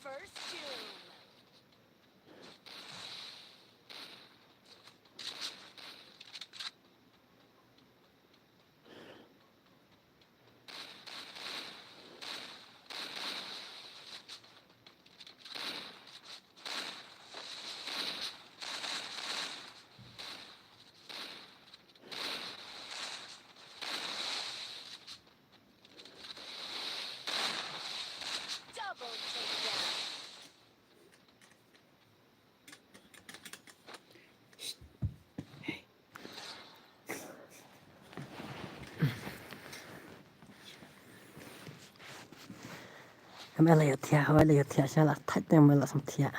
First tune. Double takedown. Em, em la ïa thiah, hoi la ïa thiah, sha la thait tang em la sam thiah.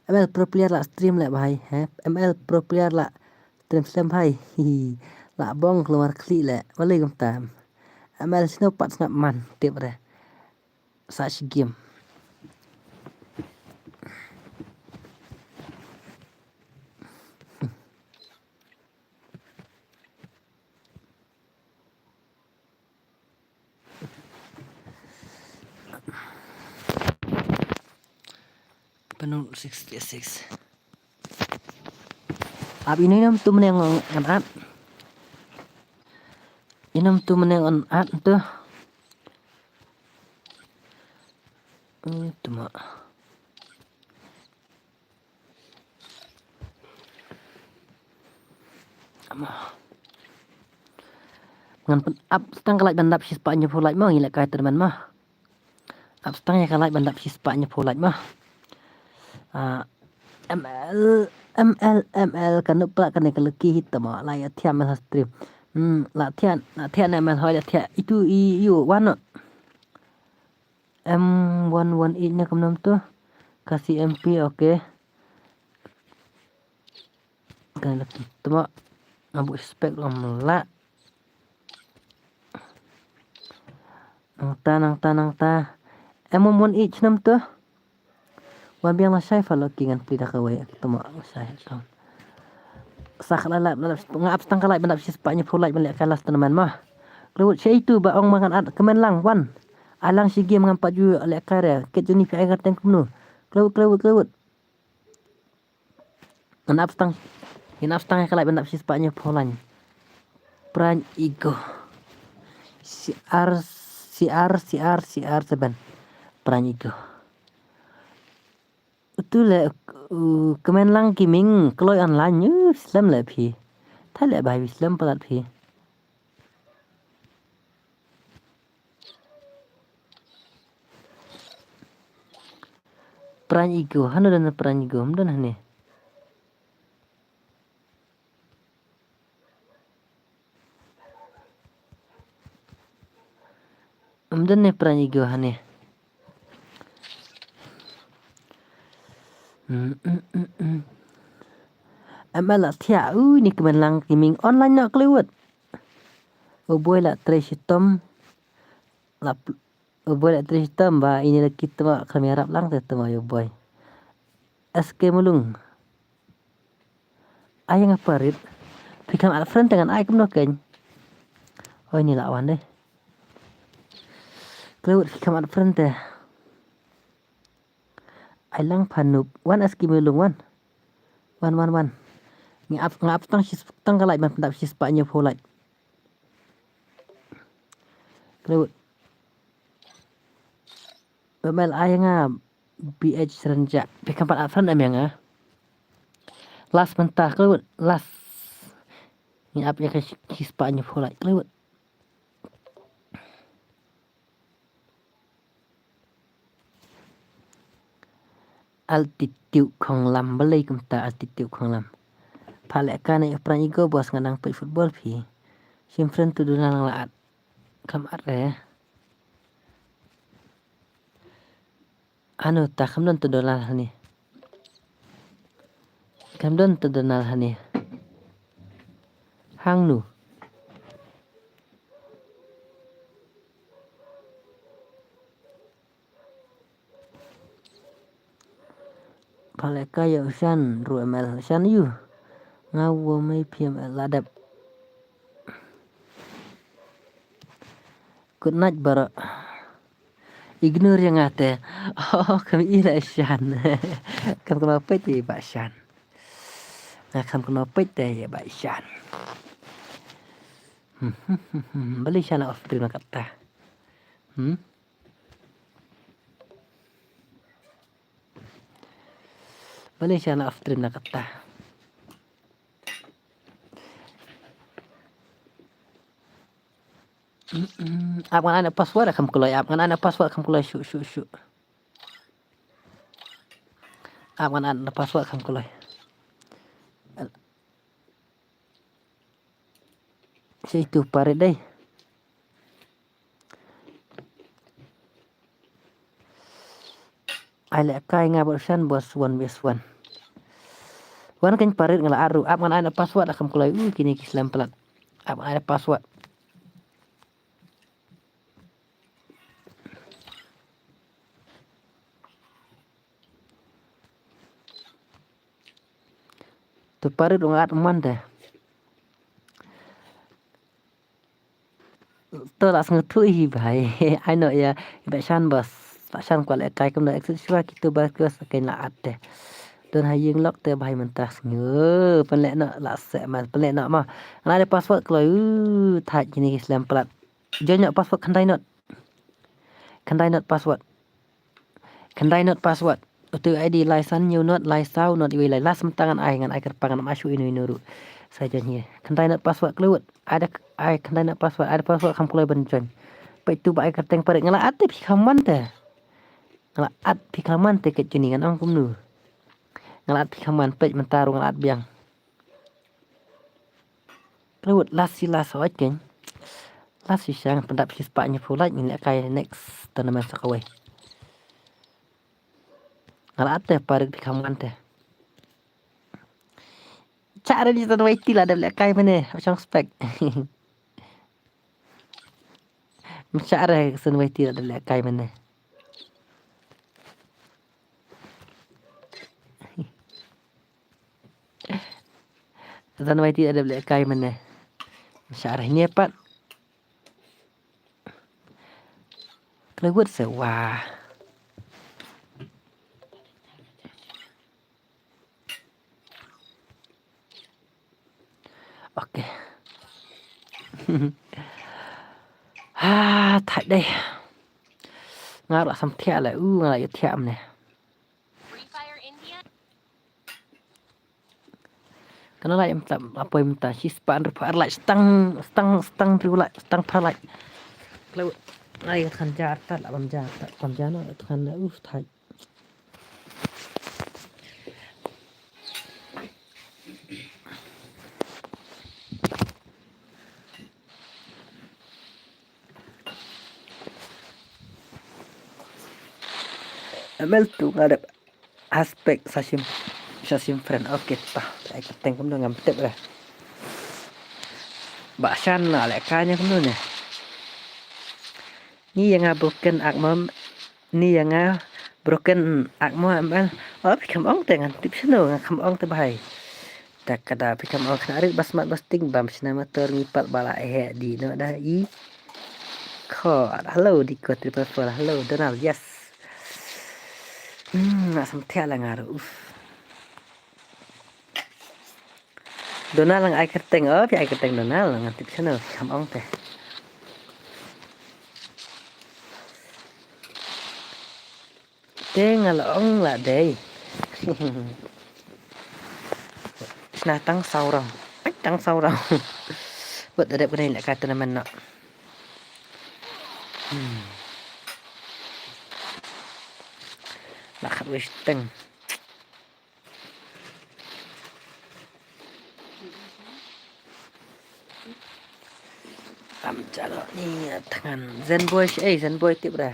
M L Pro Player la stream leh bhai, he? M L Pro Player la stream slem bhai. La bong keluar khlieh leh. Balei kumta? M L sngewpat sngap man tip re. Sa shi game. Panul sixty-six. Ap ino ino tu meneng ngan at. Ino tu meneng ngan at tu. Eh, tu ma. Ngan pyn-, ap stang ka light ban dap shispah hynñiewphew light mo, ngi leh kai tyrmen mo. Ap stang ïa ka light ban dap shispah hynñiewphew light mo. Ah, M L, M L, M L, ka nup pla kane ka laki hit mo, la ïa thiah M L ha stream. Hmm, la thiah, la thiah ne M L hoi la thiah. Itu i, iu, wan no. M one one eight ne kumno to. Ka C M P, okay. Kan laki tuma. Abu spek lam la. Nangta, nangta, nangta. M one one eight ne kumno to. Wan biang lashai fa laki ngan plie da kawei. Tuma lashai account. Sa ka la la la nga ap stang ka light ban dap shispah hynñiewphew light ban leh ka last tournament mo. Klewut sha itu ba ong ma ngan at kmen lang wan. Alang shi game ngam pat ju lehkai re. Kit juni phi ai kyrteng kumno. Klewut, klewut, klewut. Ngan ap stang. Ngan ap stang ïa ka live ban dap shispah hynñiewphew line. Pran Igo. C R, C R, C R, C R seven. Pran Igo. Utu le, uh, kmen lang ki ming kloi online, uh, slem le phi. Thai le bai slem palat phi. Pran Igo, hano don Pran Igo, ym don hane. Ym don ne Pran Igo hane. Mm, mm, mm, mm. Em la thiah u ni kmen lang ki ming online noh klewut. U boi la trei shitom. La pl-, u boi la trei shitom ba ini la ki tma khlem ïarap lang te tma u boi. S K Mulung. Ai nga parit. Phi kham add friend te ngan ai kumno kein. Oi ni la wan deh. Klewut phi kham add friend te. Ai lang phanup. Wan S K Mulung wan. Wan, wan, wan. Nga ap, nga ap tang shis, tang ka live ban pyndap shispah hynñiewphew like. Klewut. Ba mel ai nga B H Srenjak. Phi kham pat add friend em ïa nga. Last mynta klewut. Last. Ngi ap ïa ka shi-, shispah hynñiewphew like klewut. Altitude Khonglam, balei kumta Altitude Khonglam. Pha lehkai na ïa Pran Igo bos nga nang peit football phi. Shim friend to Donald nga la add. Kham add re. Ano ta kham don to Donald hani. Kham don to Donald hani. Hangno. Pha lehkai ïa u Shan ruh em el Shan ïu. Nga wa mei phi em el la dep. Good night baroh. Ignore ïa nga te. Oh, kham i la Shan. Kham kynmaw peit te ïa Bah Shan. Nga kham kynmaw peit te ïa Bah Shan. Balei Shan off stream na kata. Hmm? Balei Shan off stream na kata. Ap ngan ai na password kham kloi, ap ngan ai na password kham kloi, shu, shu, shu. Ap ngan ai na password kham kloi. Sha itu parit dei. Ai lehkai nga bad u Shan bos one vs one. Wan kein parit nga la add ruh, ap ngan ai na password kham kloi, u kine ki slem palat. Ap ngan ai na password. To parit u nga add man te. To la sngewthuh hi bhai. Ai noh ïa i Bah Shan bos. Bah Shan kwah lehkai kumno exit shuwa kito ba kos kein la add te. Don ha ïing lok te bhai mynta sngew. Pynleh noh la seh man pynleh noh ma. Ngan ai da password kloi u thait kine ki slem palat. Join noh password khyndai not. Khyndai not password. Khyndai not password. Utu I D lai san hynñiew not lai saw not iwei lai. Last mynta ngan ai, ngan ai kyrpang ngan ym ai shuh ino ino ruh. Sa join hi. Khyndai not password klewut. Ai da, ai khyndai not password. Ai da password kham kloi ban join. Peit tu ba ai kyrteng parit nga la add te phi kham man te. Nga la add phi kham man te kat juni ngan ong kumno. Nga la add phi kham man peit mynta ruh nga la add biang. Klewut last shi last hoi kein. Last shi shang pyndap shispah hynñiewphew like ngin lehkai next tournament sa kawei. Nga la add te parit phi kham man te. Chah re ni San Waiti la dep lehkai mane, shong spek. Chah re San Waiti la dep lehkai mane. San Waiti la dep lehkai mane. Chah re ni pat. Khlaiwut se wa. Okay. Ha, thait dei. Nga ruh sam thiah la, u nga la ïa thiah mne. Kana la ïa mta, apoi mta, shi spah hynriewphew ar la, stang, stang, stang hynriew la, stang phra la. Khlaiwut. Ai, than jar ta, la bam jar ta, bam jar no, than, uh, thait. M L tu nga dep aspect sa shim, sa shim friend. Okay, ta, ai ka teng kumno ngam tip re. Ba shan na le ka nya kumno ne. Ni ïa nga broken ak mom. Ni ïa nga broken ak mo M L. Oh, phi kham ong te ngan tip shano, nga kham ong te bhai. Ta ka da phi kham ong khynnah rit ba smat ba sting bam shna motor ngi pat ba la eh di no da i. Kho, hello di ko triple four, hello Donald, yes. Hmm, nga sam thiah la nga ruh. Uf. Donald nga ai kyrteng, oh, phi ai kyrteng Donald, ngan tip shano, kham ong te. Te nga la ong la dei. Shna tang saw round. Ai, tang saw round. Wat da dep kane la ka tournament no. Hmm. La khat wei shiteng. Am jalo ni thngan Zenboy shi, eh, Zenboy tip ra.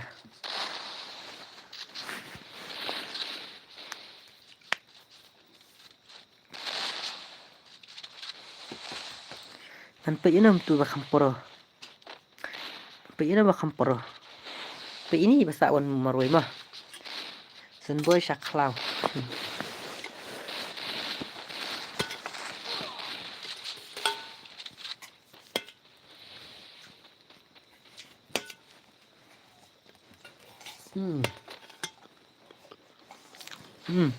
Ngan peit ïa uno tu ba kham pro. Peit ïa uno ba kham pro. Peit ïa ini ba sah wan marwei ma. Zenboy sha khlaw. Hmm. Hmm.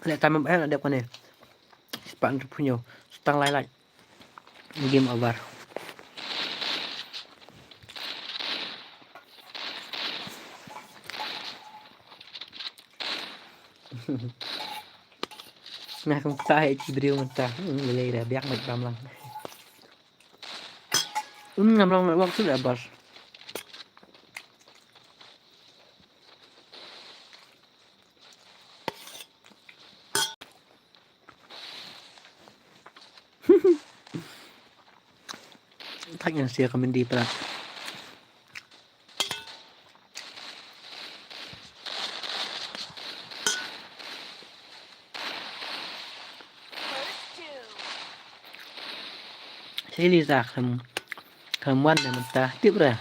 Leh time em eh dep kane. Spah hynriewphew hynñiew. Stang lai lai. Game over. Nga kumta hi ki briew mynta. Hmm, lei lei da biang bad bam lang. Hmm, ngam long network tu da bos. Thak ngan share comedy pala. Shi Liza khlem, khlem wan ne mynta tip re.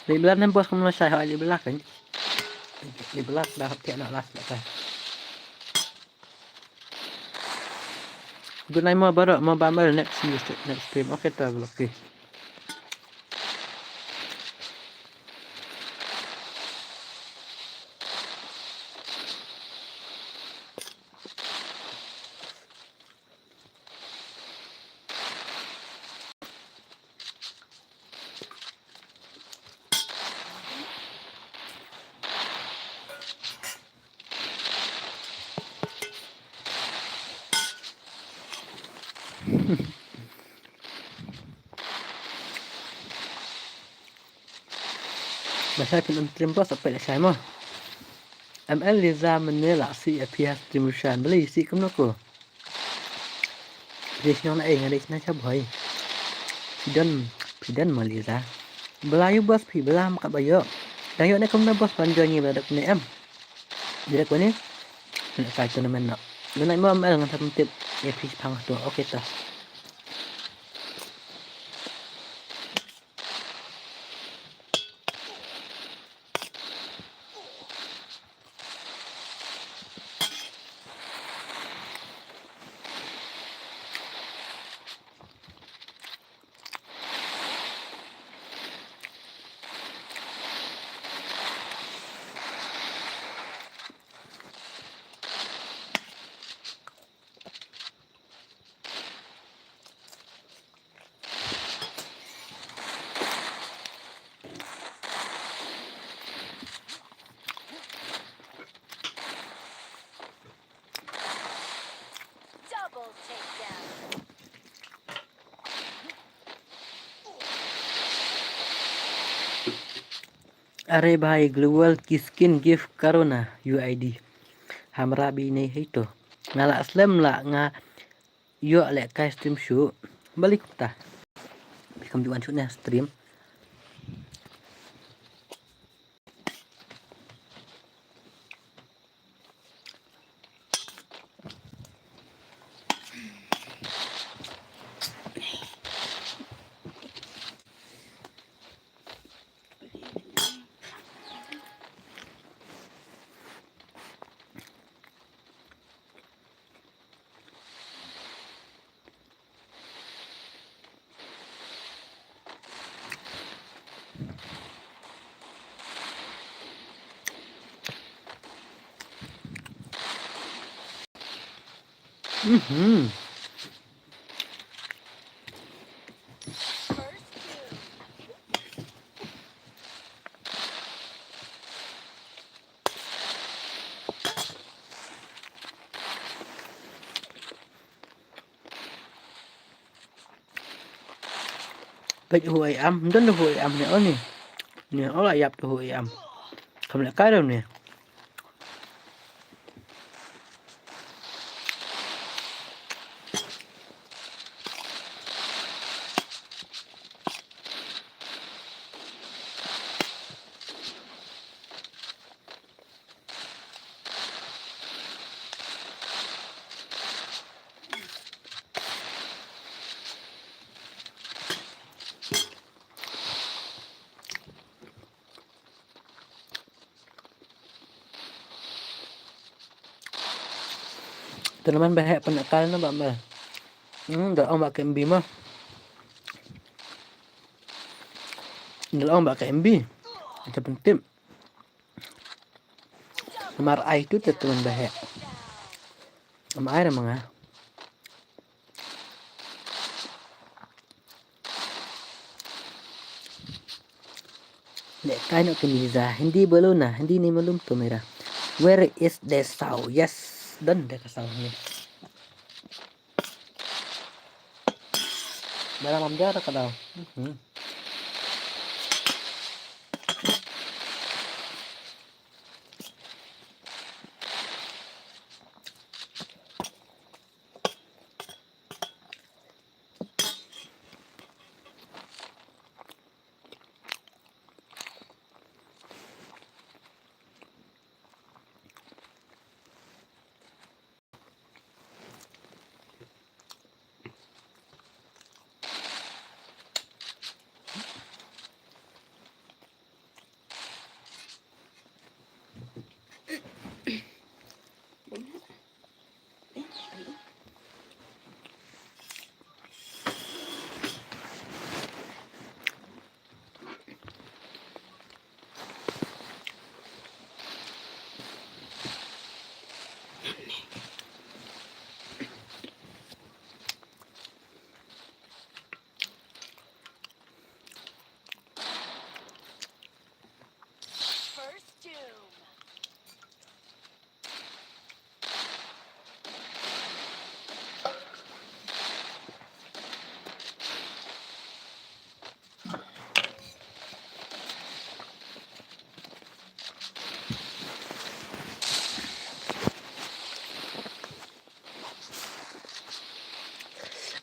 Li bla ne bos khlem shai ha li bla kan. Li bla da hap tiak na las la ka. Good night mo baroh, mo bamel next, next stream. Okay ta vlog ki. Ba shai phin ym stream bos, ap peit la shai mo. M L Liza mynne la sih ïa phi ha stream Rushan. Balei sih kumno ko? Phi dei shnong na ei, nga dei shnong Shabhoi. Phi don, phi don mo Liza. Ba la ïoh bos phi, ba la ym kat ba ïoh. Dang ïoh ne kumno bos ban join ïa ba dep ne em. Direct kane. Kane kai tournament noh. Duna imo M L ngan sa pyntip ïa phi shaphang to. Okay ta. Are bhai, global ki skin gift corona U I D. Hamra bi nei hei to. Nga la slem la nga ïoh leh kai stream shu. Balik kumta. Bi kam duan shu ne stream. Mhm. Peit u ai am, don u ai am ne oni. Ne ola ïap tu u ai am. Kam leh kai dong ne. Tanaman ba heh pynakal na ba mal. Hmm, da ong ba ka M B ma. Da ong ba ka M B. Ata pyntip. Mar ai tu te tanaman ba heh. Am ai ra manga. Leh kai noh kani za Hindi bolo na, Hindi nahi malum to mera. Where is the sow? Yes, don de ka sow ni. Bara mam jara ka dau. Mhm.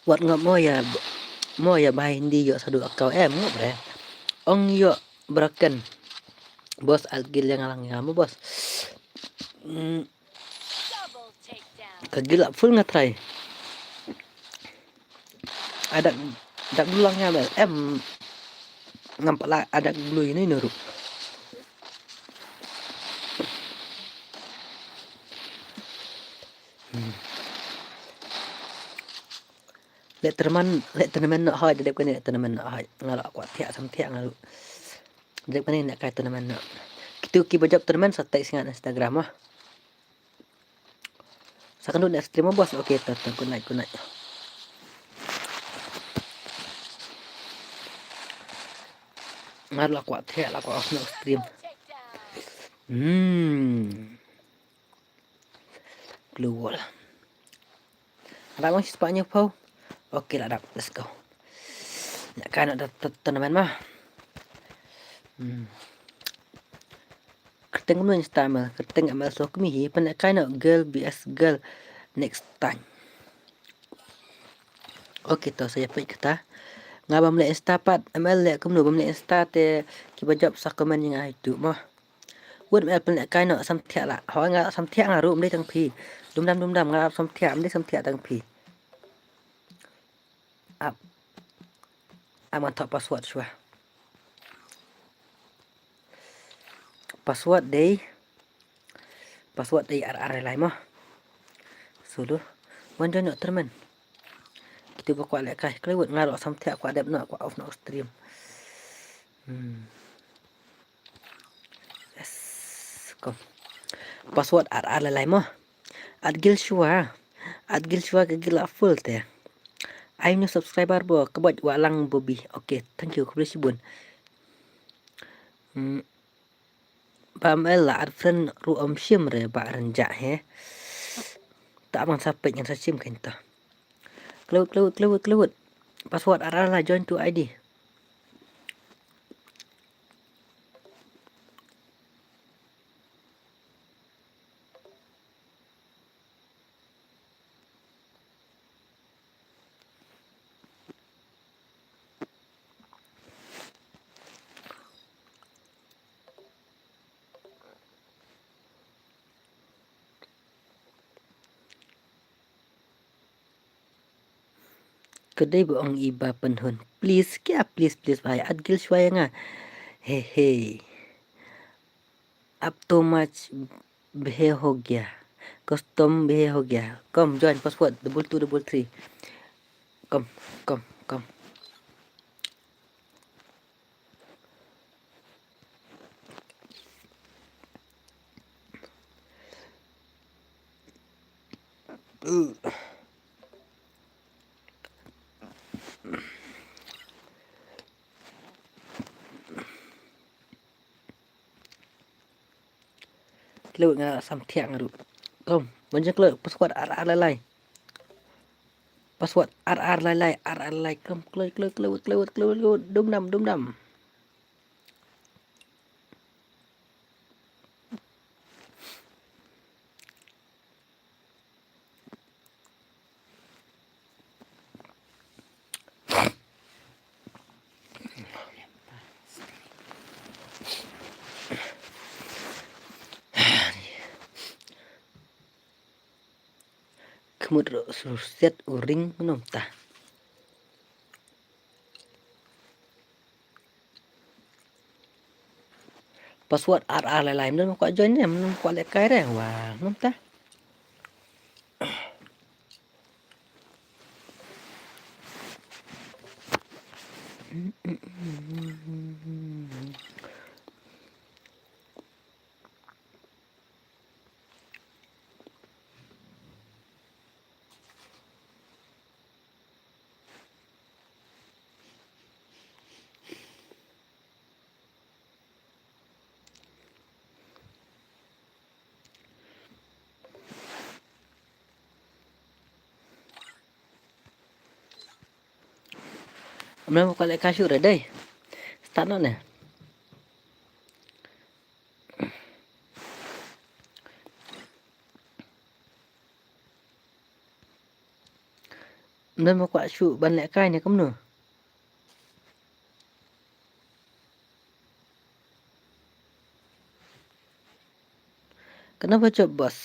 Wat ngop mo ïa, mo ïa ba Hindi ïoh sa du account em ngop re. Ong ïoh broken. Boss, al gil ïa nga lang ïa mo boss. Hmm. Ka gil ap full nga try. Adak, dak blulang ïa bel. Em. Ngam pala adak blue ini nuru. Hmm. Leh tournament, leh tournament noh hoi, dep kane leh tournament noh hoi. Nga la kwah thiah sam thiah nga lu. Dep kane leh kai tournament noh. Kitu kiba jop tournament sa tag sngap Instagram ah. Sa kynduh ne stream mo boss. Okay, to, to, good night, good night. Nga la kwah thiah, la kwah off ne stream. Hmm. Global. Ada bang sispa nyepau. Okay lah dap, let's go. Ïa kan ada tournament mah. Hmm. kyrteng kumno Insta M L, kyrteng M L Sokmi hi, pynlehkai noh girl B S girl next time. Okay, to sa ïa peit kata. Nga bym leh Insta pat, M L leh kumno bym leh Insta te kiba jop sa comment ïa nga haduh mo. Wut M L pynlehkai noh samthiah lah. Hooid nga samthiah nga ruh ym dei tang phi. Dum dam dum dam nga samthiah ym dei samthiah tang phi. Ap. Ap ngan thoh password shuwa. Password dei. Password dei ar ar lai mo. Sulu. Wan join noh tyrmen. Kitu ba kwah lehkai. Kloi wut nga ruh samthiah kwah dep noh kwah off noh stream. Hmm. Yes. Kom. Password ar ar lai mo. At gil shuwa. At gil shuwa ka gil la full te. Ai new subscriber bo, ka bot wa lang bobi. Okay, thank you, khublei shibun. Hmm. Ba M L la add friend ruh ym shim re ba rynjah he. Ta man sa peit ngan sa shim kan ta. Kloi wut, kloi wut, kloi wut, kloi wut. Password ar ar lai, join to I D. Ka dei ba ong i ba pynhun. Please, kya please, please, bhai. At gil shuwa ïa nga. Hey, hey. Ab to much bhe ho gaya. Custom bhe ho gaya. Come, join password double two double three. Come, come, come. Kloi nga samthiah nga ruh. Kom, ban jingkloi password ar ar lai lai. Password ar ar lai lai, ar ar lai. Kom, kloi, kloi, kloi, kloi, kloi, kloi, dum dam, dum dam. Khmut ruh suset u ring mynta. Password ar ar lai lai, mynta kwah join ne, mynta kwah lehkai re, wah, mynta. Mem ko le ka shu re dei. Start noh ne. Mem kwah shu ban lehkai ne kumno. Kane ba jop bos.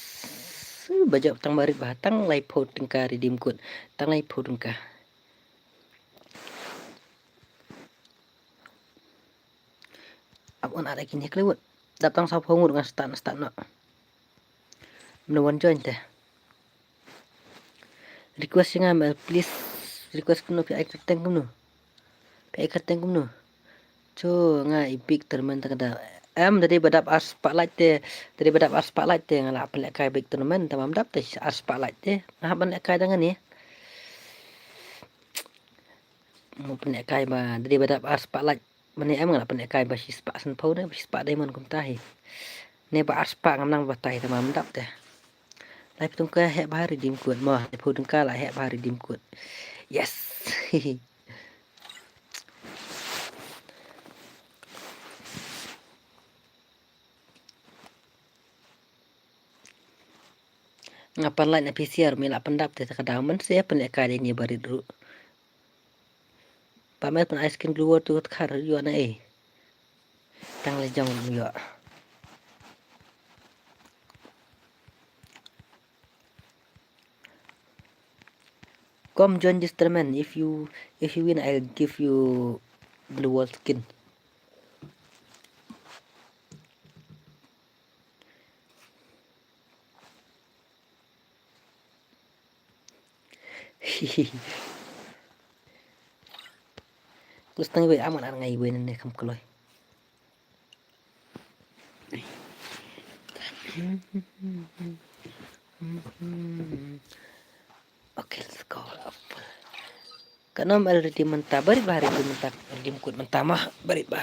Ba jop tang ba rit ba tang laiphew tyngka redeem code. Tang laiphew tyngka. Ap un ar kine klewut. Dap tang sawphew ngut ngan start, start noh. Mem wan join te. Request nga mel, please. Request kumno, phi ai kyrteng kumno. Phi ai kyrteng kumno. Cho nga i big tournament ta ka da. Em, da dei ba dap ar spah like te. Da dei ba dap ar spah like te nga la pynlehkai big tournament, tang bym dap te ar spah like te. Nga hap ban lehkai da nga ne. Mo pynlehkai ba da dei ba dap ar spah like. Mane em nga la pynlehkai ba shispah sanphew ne, ba shispah diamond kumta hi. Ne ba ar spah ngam nang batai, tang bym dap te. Laiphew tyngka heh bha redeem code mo, laiphew tyngka la heh bha redeem code. Yes. Nga pan light na P C R, mi la pyndap te ta ka daw man se pynleh ka dei ni barit ruh. Ba mel pyn ai skin glue wall tu kat khar ïoh na ei. Tang la jong ïoh. Come join this tournament. If you, if you win, I'll give you glue wall skin. Kus tang iwei aman ar ngai iwei nene kam kloi. Okay, let's go. Ka nom el redeem mynta, barit ba redeem mynta, redeem kut mynta mah, barit ba.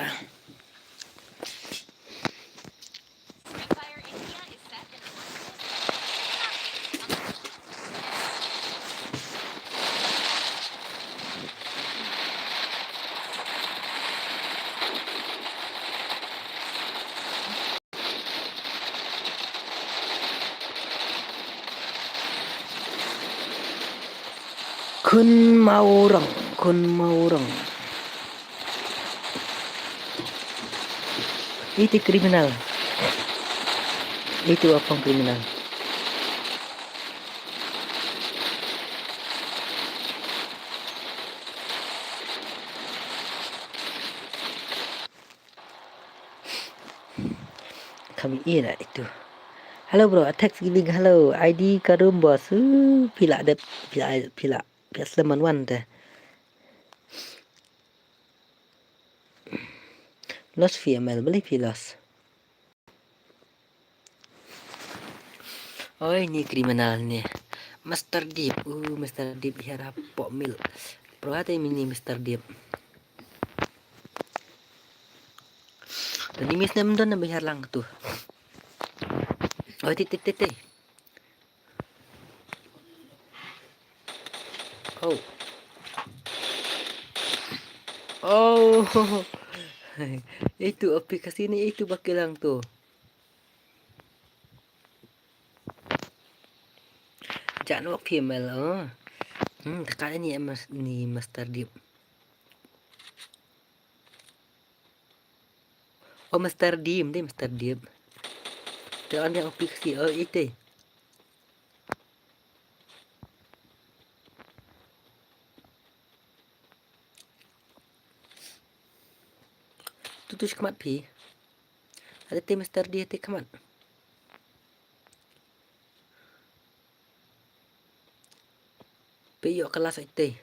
Khun Maurang, Khun Maurang. Iti kriminal. Iti apang kriminal. Kami ina itu. Hello bro, a Thanksgiving, hello. I D ka room boss. Uh, pila dep, pila, pila, pila sleman wan te. Lost V M L, beli phi lost. Oi, ni kriminal ni. Mister Deep, uh, Mister Deep hiar hapoh mil. Pro ate mini Mister Deep. Tadi mis nem don na bihar lang tu. Oi, ti, ti, ti, ti. Oh. Oh. Itu aplikasi ni, itu bakal lang tu. Jangan waktu email, oh. Hmm, tekan ni, em, ni Mister Deep. Oh, Mister Deep, dei Mister Deep. Te on yang aplikasi, oh, ite. Tu tu khmat phi. Ada te Mister Deep te khmat. Phi ïoh kelas ite.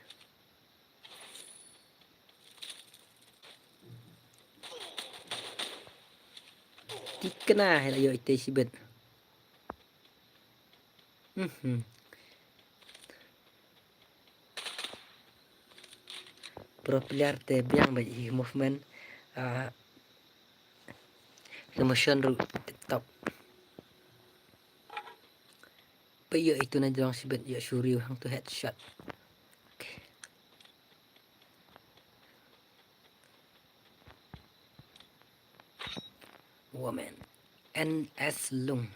Tikna hela ïoh ite sibet. Mhm. Pro player te biang ba i movement, ah, emotion ruh tip top. Phi ïoh itu na jrong sibet ïoh suriu hang tu headshot. Okay. Woman. N S Lung.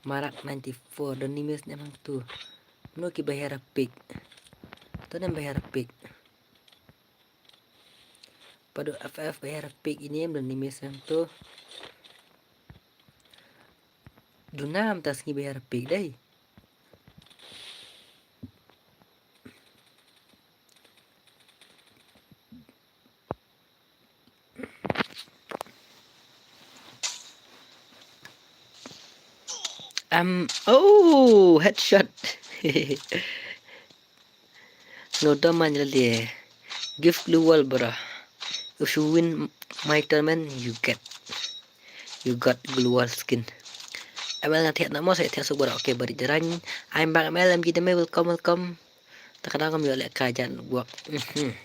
Marak ninety-four, don ni mis ne mang tu. Mano ki bahera pick. Tu ne bahera pick. Padu F F bahera pick ini em don ni mis nang tu. Dunam tas ngi bahera pick dai. Um, oh, headshot. No damage lele. Give glue wall, bro. If you win my tournament, you get, you got glue wall skin. Amal nga thiat namo, saya thiat subur, okay, bari jarang. I'm back, M L M G Deme, welcome, welcome. Ta ka dang kam ïoh leh ka jan wak. Mhm.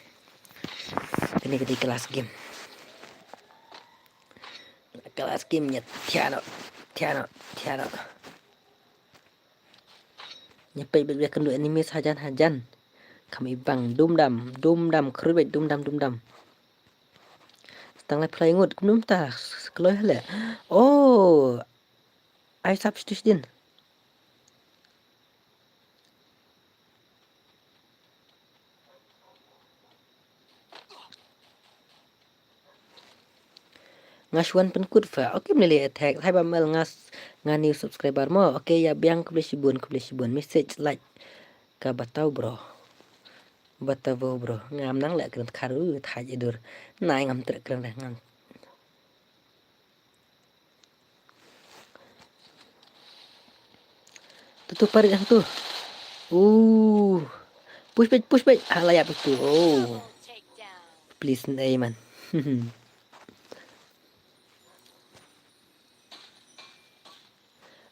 Kane ka dei ka last game. Ka last game nya thiano, thiano, thiano. Nya peit bet bet kynduh enemies hajan hajan. Kam i bang dum dam, dum dam, khrui bet dum dam, dum dam. Stang lai phlai ngut kumnum ta kloi hale. Oh. Ai sap stis din. Nga shu wan pynkut fa. Okay, mne le attack. Hai ba mel ngas nga new subscriber mo. Okay, ïa biang khublei shibun, khublei shibun. Message like. Ka batau bro. Batau bro. Ngam nang le kren kharu thaj idur. Nai ngam trek kren deh ngam. Tu tu parit tu. Uh. Push back, push back. Hala ya tu. Oh. Please, eh, man.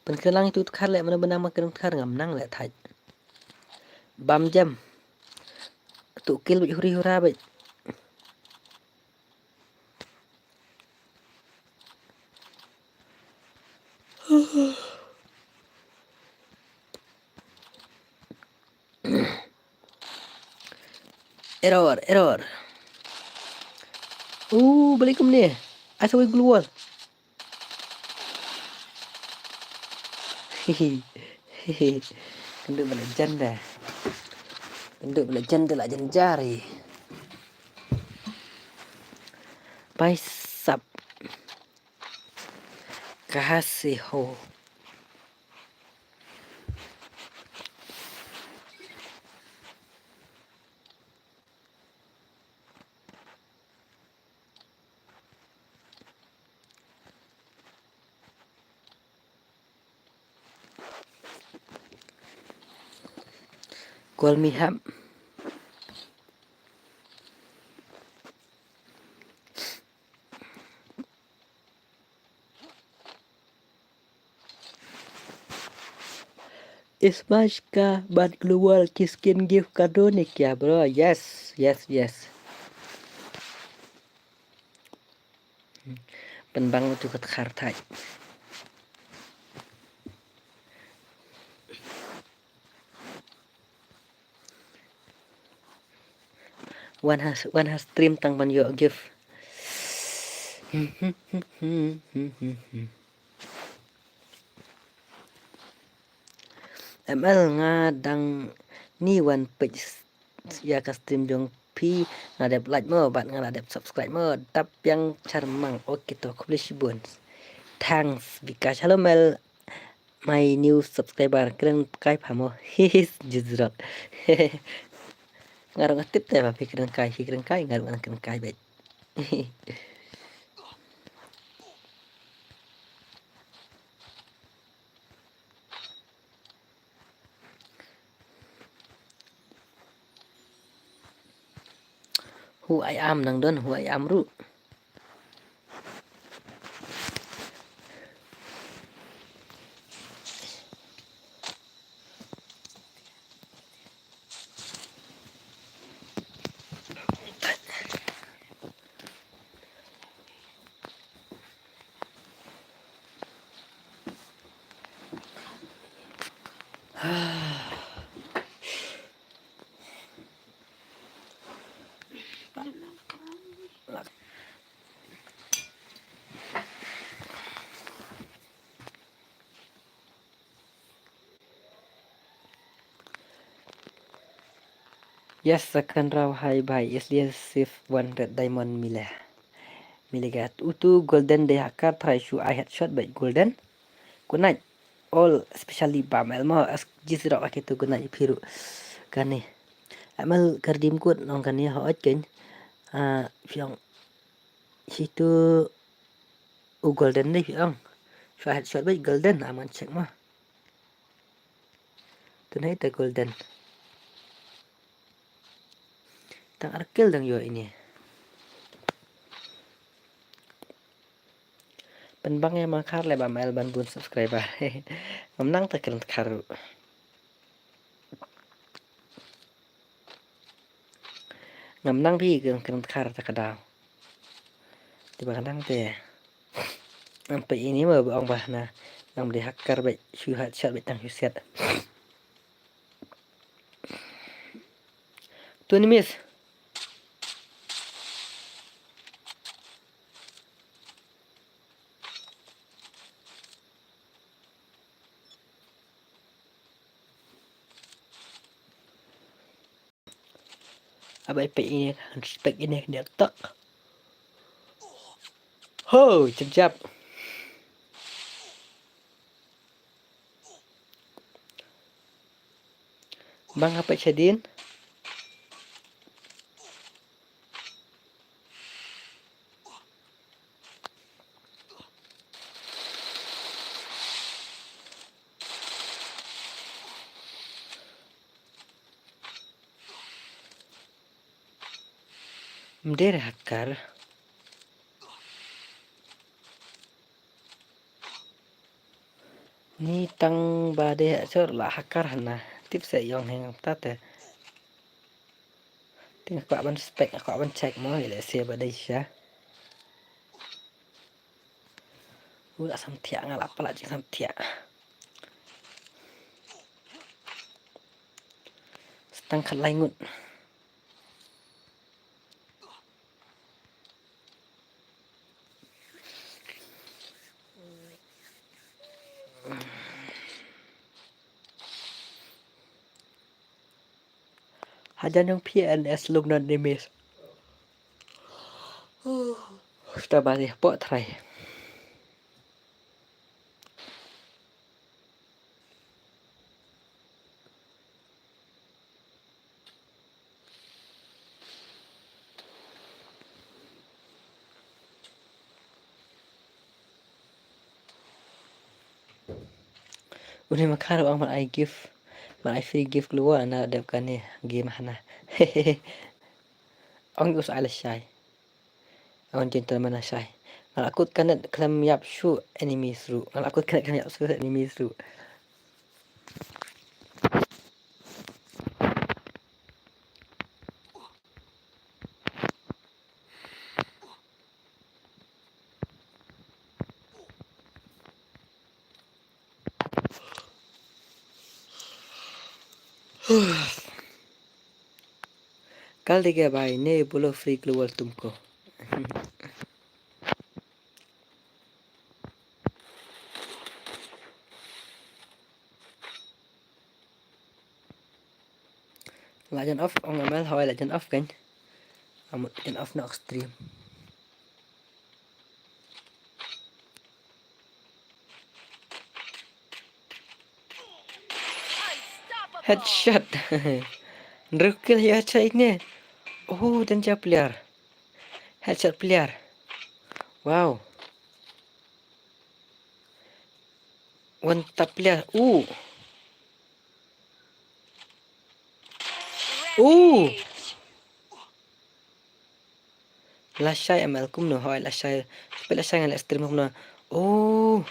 Pynkren lang itu khar le, mana benang ma kren khar ngam nang le thaj. Bam jam. Tu kill bit huri hura bit. Error, error. Uh, balik kumne. Ai sawi glue wall. Hihi. Hihi. Kenduk balik janda. Kenduk balik janda lah janda jari. Paisap. Kaha se ho. Call me hap. Smash ka ban global ki skin gift kado ne kya bro? Yes, yes, yes. Pynbang tu kat khar thai. Wan ha, wan ha stream tang ban ïoh gift. M L nga dang ni wan page ïa ka stream jong phi, nga dep like mo bad nga la dep subscribe mo. Dap biang charmang. Okay to, khublei shibun. Thanks Vikash. Hello M L. My new subscriber, kren kai pha mo. His jizrot. Nga ruh nga tip te ba phi kren kai, phi kren kai, nga ruh nga kren kai bad. Who I am nang don, who I am ruh. Yes, second round hai bhai, isliye sirf one red diamond mila. Milega utu golden de hakar try shu ai headshot bad golden. Good night. All specially ba M L mo as jisrok ake tu good night phiru. Kane. M L kardim kut nong kane ho ot ken. Ah, phiong. Situ u golden de phiong. Shu ai headshot bad golden aman check mo. Tonight the golden. Tang ar kill dang ïoh ine. Pynbang ïa ma khar le ba M L ban bun subscriber. Ngam nang te kren khar ruh. Ngam nang phi kren khar te ka daw. Te ba ka nang te. Ngam phi ini ma ba ong ba na. Ngam dei hakar ba shu hat shat ba tang shu set. Twenty minutes. Abai pek ini, pek ini dia tak. Ho, jep jep. Bang hapet shadien. Mder hakar. Ni tang ba dei ha chor la hakar hana. Tip se yong heng ta te. Ting kwah ban spek, kwah ban check mo ile se ba dei sha. U la sam thiah nga la pala jing sam thiah. Stang khat lai ngut. Hajan yong P N S lum non nimis. Sta bari pok trai. Une ma khar ong man ai gift, man ai free gift klua na dep kane game hana. Ong us ai la shai. Ong gentleman la shai. Ngal akut kanet khlem yap shu enemies ru. Ngal akut kanet khlem yap shu enemies ru. Kal dege bai ne bulo free global tumko. La jan off ong M L hoi la jan off kan. Amut jan off nok stream. Headshot. Nrukil ya chai ne. Oh, dan ja player. Headshot player. Wow. One tap player. Uh. Uh. Lashai M L kumno hoi lashai. Spek lashai ngan leh stream kumno. Oh.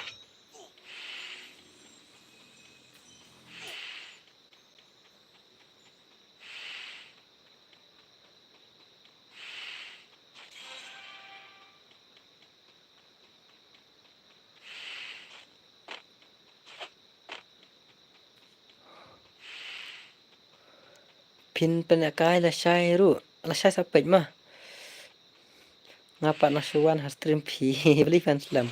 Phin pynlehkai lashai ruh, lashai sa peit ma. Nga pat nang shu wan ha stream phi, beli fan slem.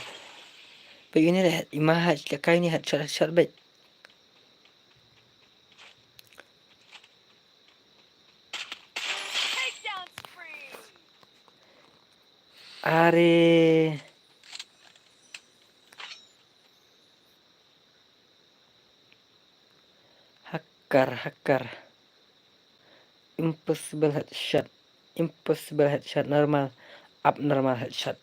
Peit uni leh, ima ha lehkai uni ha shot, shot beit. Are. Hakar, hakar. Impossible headshot. Impossible headshot. Normal. Abnormal headshot.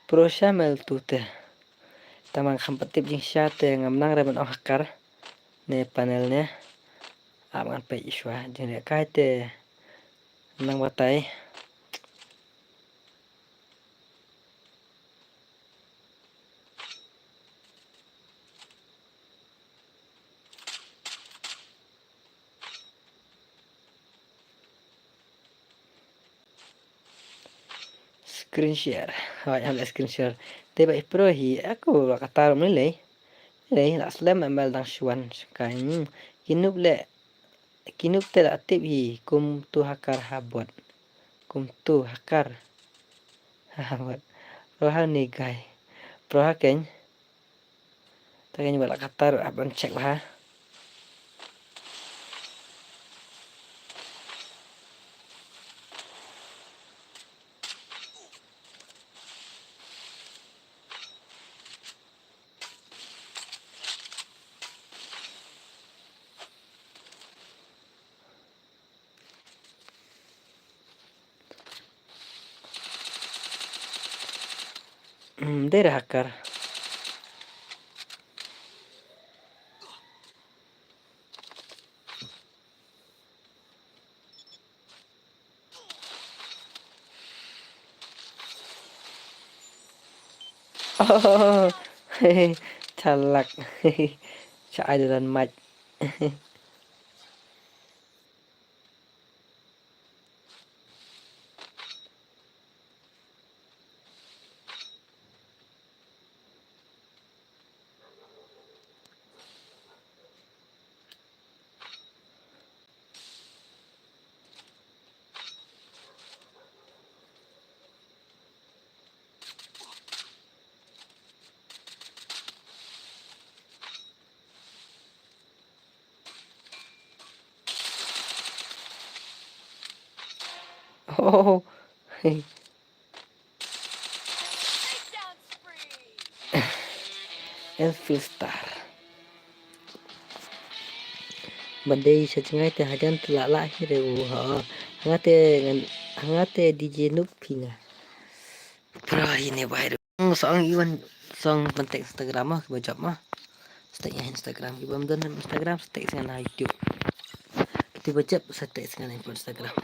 Pro sha mel tu te. Tang ba nga kham pat tip jingshisha te ngam nang re ban ong hakar. Ne panel ne. Ap ngan peit shuwa jinglehkai te nang batai. Screen share. Hoi, am screen share. Te ba i pro hi, aku la kata rum lei. Lei, la slem M L dang shuan kai. Hmm. Ki noob le, ki noob te la tip hi, kum tu hakar ha bot. Kum tu hakar ha bot. Rohal ni gai. Pro ha kein. Ta kein ba la kata ruh, hap ban check bha. Hmm, dei re hacker. Oh, chalak. Cha ai dulan mach. Oh, hey. Elfil Star. Ba dei sha jngai te hajan te la lah hi re u ha. Hanga te ngan, hanga te D J Nuk phi nga. Pra hi ne bai. Song iwan song ban tag Instagram ma, kiba jop ma. Sa tag ïa Instagram, kiba ym don Instagram, sa tag sngewbha na YouTube. Kiba jop sa tag sngewbha na Instagram.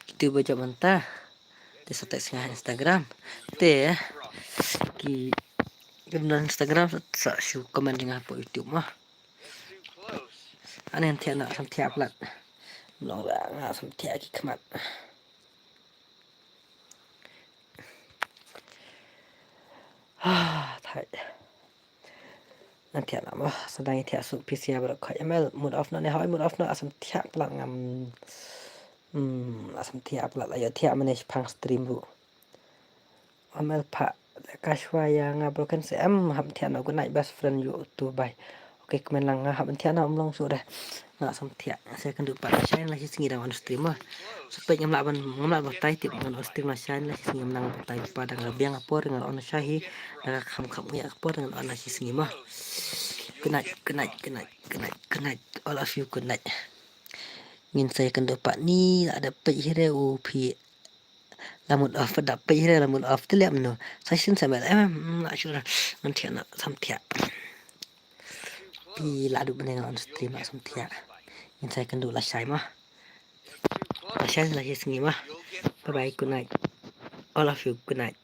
Kitu ba jop mynta. Te sa tag sngewbha Instagram. Te ki, ki don Instagram sa, sa shu comment ïa nga hapoh YouTube ma. Ani ngan thiah noh, sam thiah palat. Mlong ba nga sam thiah ki khmat. Ah, thait. Ngan thiah noh mo, sa dang ïa thiah suk P C baroh khoit. M L, mood off noh ne, hoi mood off noh, asam thiah palat ngam. Hmm, asam thiah palat la ïoh thiah mane shipang stream ruh. M L pha, ka shwa ïa nga broken C M, ham thiah noh, good night best friend, you too, bye. Okay, kmen lang nga hap thiah noh, ym long shuh re. Nga sam thiah, sa kynduh pat shine la shi sngi dang on stream mo. Sa peit ngam lah ban, ngam lah ban batai tip ngan on stream la shine la shi sngi, ngam nang batai pa dang la biang ka por ngan on shai hi. Dang kham kham ïa ka por ngan on la shi sngi mo. Good night, good night, good night, good night, good night. All of you, good night. Ngin sa kynduh pat ni la da peit hi re u phi. La mood off da peit hi re, la mood off te leh mano. Sa shisien sa mel em, em, em, la shu ra. Ngan thiah noh, sam thiah. Phi la duh bneng on stream la sam thiah. Ngin sa kynduh la shai mo. La shai la shi sngi mo. Bye bye, good night. All of you, good night.